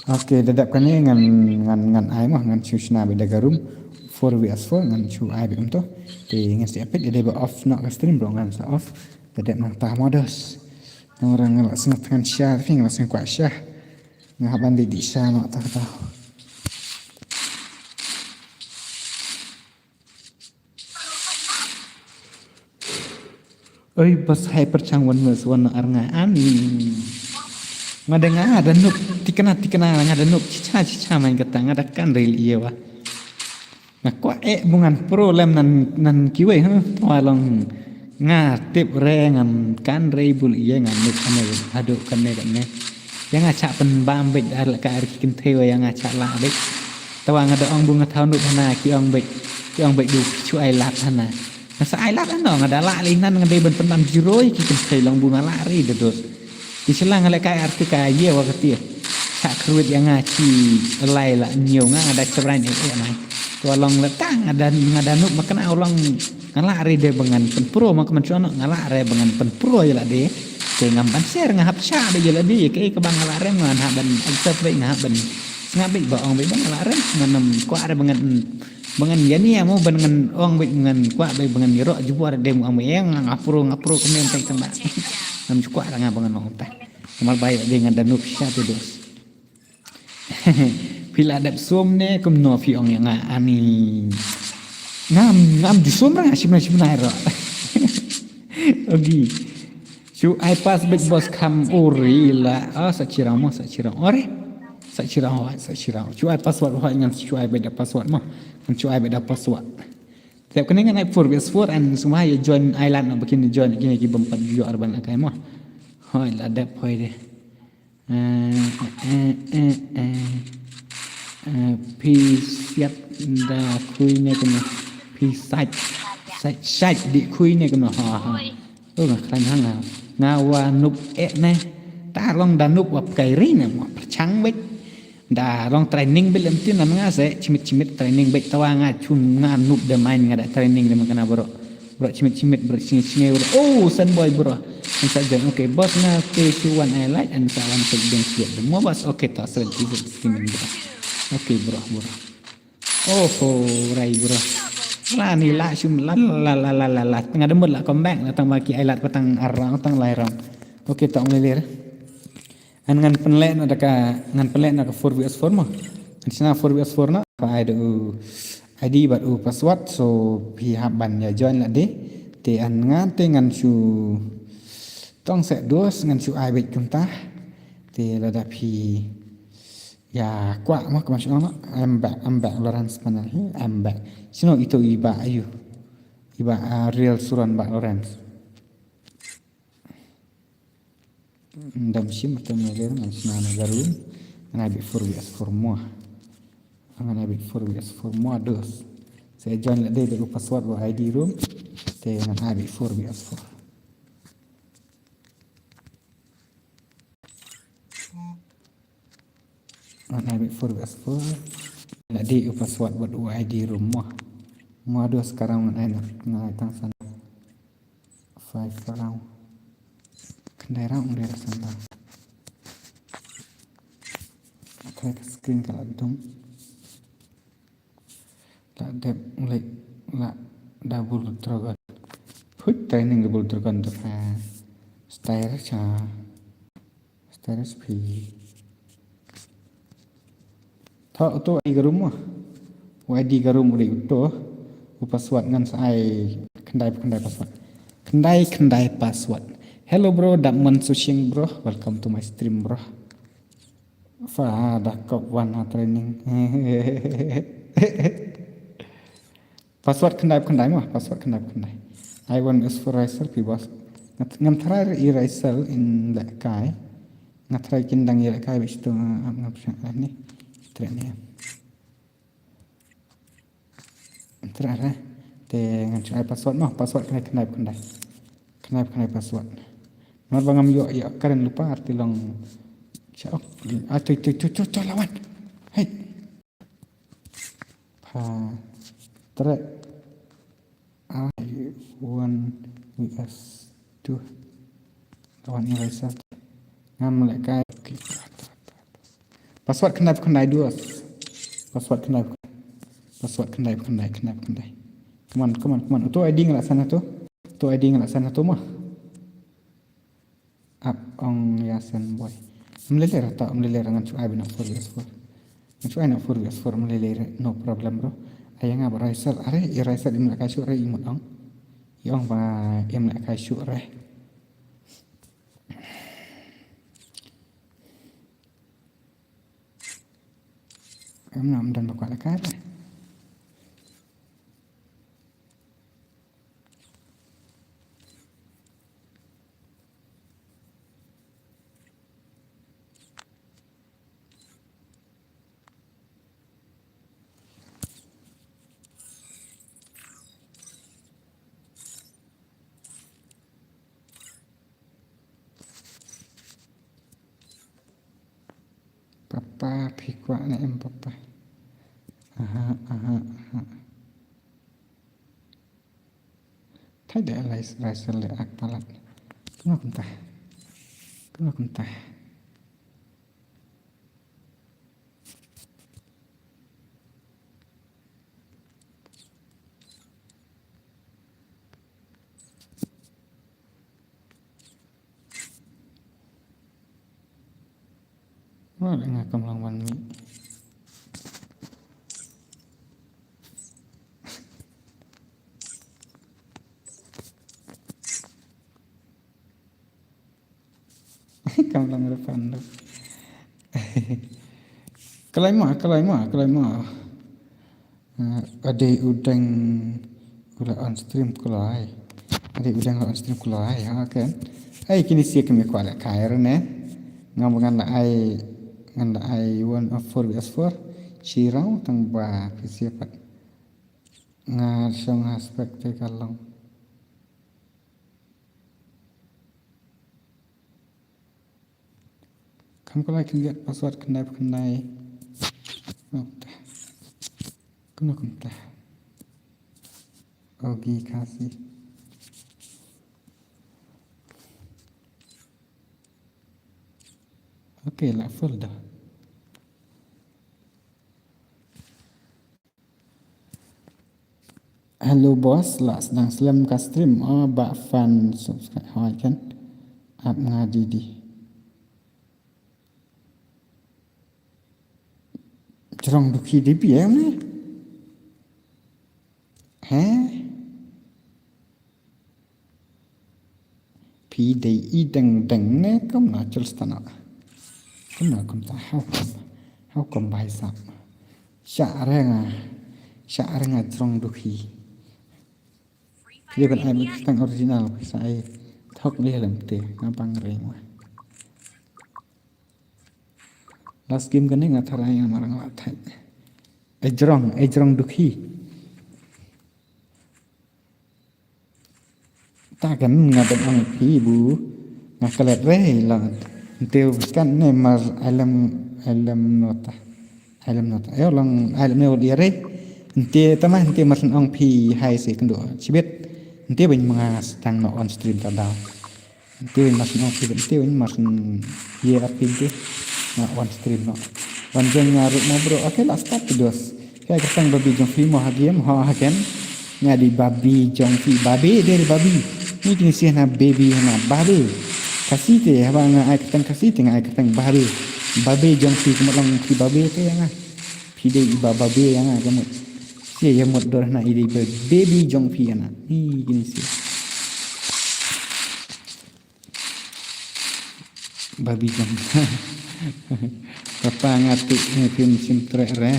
Okay, da dap kane ngan ngan ngan ai mah ngan shu shna beit da ka room four V S four ngan shu ai beit um to. Te ngan siap beit da dei ba off noh ka stream bro ngan sa off. Da dep nang tah modus. Nang orang ngelak sengah tangan syah tapi ngelak sengah kuat syah. Ngah ban di di syah mak tah tah. Oi, bas hai pyrchang wan mes wan ar nga ani. Nga da nga da nup tikna tikna nga da nup chicha chicha man kata nga da kan ril ie wa. Nga kwah eh bu ngan pro lem nan nan kiwei ha. Wa long nga tip re ngan kan re bul ie ngan nup ane hadu kan ne kan ne. Ya nga chak pen bam bit ar ka ar ki kynthei wa ya nga chak la bit. Tawa nga da ong bu nga thaw nup hana ki ong bit ki ong bit du ki chu ai lap hana. Nga sa ai lap ano nga da lah lei nan nga dei ban pyndam zero ïa ki kynthei long bu nga lah ri da dot. Ki sila nga leh kai arti ka ye wa kati. Sa kruit ïa nga chi lai la nyo nga nga da chebrai ni eh mai. Ko long la ta nga da nga da nup ma kena long nga lah ri de bangan pynpro ma kemen chuan nga lah re bangan pynpro ïa la de. Ke ngam ban share nga hap sha de ïa la de ke ke bang nga lah re nga hap ban accept be nga hap ban sngap be ba ong be bang nga lah re nga nam kwah re bangan Ba ngan ïa ni mo ba ngan ong bad ngan kwah bad ba ngan ïaroh jubor de mo ong bad nga ngapro ngapro kmen tai tang ba. Ngam ju kwah nga ba ngan ong ta. Kamal bai de ngan da nup sha te dos. Phi la dep sum ne kumno phi ong ïa nga ani. Ngam ngam ju sum ra shim na shim na ro. Ogi. Shu ai pass big boss kam uri la. Ah, sa chirang mo, sa chirang. Ore. Sa chirang ho, sa chirang. Shu ai password ho ngan shu ai beda password mo. Ngan shu ai beda password. Tep kene ngan ai four vs four and semua ya join island na bikin join kini ki bempat juga arban akai mo. Hoi la dep hoi de. Eh, eh, eh, eh. Eh, phi siap da khui ne kena. Phi sait, sait, sait di khui ne kena. Ha, ha. Oh, nga khlaiñ hang nga. Nga wa nup eh ne. Ta long da nup wa pkai ri ne mo. Perchang bit. Da long training bit lem tin nga se. Chimit, chimit training bit. Tawa nga chun nga nup de main nga da training de kena bro. Bro chimit chimit bro chingei chingei bro. Oh, Sunboy bro. An sa join. Okay, boss nga te shu wan ai like an sa wan tek deng siap deng mo boss. Okay, ta sel ti sel ti men bro. Okay, bro, bro. Oh, oh, rai bro. La ni la shum la la la la la la. Tengah demut la comeback la tang baki ai lat patang arang tang lai rang. Okay, ta ong lelir. An ngan pynleh na da ka ngan pynleh na ka four vs four mo. Ngan shna four vs four na. Pa ai da u I D bad u password so phi hap ban ïa join la de. Te an ngan te ngan shu tong se dos ngan shu ai bit kumta. Te lada phi ïa kwah mo kama shu no. I'm back, I'm back Lawrence panel hi, I'm back. Sino ito iba ayu. Iba uh, real suran ba Lawrence. Ndam shim te me ler ngan shna na garum. Ngan ai bit four vs four mo. Ngan ai bit four vs four mo dos. Se join la de de u password wa I D room. Te ngan ai bit four vs four. Ngan ai bit four vs four. La de u password wa u I D room mo. Mo dos sekarang ngan ai na ngan ai tang sana. Five round. Khyndai round ong dei ra san round. Akhai ka screen ka la dung. La dep lek la double dragon. Huit training double dragon tu ha. Style cha. Status phi. Tho uto I D ka room mo. U I D ka room u dei uto. U password ngan sa ai khyndai khyndai password. Khyndai khyndai password. Hello bro, dap mon sushing bro. Welcome to my stream bro. Fa da kop wan ha training. Password khyndai khyndai mo, password khyndai khyndai. I want is for Raisel pi boss. Ngam try i Raisel in lehkai. Nga try kin dang i lehkai bit tu ngam ngam syak lah ni. Try ni. Try re. Te ngan try password mo, password khyndai khyndai khyndai. Khyndai khyndai password. Mar ba ngam yo ya karen lupa arti long. Cha ok. Ah tu tu tu tu lawan. Hey. Pa trek I one V S two. Lawan eraser. Ngam lehkai. Password khyndai khyndai dos. Password khyndai. Password khyndai khyndai khyndai khyndai. Come on, come on, come on. Uto I D ngan la sana tu. Uto I D ngan la sana tu mah. Ap ong ya sen boy. Mlele rata mlele rangan chu ai bina four vs four. Ngan chu ai na four vs four mlele no problem bro. Ayanga ba Raisel are i Raisel im la ka chu re imut ong. Ong ba em lehkai shuh re. Em nam don ba kwah lehkai re. Papa, phi kwah ne em papa? Aha, aha, aha. Thait da lai lai sel le ak palat. Kumno kumta? Kumno kumta? Wah, nga kam long wan mih. Kam long refund. Kalai ma, kalai ma, kalai ma. Ah, ade u deng u la on stream kulai. Ade u deng la on stream kulai, ha, kan. Ai, kine sha kim kwah lehkai re ne. Ngam ngan la ai, ngan la ai one of four V S four. Shi rau tang ba phi sha pat. Nga shong ha spek te ka long. Kam kulai kyndiat password khyndai khyndai. Kumno kumta? Kumno kumta? Ogi Khasi. Okay, la full dah. Hello boss, la sdang slem ka stream, oh, ba fan subscribe hoi kan. Ap nga di di. Jrong dukhi di pi em ne? He? Phi dei i deng deng ne kumno chul stano. Kumno kumta, how come, how come bai sap. Sha renga, sha renga jrong dukhi. Phi dei ban ai tang original, sa ai thok leh lem te, nga bang reng wa. Last game kane nga tharai nga marang la thait. Ai jrong, ai jrong dukhi. Ta kan nga dang ong phi bu nga klet re la. Nte kan ne mar alam, alam nota. Alam nota. Ayo lang alam ne ul re. Nte tama nte mar ong phi hai se kendo. Chibet. Nte ban manga stang no on stream ta daw. Nte win mas nong sibit nte win mas ye apin te. Na on stream no. Wan jeng nga ruk mo bro. Okay, la start to dos. Ka kyrteng babi jong phi mo ha game ho ha ken. Nga di babi jong phi, babi dei babi. Ni kini sih na baby na babi. Khasi te haba nga ai kyrteng Khasi te nga ai kyrteng babi. Babi jong phi kumlong phi babi te nga. Phi dei i ba babi ïa nga ka mut. Sia ïa mut dor hana i dei ba baby jong phi ïa nga. Hi kini sia. Baby jong. Papa nga tu ni phi sim treh re.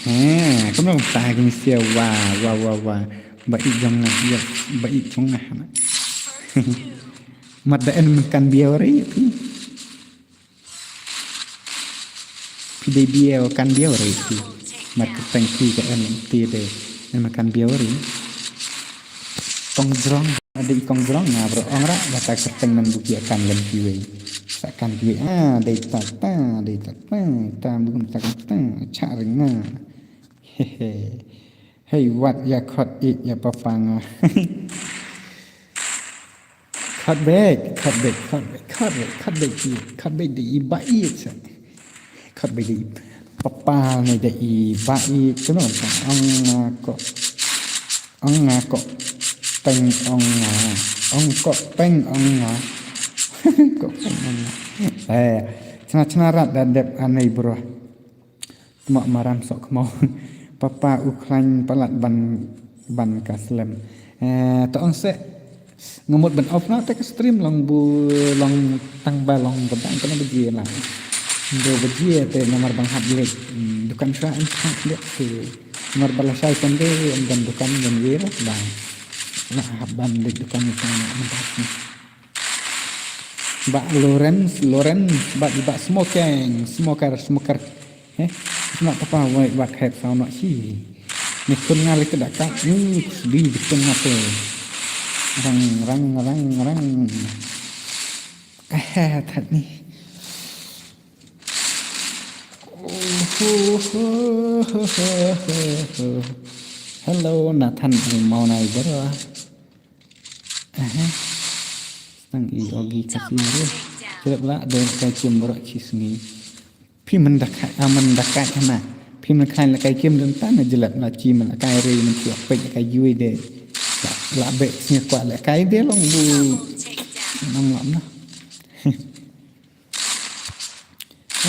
He, kumno ta kini sia wa wa wa wa. Ba i jong nga ïa ba i jong nga hana. Mat da en kan biaw re phi. Phi dei biaw kan biaw re phi. Mat kyrteng phi ka em ti de. Em kan biaw re. Kong jrong, ade i kong jrong nga bro ong ra ba ta kyrteng nan buki kan lem phi wei. Sa kan phi wei. Ah, dei ta ta, dei ta ta. Ta bukum ta ta. Cha ring nga. Hehe. Hey, wat ya khot i ya papa nga. Khot bek, khot bek, khot bek, khot bek, khot bek, khot bek de i ba i sa. Khot bek de i papa ne de i ba i kuno sa ong nga ko. Ong nga ko. Peng ong nga. Ong ko peng ong nga. Ko peng ong nga. Eh, chna chna rat da dep anei bro. Tma maram sok kmau. Papa u khlaiñ palat ban ban ka slem. Eh, to ong se. Nga mut ban off noh te ka stream long bu long tang ba long ka bang ka na baje la. Dua baje te namar ban hap leit. Hmm, dukan sha em hap leit te. Namar ba lashai Sunday em don dukan ban wir ba. Na hap ban leit dukan ka na em hap ni. Ba Lawrence, Lawrence, ba, ba smoking, smoker, smoker. Eh, smoke apa wai ba khet saw nok si. Ni kun nga lek da ka, ni kusbi di kun nga te. Rang, rang, rang, rang. Eh, that ni. Hello, Nathan, mau nai bro. Aha. Tang i ogi kasi ni. Jelap la de kai kim bro chi sngi. Phi men da kai, a men da kai hana. Phi men kai la kai kim dun ta na jelap la chi men la kai re men chi pek kai yui de. La, la be sngi kwa la kai de long bu. Nang lam na.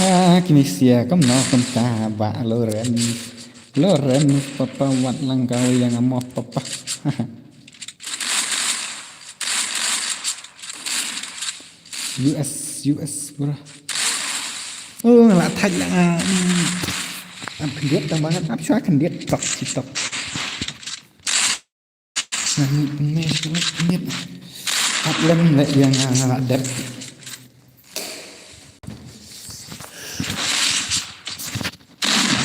Ah, kini sia kam no kam ta ba Loren. Loren papa wat lang kau yang amo papa. U S, U S bro. Oh, la thaj la. Am khyndiat tang bangat, ap shwa khyndiat tok chi tok. Nani pynne shuwa pynit. Ap lem le ïa nga nga la dep.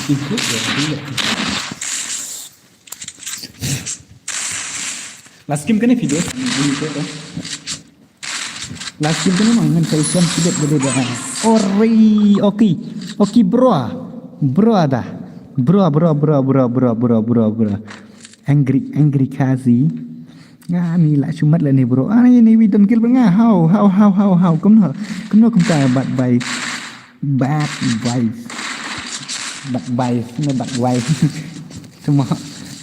Ikut ya, iya. Last game kene video. Last game kene mang ngan kai sem sidet gede dah. Ori, oki. Oki bro. Bro ada. Bro, bro, bro. Angry, angry Kazi. Nga ni la shumat la ni bro. Ai ni wi don gil nga. How, how, how, how, how. Kumno, kumno kumta bad bai. Bad bai. Bad bai. Ni bad bai. Tuma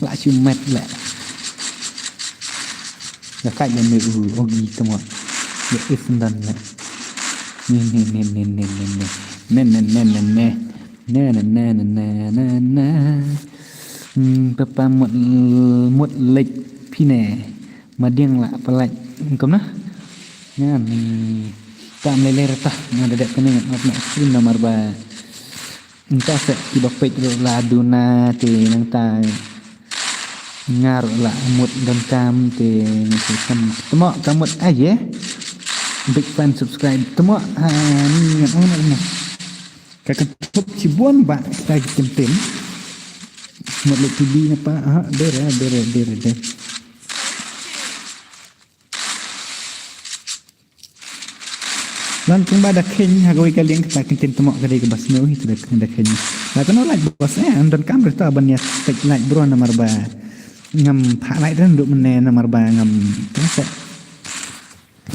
la shumat la. Ya kai ya me u ogi tuma. Ya is ndan la. Ni ni ni ni ni ni ni. Ne ne ne ne ne. Na na na na na na na. Hmm, papa mut mut lek pine. Madiang la palak. Kumno? Nga ni tam lele rata. Nga da dep kene ngat ngat stream namar ba. Nta se ki ba pek ro la duna te nang ta. Ngar la mut don kam te nang te kam. Temo ka mut aye. Big fan subscribe. Temo ha ni ngat ngat ngat. Ka ka tup chibun ba kita ki tim tim. Mut le T V na pa ha dere dere dere dere. Lan tung ba da khen ha goi ka liang kata kin tin temo ka dei ka bas no hi tu da khen. La kano like bos eh an don kam rita ban ya tek like bro namar ba ngam pha like dan duk mene namar ba ngam tengse.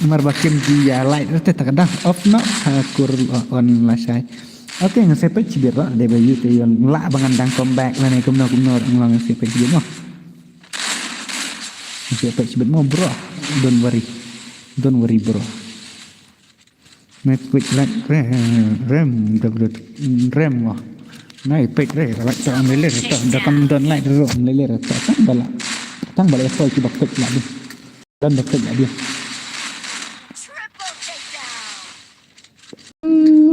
Namar ba kim ji ya like rita tak dah off no ha kur on la shai. Okay ngan sepek chibit ro dei ba yu te yon la ba ngan dang come back la ne kumno kumno ngan sepek chibit mo. Ngan sepek chibit mo bro. Don't worry. Don't worry bro. Nai pek like rem rem rem rem mo. Nai pek re like ta am lele ta da kam don like ro am lele ta tang bala tang bala poi ki ba pek la di. Dan ba pek la di.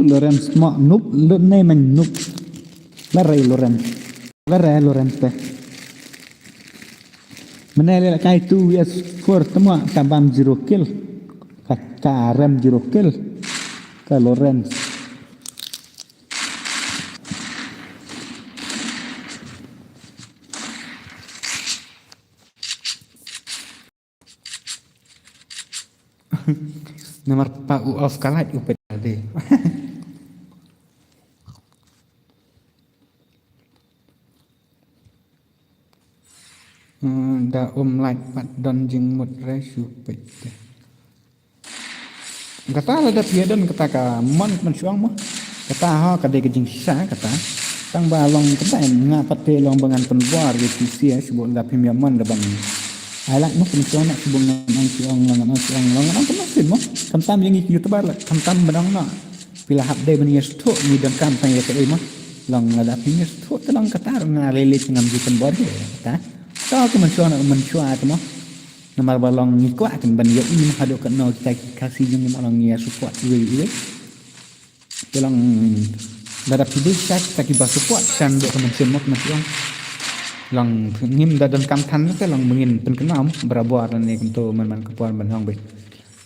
Lorenz mo nup lut ne man nup. La rei Lorenz. La rei Lorenz te. Mene le kai tu ya score temo ka bam zero kill. Ka, ka rem zero kill. Ka Lorenz. Namar pa u off ka light u pet ade. Hmm, da um light pat don jingmut re shu pet. Kata la da pia don kata ka mon man shuang mo. Kata ha ka dei ka jingshisha kata. Tang ba long kata em nga pat te long ba ngan pynbor ïa ki sia shu bo da phim ïa mon da ban. Ai lak mo pynshong na shu bo ngan ang shuang long ngan ang shuang long ngan ang kena sin mo. Kam tam ïa ngi ki YouTuber la kam tam ba dang na. Phi la hap dei ban ïa shu ngi dang kam tang ïa ka ei mo. Long la da phim ïa shu te long kata nga lele ngam ju pynbor ïa kata. Ta ka man shuang na man shuang ta mo. Namar ba long ngi kwah kan ban ïohi haduh katno kita ki Khasi jong ngi, ma long ngi ïa support iwei iwei. Te long lada phi dei kita kiba support kan dei ka mynsiem mo, ka mynsiem. Long ngim da donkam than te long ba ngin pynkynmaw barabor ne kumto man man ka por ban long beit.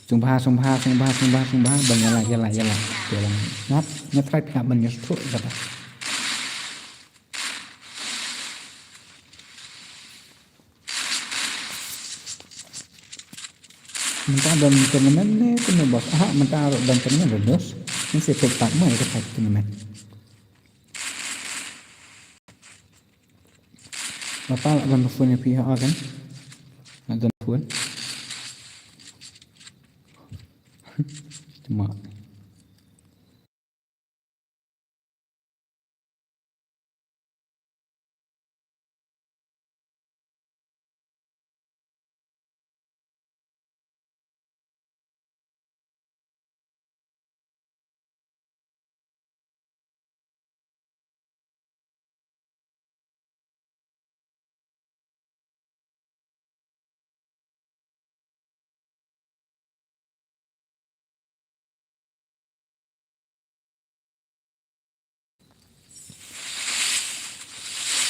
Sngewbha, sngewbha, sngewbha, sngewbha, sngewbha ban ïa like, ïa like, ïa like. Te long ngat ngat try phi hap ban ïa support kata. Mynta don tournament ne kumno, boss? Aha, mynta ruh don tournament, Red Nose. Ngan sa peit pat mo ïa ka tournament. Papa lah don phone ïa phi ha kan? Lah don phone. Cuma.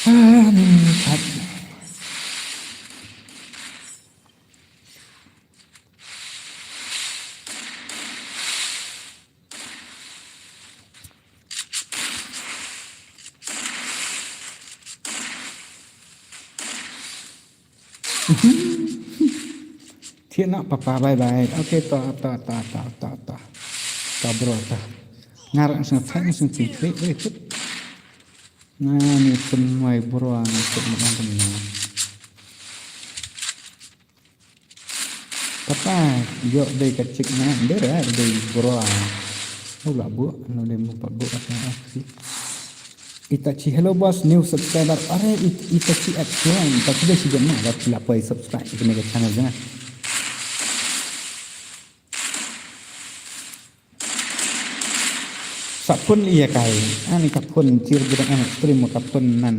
Ah, ni kat. Thiah noh papa, bye bye. Okay, to, to, to. To bro, to. Ngar ang sngewthuh, ang sngewthuh, very good. Nga ni pun mai bro, nga pun mai bro. Papa, ïoh dei ka chick na, dei ra, dei bro. Lo la bu, lo dei mu pat bu, apa, apa sih. Itachi, hello boss, new subscriber. Are, It-, Itachi at join. Itachi dei si jam na, la poi subscribe ïa kane ka channel jong nga. Sa phone ïa kai. Ani ka phone chir bidang, ani stream ka phone nan.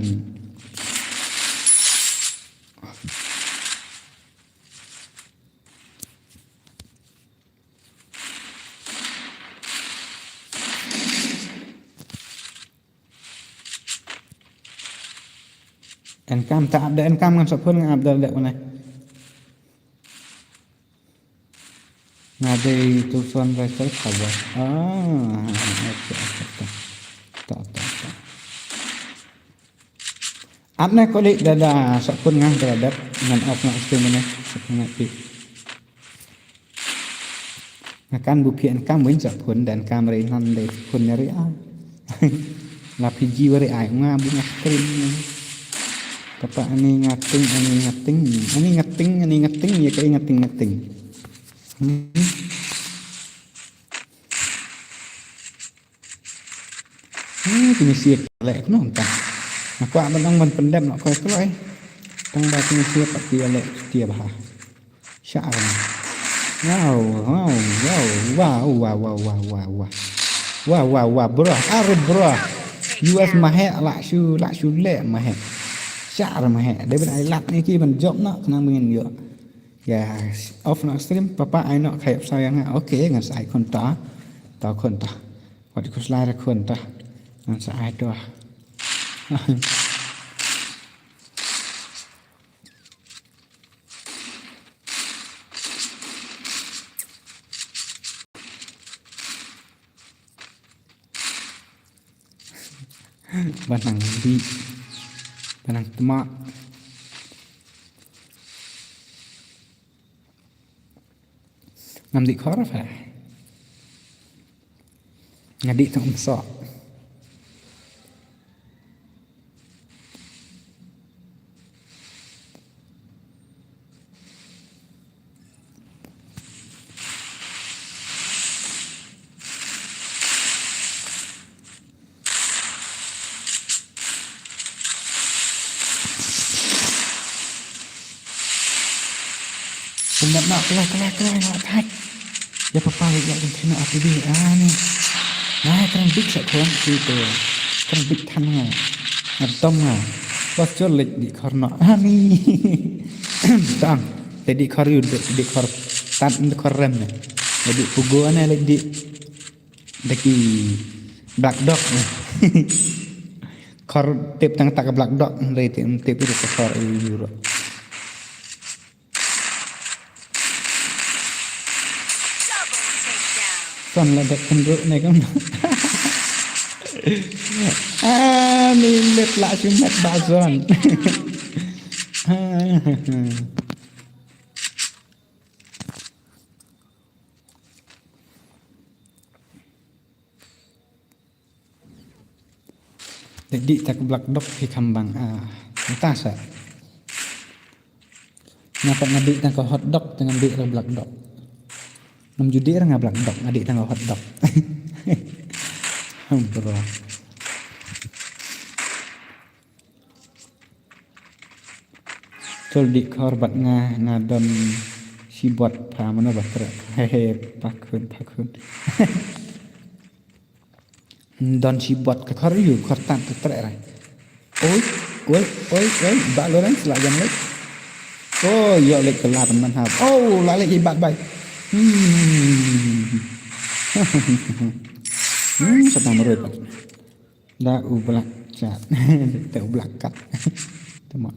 Enkam ta ap da enkam ngan sa phone nga ap da da une. Nga dei tu son ra sa khabar. Ah, okay, okay, okay. Ta, ta, ta. Ap ne ko lei da da sa phone nga da da ngan off nga stream ne. Sa phone nga pi. Nga kan bu phi enkam win sa phone dan kam re nan de phone ne re ai. La phi ji wa re ai nga bu nga screen ne. Papa ani nga ting, ani nga ting, ani nga ting, ani nga ting, ïa ka ani nga ting, nga ting. Hmm. Hmm, kine sia leh kumno tang. Nga kwah ban ong ban pyndep noh koi kloi. Tang ba kine sia pat ki leh sia bha. Sha ram. Wow, wow, wow, wow, wow, wow, wow, wow. Wow, wow, wow, bro. Are bro. U S maheh lah shu, lah shu leh maheh. Sha ram maheh. Dei ban ai lad ne ki ban jop noh khnang ba ngin ïoh. Ïa, off noh stream, papa ai noh khayap sa ïa nga. Okay, ngan sa ai khun ta. Ta khun ta. Wat khuslai ra khun ta. Ngan sa ai to. Ba nang dih, ba nang tma. Ngam dih khor fa. Nga dih tang um soh. Pynlap noh, kloi, kloi, kloi, noh thait. Ïa papa, ïa pynthei noh, ati dih, ani. Nai, kren bit sa khon, ki te. Kren bit than nga. Nga dom nga. Bos jol leit dih khor noh, ani. Dang. Dih khor ïu, dih, dih khor tat, dih khor rem ne. Dih pugo ne, dih da ki black dog ne. Khor tip tang tak black dog, dih tip, tip ïu ka khor ïu ru. Son la dep kynduh ne kam. Ah, ni met la shu met ba son. Dei ta ka black dog phi kham bang, ah, mynta sa. Nga pat nga dih tang ka hot dog, te ngan dih la black dog. Ngam ju dih ra nga black dog, nga dih tang ka hot dog. Bro. Tol dih khor bad nga, nga don shibot pha mano ba treh. Hehe, pakhun, pakhun. Don shibot ka khor ïu, khor tat ka treh ra. Oi, oi, oi, oi, ba lo ran sla jam lek. Oh, ïoh lek ka la man hap. Oh, la lek i bat bai. Hmm. Hmm, sa tang maroi pat. Da u black chat. Da u black cat. Tama.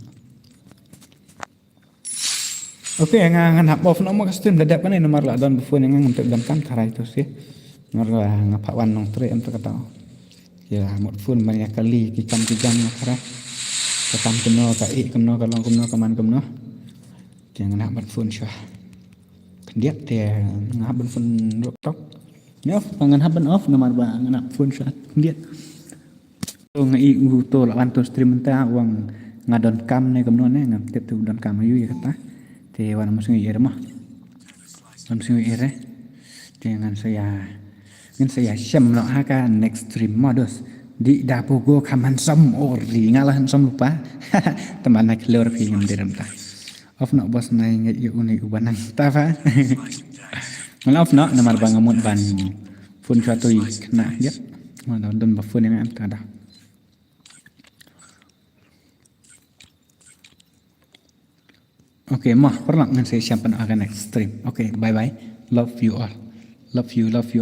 Okay, nga ngan hap off noh mo ka stream da dep kane namar la don ba phone nga ngam tip dam kam tharai to si. Namar la nga phah wan nongtrei em to kata. Ïa mut phone ban ïa kali ki kam ki jam nga tharai. Ka kam kumno ka ïeh kumno ka long kumno ka man kumno. Te ngan hap ban phone shuwa. Khyndiat te nga hap ban phone ruh tok. Ngan off, ngan hap ban off namar ba ngan hap phone shuwa. Khyndiat. To nga i u to la wan to stream mynta, u ong nga don kam ne kumno ne, ngam tip te u don kam aïu ïa kata. Te wan ym sngew ïa re mo. Ym sngew ïa re. Te ngan sa ïa, ngan sa ïa shem noh ha ka next stream mo dos. Dih da pugo kham handsome ori, nga la handsome lypa. Te ma na klur phi ngam dei re mynta. Off noh boss, nai ngeit ïa une uba nang ta pha. Ngan off noh namar ba nga mut ban phone shuwa to i khynnah ïa. Nga don ba phone ïa nga em ta da. Okay, mo, paralok ngan sa ïashem pan ha ka next stream. Okay, bye bye. Love you all. Love you, love you all.